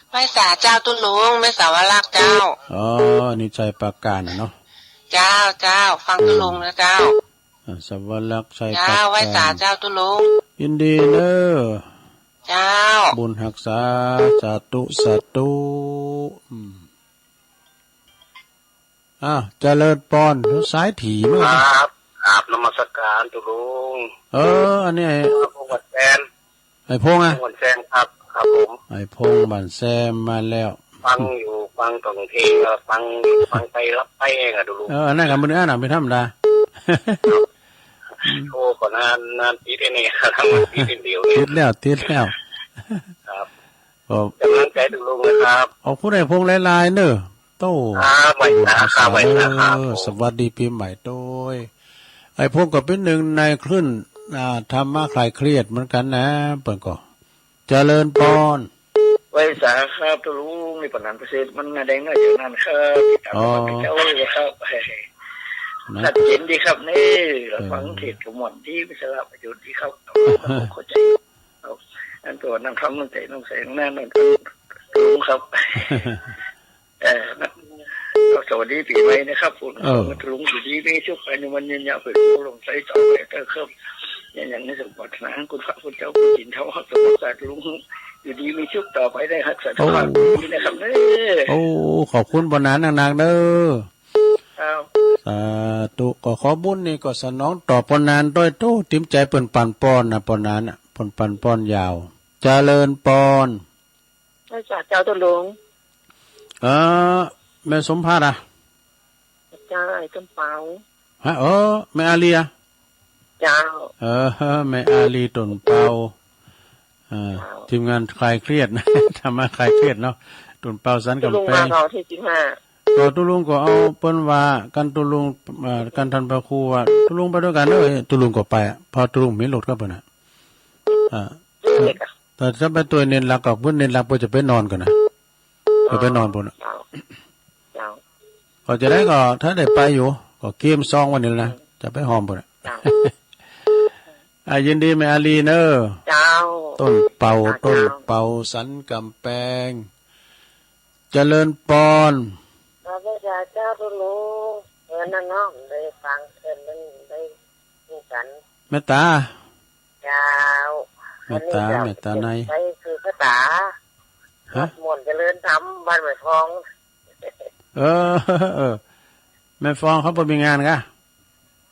ไหว้สาเจ้าตุ๊ลุง แม่สาวรักษ์เจ้า อ๋อ อันนี้ชัยปราการน่ะเนาะ เจ้า เจ้า ฟังตุ๊ลุงนะเจ้า อ่า สาวรักษ์ชัยปราการ เจ้า ไหว้สาเจ้าตุ๊ลุง ยินดีเนอะ เจ้า บุญฮักษา สาธุ สาธุ อืม อ้าว เจริญปอน สายถี่มาก ครับ กราบนมัสการตุ๊ลุง เออ อันนี้ไอ้ ครับ ผมวัดแซม ไอ้พงษ์อะ ผมวัดแซมครับ ครับผม ไอ้พงษ์บ้านแซมมาแล้ว ฟังอยู่ ฟังต้องเพลง เออ ฟัง ฟังไปรับไปเองอะตุ๊ลุง เออ อันนั้นก็มื้อนั้นน่ะ ไม่ธรรมดา โอ้ ก็นาน นานติดไอ้นี่ ครับ ติดไอ้เดียวนี่ ติดแล้ว ติดแล้ว ครับ ก็ กำลังใจตุ๊ลุงนะครับ ขอบคุณไอ้พงษ์หลายๆเนอะ โต้ ครับ ไหว้สาครับ ไหว้สาครับ เออ ผม สวัสดีปีใหม่โต้ย ไอ้พงษ์ก็เป็นหนึ่งในคลื่น อ่า ธรรมะคลายเครียดเหมือนกันนะ เปิ้นก็ เจริญปอน ไหว้สาครับตุ๊ลุง นี่ปานนั้นเปอร์เซ็นต์มันมาแดงน้อยอย่างนั้นครับ ติดตาม อ๋อ มาเป็นเจ้าเลยครับ นะ ชัดเจนดีครับ นี่ เออ ฟังเทศน์ก็ม่วนดี มีสาระประโยชน์ดีครับ เข้าใจครับ อันตัวนั่งทำนั่งใจนั่งแสงนั่นนั่นลุงครับ เออ นะ ก็สวัสดีปีใหม่นะครับ คุณ เออ ลุงอยู่ดีมีสุข อายุมั่นยืนยาว เป็นผู้หลวงใสต่อไปเถอะครับ อย่างนี้สมปรารถนา คุณพระคุณเจ้า คุณศีลธรรม ครับ สมปรารถนาลุง อยู่ดีมีสุขต่อไปได้ครับ สาธุครับ โอ้ ดีนะครับ เออ โอ้ ขอบคุณปอหนานนักๆ เด้อ ครับ สาธุ ก็ขอบุญนี่ก็สนองตอบปอหนานโดยตู้ติมใจเปิ้นปันปอนนะ ปอหนานน่ะ เปิ้นปันปอนยาว เจริญปอน ไหว้สาเจ้าตุ๊ลุง เออ แม่สมภาคอะ เจ้า ไอ้ต้นเปา ฮะ เออ แม่อาลีอะ เจ้า เออ แม่อาลีต้นเปา เออ เจ้า ทีมงานคลายเครียดนะ ธรรมะคลายเครียดเนาะ ต้นเปาสันกำแพง ตุ๊ลุงมาเสาร์ที่สิบห้า ก็ตุ๊ลุงก็เอาเปิ้นว่ากันตุ๊ลุง เอ่อ กันท่านพระครูว่าตุ๊ลุงไปด้วยกันเด้อ ตุ๊ลุงก็ไปอะ เพราะตุ๊ลุงมีรถกับเปิ้นน่ะ อ่า เออ แต่ถ้าไปตวยเน้นหลักก็เปิ้นเน้นหลักเปิ้นจะไปนอนก่อนนะ เปิ้นไปนอนปู้นน่ะ เจ้า เจ้า ก็จะได้ก็ถ้าได้ไปอยู่ ก็เกมซองวันนี้แล้วนะ จะไปหอมปู้นน่ะ เจ้า อ่า ยินดีแม่อาลีเนอะ เจ้า ต้นเปา เจ้า ต้นเปาสันกำแพง เจริญปอน พระพุทธเจ้าตุ๊ลุง เออ นั่นเนาะ ได้ฟังเอิ้นมันได้รู้กัน แม่ตา เจ้า แม่ตา วันนี้เจ้า แม่ตาใน ไปสืบชะตา ฮะ ม่วนเจริญธรรม บ้านแม่ฟอง เออ เออ แม่ฟองเขาบ่มีงานกะ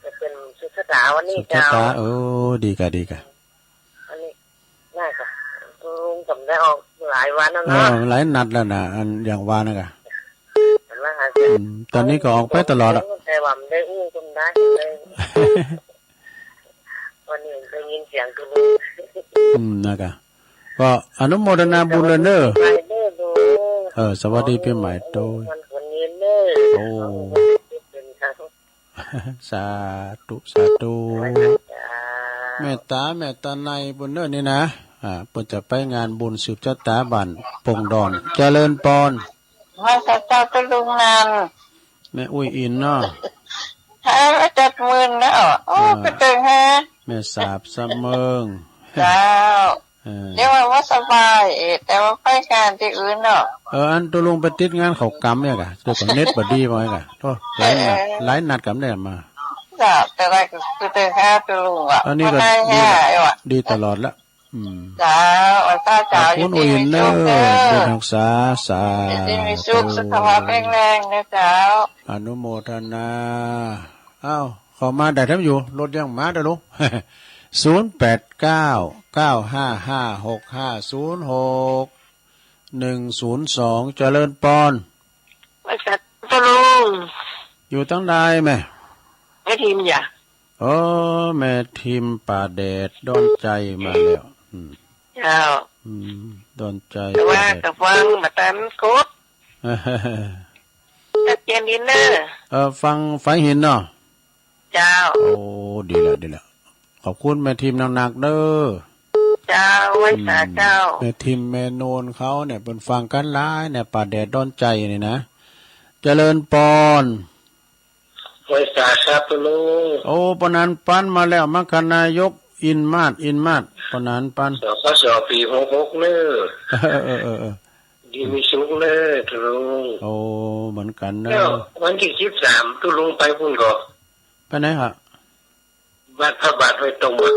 จะเป็นสืบชะตาวันนี้ สืบชะตา เจ้า เออ ดีกะ ดีกะ อันนี้น่าจะลุงจำได้ออกหลายวันแล้วเนาะ เออ หลายนัดแล้วนะ อันอย่างว่านะกะ เห็นไหมคะ อืม ตอนนี้ก็ออกไปตลอดอะ แต่ว่ามันได้อู้จนได้เลย วันนี้ได้ยินเสียงตุ๊ลุง อืม นะกะ ก็อนุโมทนาบุญเลยเนอะ ไปเด้อลุง เออ สวัสดีปีใหม่โตย มันคนนี้เนอะ โอ้ เป็นครั้ง สาธุ สาธุ เมตตา เมตตาในปุ้นเด้อนี่นะ อ่า เปิ้นจะไปงานบุญสืบชะตาบ้านปงดอน เจริญปอน ว่าพระเจ้าตะลุงนั่น แม่อุ้ยอินเนาะ หายมาเจ็ดหมื่นแล้ว โอ้ อ่า กระเติงฮะ แม่สาบสะเมิง เจ้า เออ เรียกว่าว่าสบาย เออ แต่ว่าไปงานที่อื่นเนาะ เออ อันตกลงไปติดงานเขากำเนี่ยกะ ตัวของเน็ตบ่ดีว่าไงกะ โอ้ หลายนัด เออ หลายนัดกำได้มา จ้ะ แต่ได้ก็คือได้ห้าตัวลุงอะ อันนี้ก็ มาได้ ดี ห้า ไอ้วะ ดีตลอดละ อืม เจ้า เอาตาเจ้า ขอบคุณ อยู่ดี อุ๋ยอินเนอะ มีสุขเนอะ บุญรักษา สาธุ อยู่ดีมีสุข สุขภาพแข็งแรงนะเจ้า อนุโมทนา อ้าว เข้ามาได้ทำอยู่ รถยังมาเด้อลุง ศูนย์แปดเก้า เก้าห้าห้า หกห้าศูนย์หก หนึ่งศูนย์สอง เจริญปอน ว่าสัตว์ตะลุง อยู่ตังใดแม่ แม่ทิมจ้ะ เออ แม่ทิมป่าแดดดอนใจมาแล้ว อืม เจ้า อืม ดอนใจ แต่ว่า ป่าแดด ก็ฟังมาตันกด ชัดเจนดีเนอะ เออ ฟังไฟหินเนาะ เจ้า โอ้ ดีละ ดีละ ขอบคุณแม่ทิมหนักๆ เด้อ เจ้า ไหว้สาเจ้า อืม แม่ทิมแม่โนนเขาเนี่ย เปิ้นฟังกันหลายเนี่ย ป่าแดดดอนใจนี่นะ เจริญปอน ไหว้สาครับตะลุง โอ้ ปอหนานปันมาแล้ว มคคณายก อินมาศ อินมาศ ปอหนานปัน สคส ปีหกหกเนอะ เออ เออ เออ เออ ดีมีสุขเนอะตะลุง โอ้ เหมือนกันเนอะ แล้ววันที่สิบสามตะลุงไปพุ้นก่อ ไปไหนฮะ วัดพระบาทห้วยตมอะ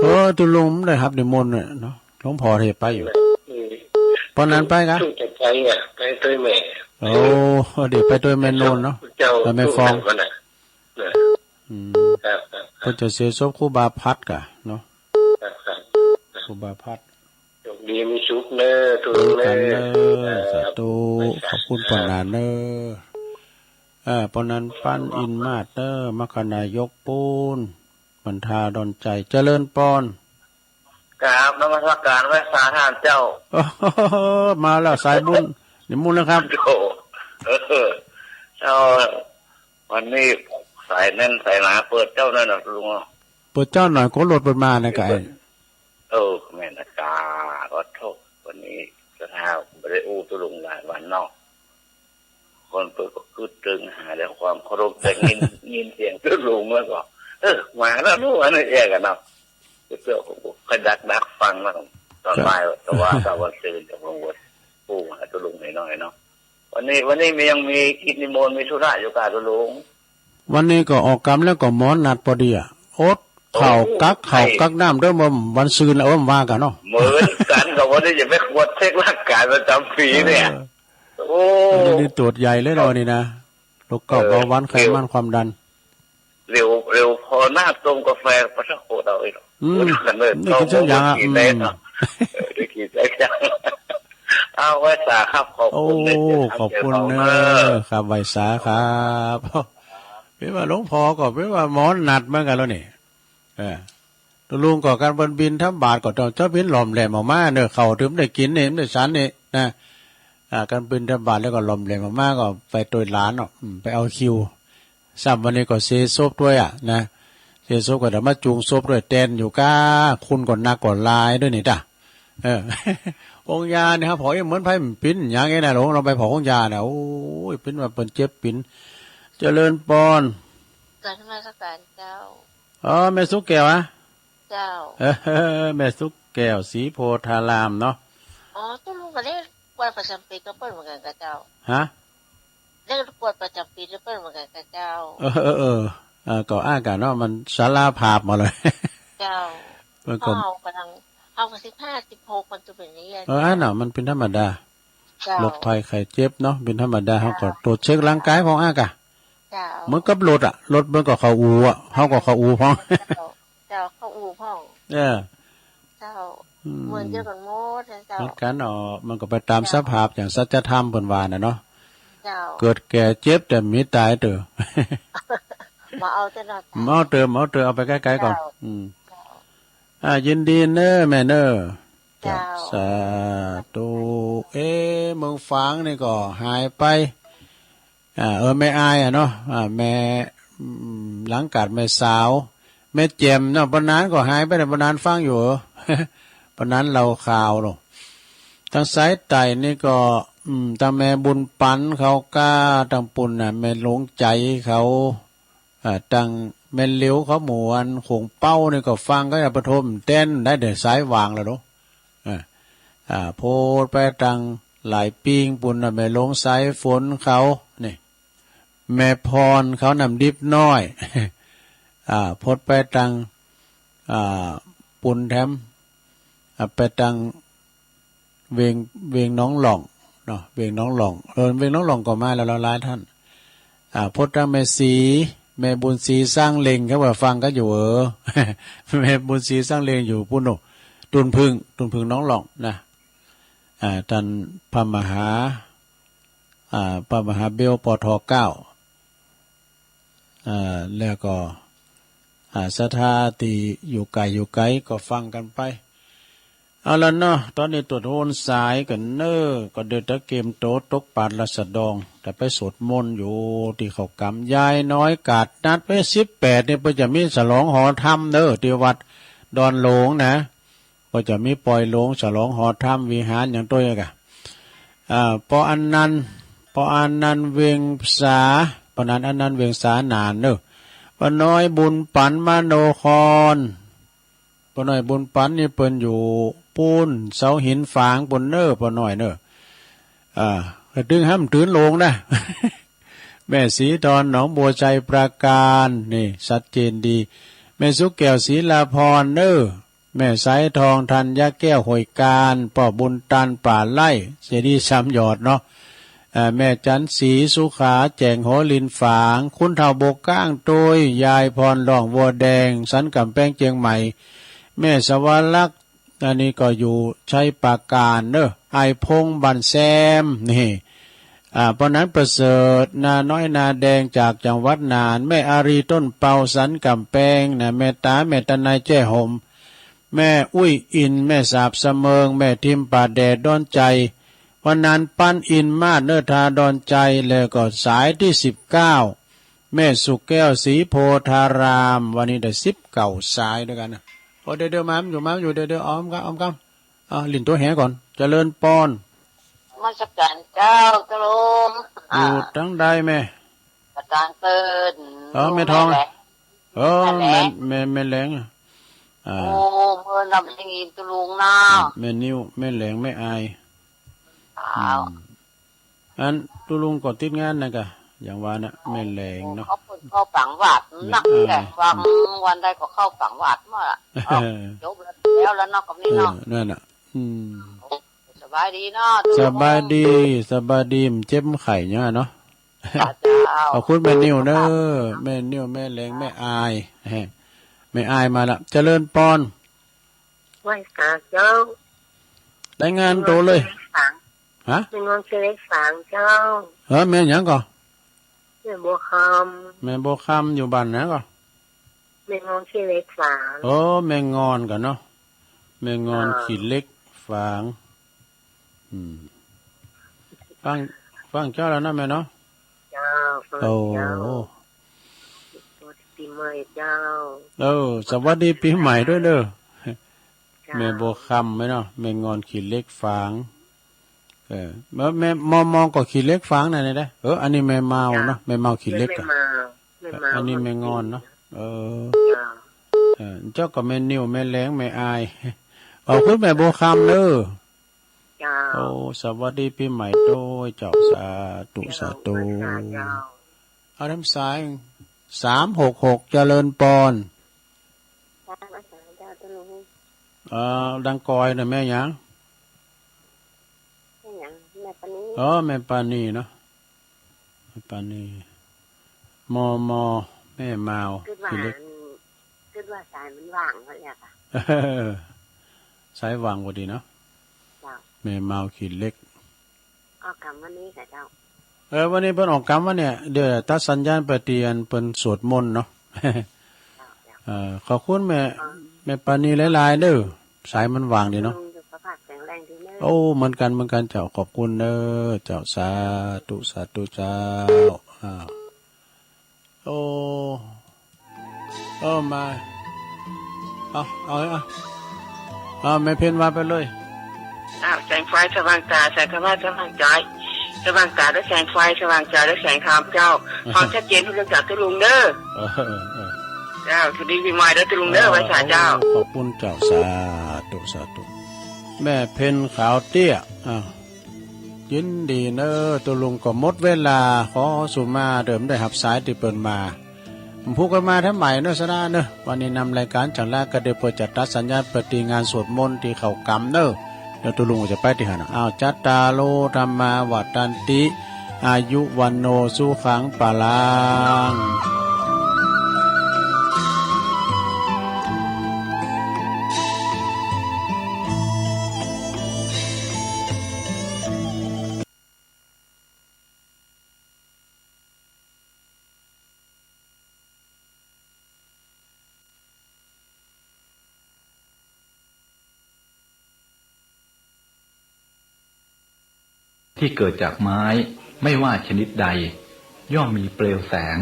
เออ ตะลุงได้ฮับนิมนต์เนี่ยเนาะ หลวงพ่อเทพไปอยู่ อืม ปอหนานไปกะ เพิ่งจะไปอะ ไปตวยแม่ โอ้ เดี๋ยวไปตวยแม่โนนเนาะ เจ้า ไปแม่ฟอง เจ้ามันน่ะ นะ อืม ครับ ครับ ครับ เพิ่นจะเสียศพครูบาพัดกะเนาะ ครับ ครับ ครูบาพัด โชคดีมีสุขเนอะตะลุงเนอะ เหมือนกันเนอะ ครับ สาธุ ไหว้สา ขอบคุณปอหนานเนอะ เออ ปอหนานปันอินมาศเนอะ มคคณายกปูน บรรทาดอนใจ เจริญปอน กราบนมัสการไหว้สาท่านเจ้า โอ้โห มาแล้วสายบุญ นิมนต์แล้วครับ โอ้โห เออ เจ้า วันนี้สายแน่นสายหนา เปิดเจ้าหน่อยนะลุง เปิดเจ้าหน่อย ก็รถเปิดมานะไก่ เออ แม่นนะกา ขอโทษ วันนี้สถาบ่ได้อู้ตะลุงหลายวันเนาะ คนเปิ้นก็กึ๊ดเติงหาได้ความเคารพ แต่ยิน ยินเสียงตุ๊ลุงแล้วก็ เออ มาแล้วลูก อันนั้นแยกกันเนาะ เจ้าก็ค่อยดักดักฟังแล้ว ตอนบ่าย แต่ว่าตอนวันซืน แต่ผมว่า ปู่หาตุ๊ลุงหน่อยๆเนาะ วันนี้ วันนี้มี ยังมีกิจนิมนต์ มีธุระอยู่กับตุ๊ลุง วันนี้ก็ออกกรรมแล้วก็หมอนัดพอดีอะ อดข้าว โอ้ กั๊กข้าว ใช่ กั๊กน้ำเด้อ เมื่อวันซืน เออ ว่ากันเนาะ เหมือนกันกับวันนี้ จะไปตรวจเช็คร่างกายประจำปีเนี่ย เออ โอ้ วันนี้นี่ตรวจใหญ่เลยนะวันนี้นะ โรคเก่า เออ เบาหวาน ไขมัน ความดัน เร็ว เร็วพอหน้าต้มกาแฟ ปะทะโคตรเอาอีก อืม โอ้ย นี่คือเช่นอย่างอะ อืม เออ ได้กินได้จัง เอา ไหว้สาครับ ขอบคุณ โอ้ นะ เจ้า ขอบคุณ ครับ เนอะ ครับ ไหว้สาครับ เปิ้นว่าหลวงพ่อก็เปิ้นว่าหมอนัดเหมือนกันแล้วนี่ เออ ตุ๊ลุงก็กันเปิ้นบิณฑบาตก็ต้องเจ้าบิณหล่อมแหลมออกมาเนอะ ข้าวเถิงได้กินนี่ ได้ฉันนี่นะ อ่า กันบิณฑบาตแล้วก็หล่อมแหลมออกมาก็ไปตวยหลานเนาะ อืม ไปเอาคิว ซ้ำวันนี้ก็เซศพด้วยอะนะ เซศพก็เดี๋ยวมาจูงศพด้วย แตนอยู่ก้า คนก็นักก็หลายด้วยนี่จ้ะ เออ องค์ยาเนี่ยครับ พอเอ็มเหมือนไผมันปิ้นอย่างเงี้ยนะหลวง เราไปพอองค์ยาเนี่ย โอ้ย ปิ้นว่าเปิ้นเจ็บปิ้น เจริญปอน กราบนมัสการเจ้า อ๋อ แม่สุกแก้วอะ เจ้า เออ แม่สุกแก้ว ศรีโพธารามเนาะ อ๋อ ตุ๊ลุงก็ได้กวดประจำปีกับเปิ้นเหมือนกันกับเจ้า ฮะ ได้กวดประจำปีกับเปิ้นเหมือนกันกับเจ้า เออ เออ เออ เออ ก็อ้างกันเนาะ มันสารภาพมาเลย เจ้า มันก็ เฮากำลัง เฮาก็สิบห้า สิบหก มันจะเป็นอย่างนี้ เออ อันน่ะ มันเป็นธรรมดา เจ้า โรคภัยไข้เจ็บเนาะ เป็นธรรมดา เจ้า เฮาก็ตรวจเช็คร่างกายพองอ้างกะ เจ้า เหมือนกับรถอะ รถมันก็เข้าอู่อะ เฮาก็เข้าอู่พอง เจ้า เจ้า เข้าอู่พอง เออ เจ้า อืม เหมือนเดียวกันหมดนะเจ้า เหมือนกันเนาะ มันก็ไปตาม เจ้า สภาพอย่างสัจธรรมเปิ้นว่าน่ะเนาะ เจ้า เกิดแก่เจ็บแต่มีตายเต๋อ มาเอาแต่เนาะ มาเอาเต๋อ มาเอาเต๋อ เอาไปไกลๆก่อน เจ้า อืม เจ้า อ่า ยินดีเนอะแม่เนอะ เจ้า เจ้า สาธุ เอ๊ะ เมืองฝางนี่ก็หายไป อ่า เออ แม่อายอะเนาะ อ่า แม่ อืม หลังกาดแม่สาว แม่แจ่มเนาะ ปานนั้นก็หายไปแล้ว ปานนั้นฟังอยู่เหรอ ปานนั้นเล่าข่าวเนาะ ทางสายใต้นี่ก็ อืม ทางแม่บุญปันเขาก็ ทางปุ้นน่ะ แม่หลวงใจเขา อ่า ทางแม่เหลียวเขาหมู่อันโขงเป้านี่ก็ฟังก็จะปฐมแต้นได้เดี๋ยวสายวางแล้วเนาะ อ่า อ่า โพดไปตังหลายปิงปุ้นน่ะ แม่หลวงสายฝนเขา นี่ แม่พรเขาน้ำดิบน้อย อ่า โพดไปตัง อ่า ปุ้นแถม อ่า ไปตังเวียง เวียงหนองหล่องเนาะ เวียงหนองหล่อง เออ เวียงหนองหล่องก็มาแล้วหลายท่าน อ่า โพดตังแม่ศรี แม่บุญศรีสร้างเล็ง เขาว่าฟังกันอยู่ เออ แม่บุญศรีสร้างเล็งอยู่ปุ้นโน่ะ ตุนผึ้ง ตุนผึ้งหนองหล่องนะ อ่า ท่านพระมหา อ่า พระมหาเบล ปท เก้า อ่า แล้วก็ อ่า ศรัทธาตี้อยู่ไกลอยู่ไกลก็ฟังกันไป เอาละเนาะ ตอนนี้ตรวจโหนสายกันเนอะ ก็เดี๋ยวจะเกมโตตกปาดละสะดอง แต่ไปสวดมนต์อยู่ตี้เขากำ ยายน้อยกาดนัดไว้สิบแปดนี่ เปิ้นจะมีฉลองหอธรรมเนอะ ตี้วัดดอนหลวงนะ ก็จะมีปอยหลวงฉลองหอธรรมวิหารอย่างตัวอย่างกะ อ่า ปออันนันต์ ปออันนันต์เวียงสา ปออันนันต์ อันนันต์เวียงสาหนานเนอะ ปอน้อยบุญปันมโนคร ปอน้อยบุญปันนี่เปิ้นอยู่ปู้นเสาหินฝางปู้นเนอะ ปอน้อยเนอะ อ่า กระดึงห้ามตื่นหลวงนะ แม่ศรีทอนหนองบัวชัยปราการ นี่ชัดเจนดี แม่สุแก้วศรีลาพรเนอะ แม่สายทองธัญญาแก้วห้วยกาญ ป้อบุญตันป่าไร่ เจดีย์สามยอดเนาะ เอ่อ แม่จันทร์ศรีสุขาแจ่งหัวลินฝาง คุณเฒ่าบกก้างโตย ยายพรหล่องวัวแดง สันกำแพงเจียงใหม่ แม่สวรรค อันนี้ก็อยู่ชัยปราการเนอะ ไอ้พงษ์บ้านแซม นี่ อ่า ปอนั้นประเสริฐ นาน้อยนาแดงจากจังหวัดน่าน แม่อารีต้นเปาสันกำแพงนะ แม่ตา แม่ตะนายแจ้ห่ม แม่อุ้ยอิน แม่สาบสะเมิง แม่ทิมป่าแดดดอนใจ วันนั้นปั้นอินมาศเนอทาดอนใจ แล้วก็สายที่สิบเก้า แม่สุแก้วศรีโพธาราม วันนี้ได้สิบเก้าสายด้วยกันนะ โอ้ เดี๋ยวๆ มาอยู่ มาอยู่ เดี๋ยวๆ อ้อมครับ อ้อมครับ อ่ะ หลิ้นตัวแหก่อน เจริญปอน นมัสการเจ้า ตาลุง อยู่ อ่า ตังใดแม่ กระตางเติน อ๋อ แม่ทอง แม่แหลง อ๋อ แม่แหลง แม่ แม่ แม่แหลง อ่า โอ้ เมื่อนำได้ยินตาลุงนะ แม่นิว แม่แหลง แม่อาย อ้าว อืม อันตาลุงก็ติดงานนะกะ อย่างว่านะ แม่แหลงเนาะ เขาเปิดเข้าฝังวัด แม่ นัก อ่า แต่ฟัง อืม วันใดก็เข้าฝังวัดมาละ เออ จบแล้ว แล้วเนาะ กับนี่เนาะ เออ นั่นน่ะ อืม สบายดีเนาะ สบายดี สบายดี มันเจ็บมันไข้เนี่ยเนาะ เจ้า ขอบคุณแม่นิวเนอะ แม่นิว แม่แหลง แม่อาย แม่อายมาละ เจริญปอน ไหว้สาเจ้า รายงานตัวเลย แม่งอนเชียงเล็กฝาง ฮะ แม่งอนเชียงเล็กฝางเจ้า เออ แม่หยังก่อ แม่บัวคำ แม่บัวคำอยู่บ้านไหนก่อ แม่งอนเชียงเล็กฝาง โอ้ แม่งอนก่อนเนาะ แม่งอน อ่า ขี้เหล็กฝาง อืม ฟัง ฟังเจ้าแล้วนะแม่เนาะ เจ้า ฟังเจ้า โอ้ สวัสดีปีใหม่เจ้า เออ สวัสดีปีใหม่ด้วยเด้อ เจ้า แม่บัวคำไหมเนาะ แม่งอนขี้เหล็กฝาง เออ แม่ แม่มอมอก็ขี้เหล็กฝางนั่นแหละ เออ อันนี้แม่เมาเนาะ เจ้า แม่เมาขี้เหล็กอะ แม่เมา แม่เมา อันนี้แม่งอนเนาะ เออ เจ้า เออ เจ้าก็แม่นิว แม่แหลง แม่อาย ขอบคุณแม่บัวคำเด้อ เจ้า โอ้ สวัสดีปีใหม่ด้วยเจ้า สาธุ เจ้า สาธุ เจ้า เอาทางสาย สามหกหก เจริญปอน สาธุ เจ้า ตาลุง เอ่อ ดังกอยนะแม่หยัง แม่หยัง แม่ปานี อ๋อ แม่ปานีเนาะ แม่ปานี มอมอ แม่เมา คิดว่า ขี้เหล็ก อัน คิดว่าสายมันว่างไว้แล้วค่ะ สายว่างพอดีเนาะ เจ้า แม่เมาขี้เหล็ก ออกกำวันนี้ค่ะเจ้า เออ วันนี้เปิ้นออกกำวันเนี่ย เดี๋ยวตัดสัญญาณไปเตียนเปิ้นสวดมนต์เนาะ เจ้า เจ้า เออ ขอบคุณแม่ อ๋อ แม่ปานีหลายๆเด้อ สายมันว่างดีเนาะ ลุงสุขภาพแข็งแรงดีเนอะ โอ้ เหมือนกัน เหมือนกันเจ้า ขอบคุณเด้อเจ้า สาธุ สาธุเจ้า อ้าว โอ้ โอ้ มา เอา เอา เอา เอา แม่เพ็ญว่าไปเลย อ้าว แสงไฟสว่างตา แสงธรรมะสว่างใจ สว่างตาด้วยแสงไฟ สว่างใจด้วยแสงธรรมเจ้า ความชัดเจนทุกเรื่องจากตาลุงเด้อ เออ เออ เจ้า สวัสดีปีใหม่เด้อตาลุงเด้อ เออ ไหว้สาเจ้า โอ้ ขอบคุณเจ้า สาธุ สาธุ แม่เพ็ญขาวเตี้ย อ้าว ยินดีเนอะ ตาลุงก็หมดเวลา ขอสุมาเดิมได้หับสายที่เปิ้นมา พูดกันมาแถมใหม่เนอะ สนะเนอะ วันนี้นำรายการฉันละก็ได้เพื่อจัดตัดสัญญาณเปิดตีงานสวดมนต์ที่เขากำเนอะ เดี๋ยวตาลุงจะไปที่หันน่ะ อ้าว จัตตาโล ธัมมา วัฑฒันติ อายุ วัณโณ สุขัง พลัง ที่เกิดจากไม้ไม่ว่าชนิดใด ย่อมมีเปลวแสง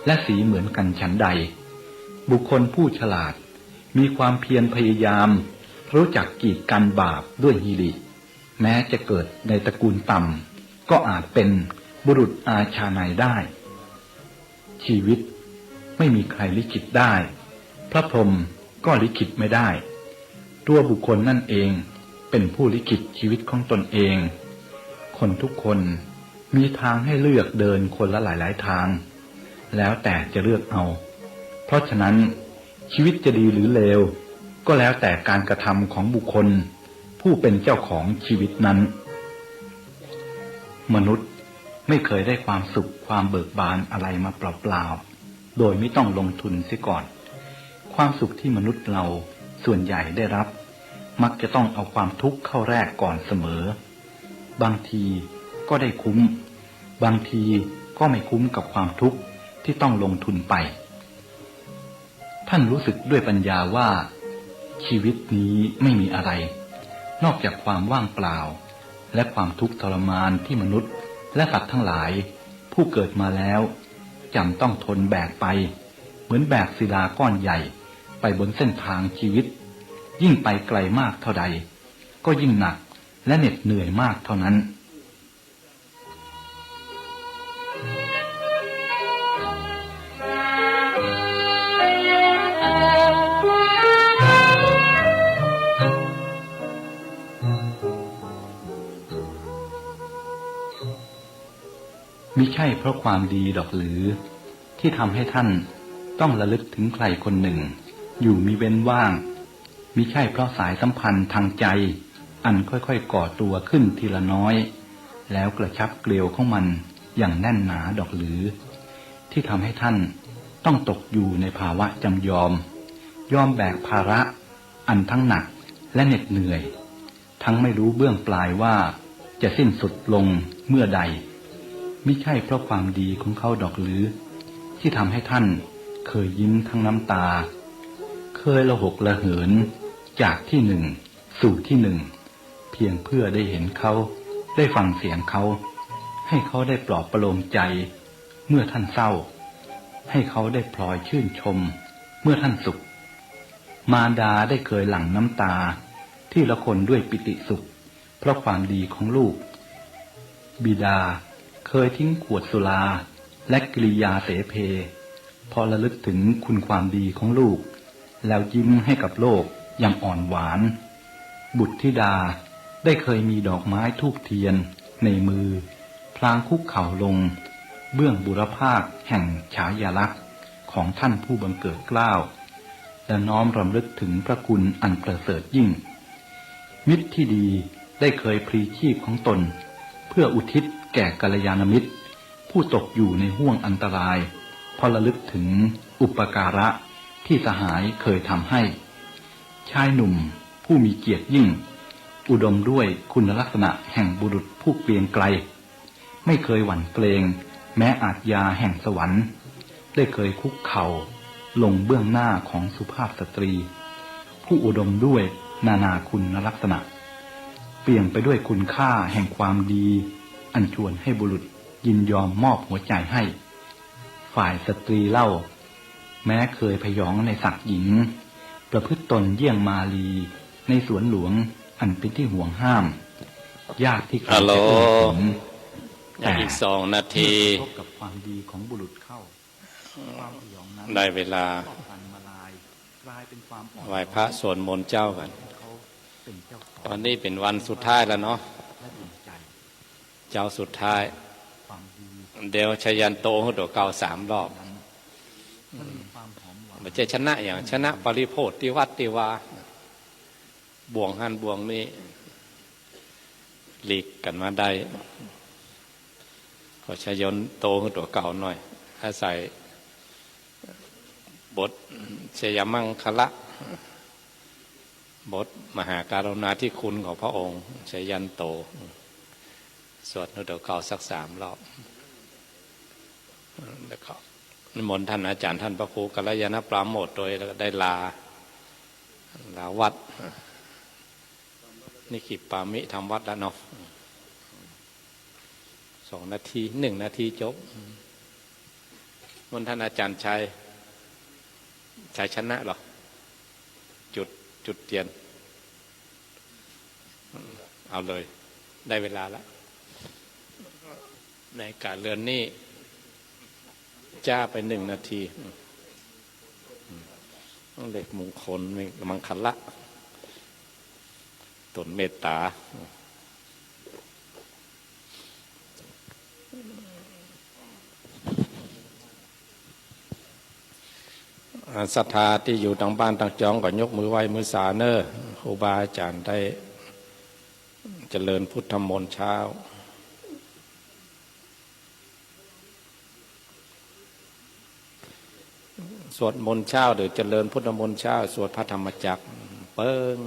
และสีเหมือนกันฉันใด บุคคลผู้ฉลาดมีความเพียรพยายาม รู้จักกีดกันบาปด้วยหิริ แม้จะเกิดในตระกูลต่ำ ก็อาจเป็นบุรุษอาชาไนยได้ ชีวิตไม่มีใครลิขิตได้ พระพรหมก็ลิขิตไม่ได้ ตัวบุคคลนั่นเองเป็นผู้ลิขิตชีวิตของตนเอง คนทุกคนมีทางให้เลือกเดินคนละหลายๆ ทาง แล้วแต่จะเลือกเอา เพราะฉะนั้นชีวิตจะดีหรือเลว ก็แล้วแต่การกระทำของบุคคลผู้เป็นเจ้าของชีวิตนั้น มนุษย์ไม่เคยได้ความสุขความเบิกบานอะไรมาเปล่าๆ โดยไม่ต้องลงทุนเสียก่อน ความสุขที่มนุษย์เราส่วนใหญ่ได้รับ มักจะต้องเอาความทุกข์เข้าแลกก่อนเสมอ บางทีก็ได้คุ้ม บางทีก็ไม่คุ้มกับความทุกข์ที่ต้องลงทุนไป ท่านรู้สึกด้วยปัญญาว่า ชีวิตนี้ไม่มีอะไร นอกจากความว่างเปล่า และความทุกข์ทรมานที่มนุษย์และสัตว์ทั้งหลาย ผู้เกิดมาแล้วจำต้องทนแบกไป เหมือนแบกศิลาก้อนใหญ่ไปบนเส้นทางชีวิต ยิ่งไปไกลมากเท่าใด ก็ยิ่งหนักและเหน็ดเหนื่อยมากเท่านั้น มิใช่เพราะความดีดอกหรือ ที่ทำให้ท่านต้องระลึกถึงใครคนหนึ่ง อยู่มิเว้นว่าง มิใช่เพราะสายสัมพันธ์ทางใจ อันค่อยๆก่อตัวขึ้นทีละน้อย แล้วกระชับเกลียวของมันอย่างแน่นหนาดอกหรือ ที่ทำให้ท่านต้องตกอยู่ในภาวะจำยอม ยอมแบกภาระอันทั้งหนักและเหน็ดเหนื่อย ทั้งไม่รู้เบื้องปลายว่าจะสิ้นสุดลงเมื่อใด มิใช่เพราะความดีของเขาดอกหรือ ที่ทำให้ท่านเคยยิ้มทั้งน้ำตา เคยระหกระเหินจากที่หนึ่งสู่ที่หนึ่ง เพียงเพื่อได้เห็นเขา ได้ฟังเสียงเขา ให้เขาได้ปลอบประโลมใจเมื่อท่านเศร้า ให้เขาได้พลอยชื่นชมเมื่อท่านสุข มารดาได้เคยหลั่งน้ำตาที่ละคนด้วยปิติสุข เพราะความดีของลูก บิดาเคยทิ้งขวดสุราและกิริยาเสเพ เพราะระลึกถึงคุณความดีของลูก แล้วยิ้มให้กับโลกอย่างอ่อนหวาน บุตรธิดาได้เคยมีดอกไม้ธูปเทียนในมือ พลางคุกเข่าลง เบื้องบุรพาคแห่งฉายาลักษณ์ของท่านผู้บังเกิดเกล้า และน้อมรำลึกถึงพระคุณอันประเสริฐยิ่ง มิตรที่ดีได้เคยพลีชีพของตน เพื่ออุทิศแก่กัลยาณมิตร ผู้ตกอยู่ในห้วงอันตราย เพราะระลึกถึงอุปการะที่สหายเคยทำให้ ชายหนุ่มผู้มีเกียรติยิ่ง อุดมด้วยคุณลักษณะแห่งบุรุษผู้เกรียงไกร ไม่เคยหวั่นเกรงแม้อาชญาแห่งสวรรค์ ได้เคยคุกเข่าลงเบื้องหน้าของสุภาพสตรี ผู้อุดมด้วยนานาคุณลักษณะ เปี่ยมไปด้วยคุณค่าแห่งความดี อันชวนให้บุรุษยินยอมมอบหัวใจให้ ฝ่ายสตรีเล่า แม้เคยพยองในศักดิ์หญิง ประพฤติตนเยี่ยงมาลีในสวนหลวงอันเป็นที่หวงห้าม ยากที่ใครจะเอื้อมถึง ฮัลโหล แต่ อีกสองนาที เมื่อกระทบกับความดีของบุรุษเข้า ความพยองนั้น ได้เวลา ก็พันมาลาย กลายเป็นความอ่อน ไหว้พระสวดมนต์เจ้ากัน เขาเป็นเจ้าของ วันนี้เป็นวันสุดท้ายแล้วเนาะ และดวงใจ เจ้าสุดท้าย เดี๋ยวชยันโตหื้อตั๋วเก่าสามรอบ บ่ใช่ชนะอย่าง ชนะปริโภคที่วัดที่วา บ่วงหั้นบ่วงนี้ หลีกกันมาได้ ขอชยันโตหื้อตั๋วเก่าหน่อย อาศัยบทชยมังคละ บทมหากรุณาธิคุณของพระองค์ ชยันโต สวดหื้อตั๋วเก่าสักสามรอบ แล้วก็นิมนต์ท่านอาจารย์ ท่านพระครูกัลยาณปราโมทย์โดย แล้วก็ได้ลา ลาวัด นี่คือปามิทำวัดแล้วเนาะ สองนาที หนึ่งนาทีจบ นิมนต์ท่านอาจารย์ชัย ชัยชนะเหรอ จุด จุดเทียน เอาเลย ได้เวลาแล้ว นาฬิกาเรือนนี้ จ้าไปหนึ่งนาที เลขมงคล มังคละ ตนเมตตา อ่า ศรัทธาที่อยู่ทางบ้านทางจองก็ยกมือไหว้มือสาเนอ ครูบาอาจารย์ได้เจริญพุทธมนต์เช้า สวดมนต์เช้าหรือเจริญพุทธมนต์เช้า สวดพระธรรมจักร เปิง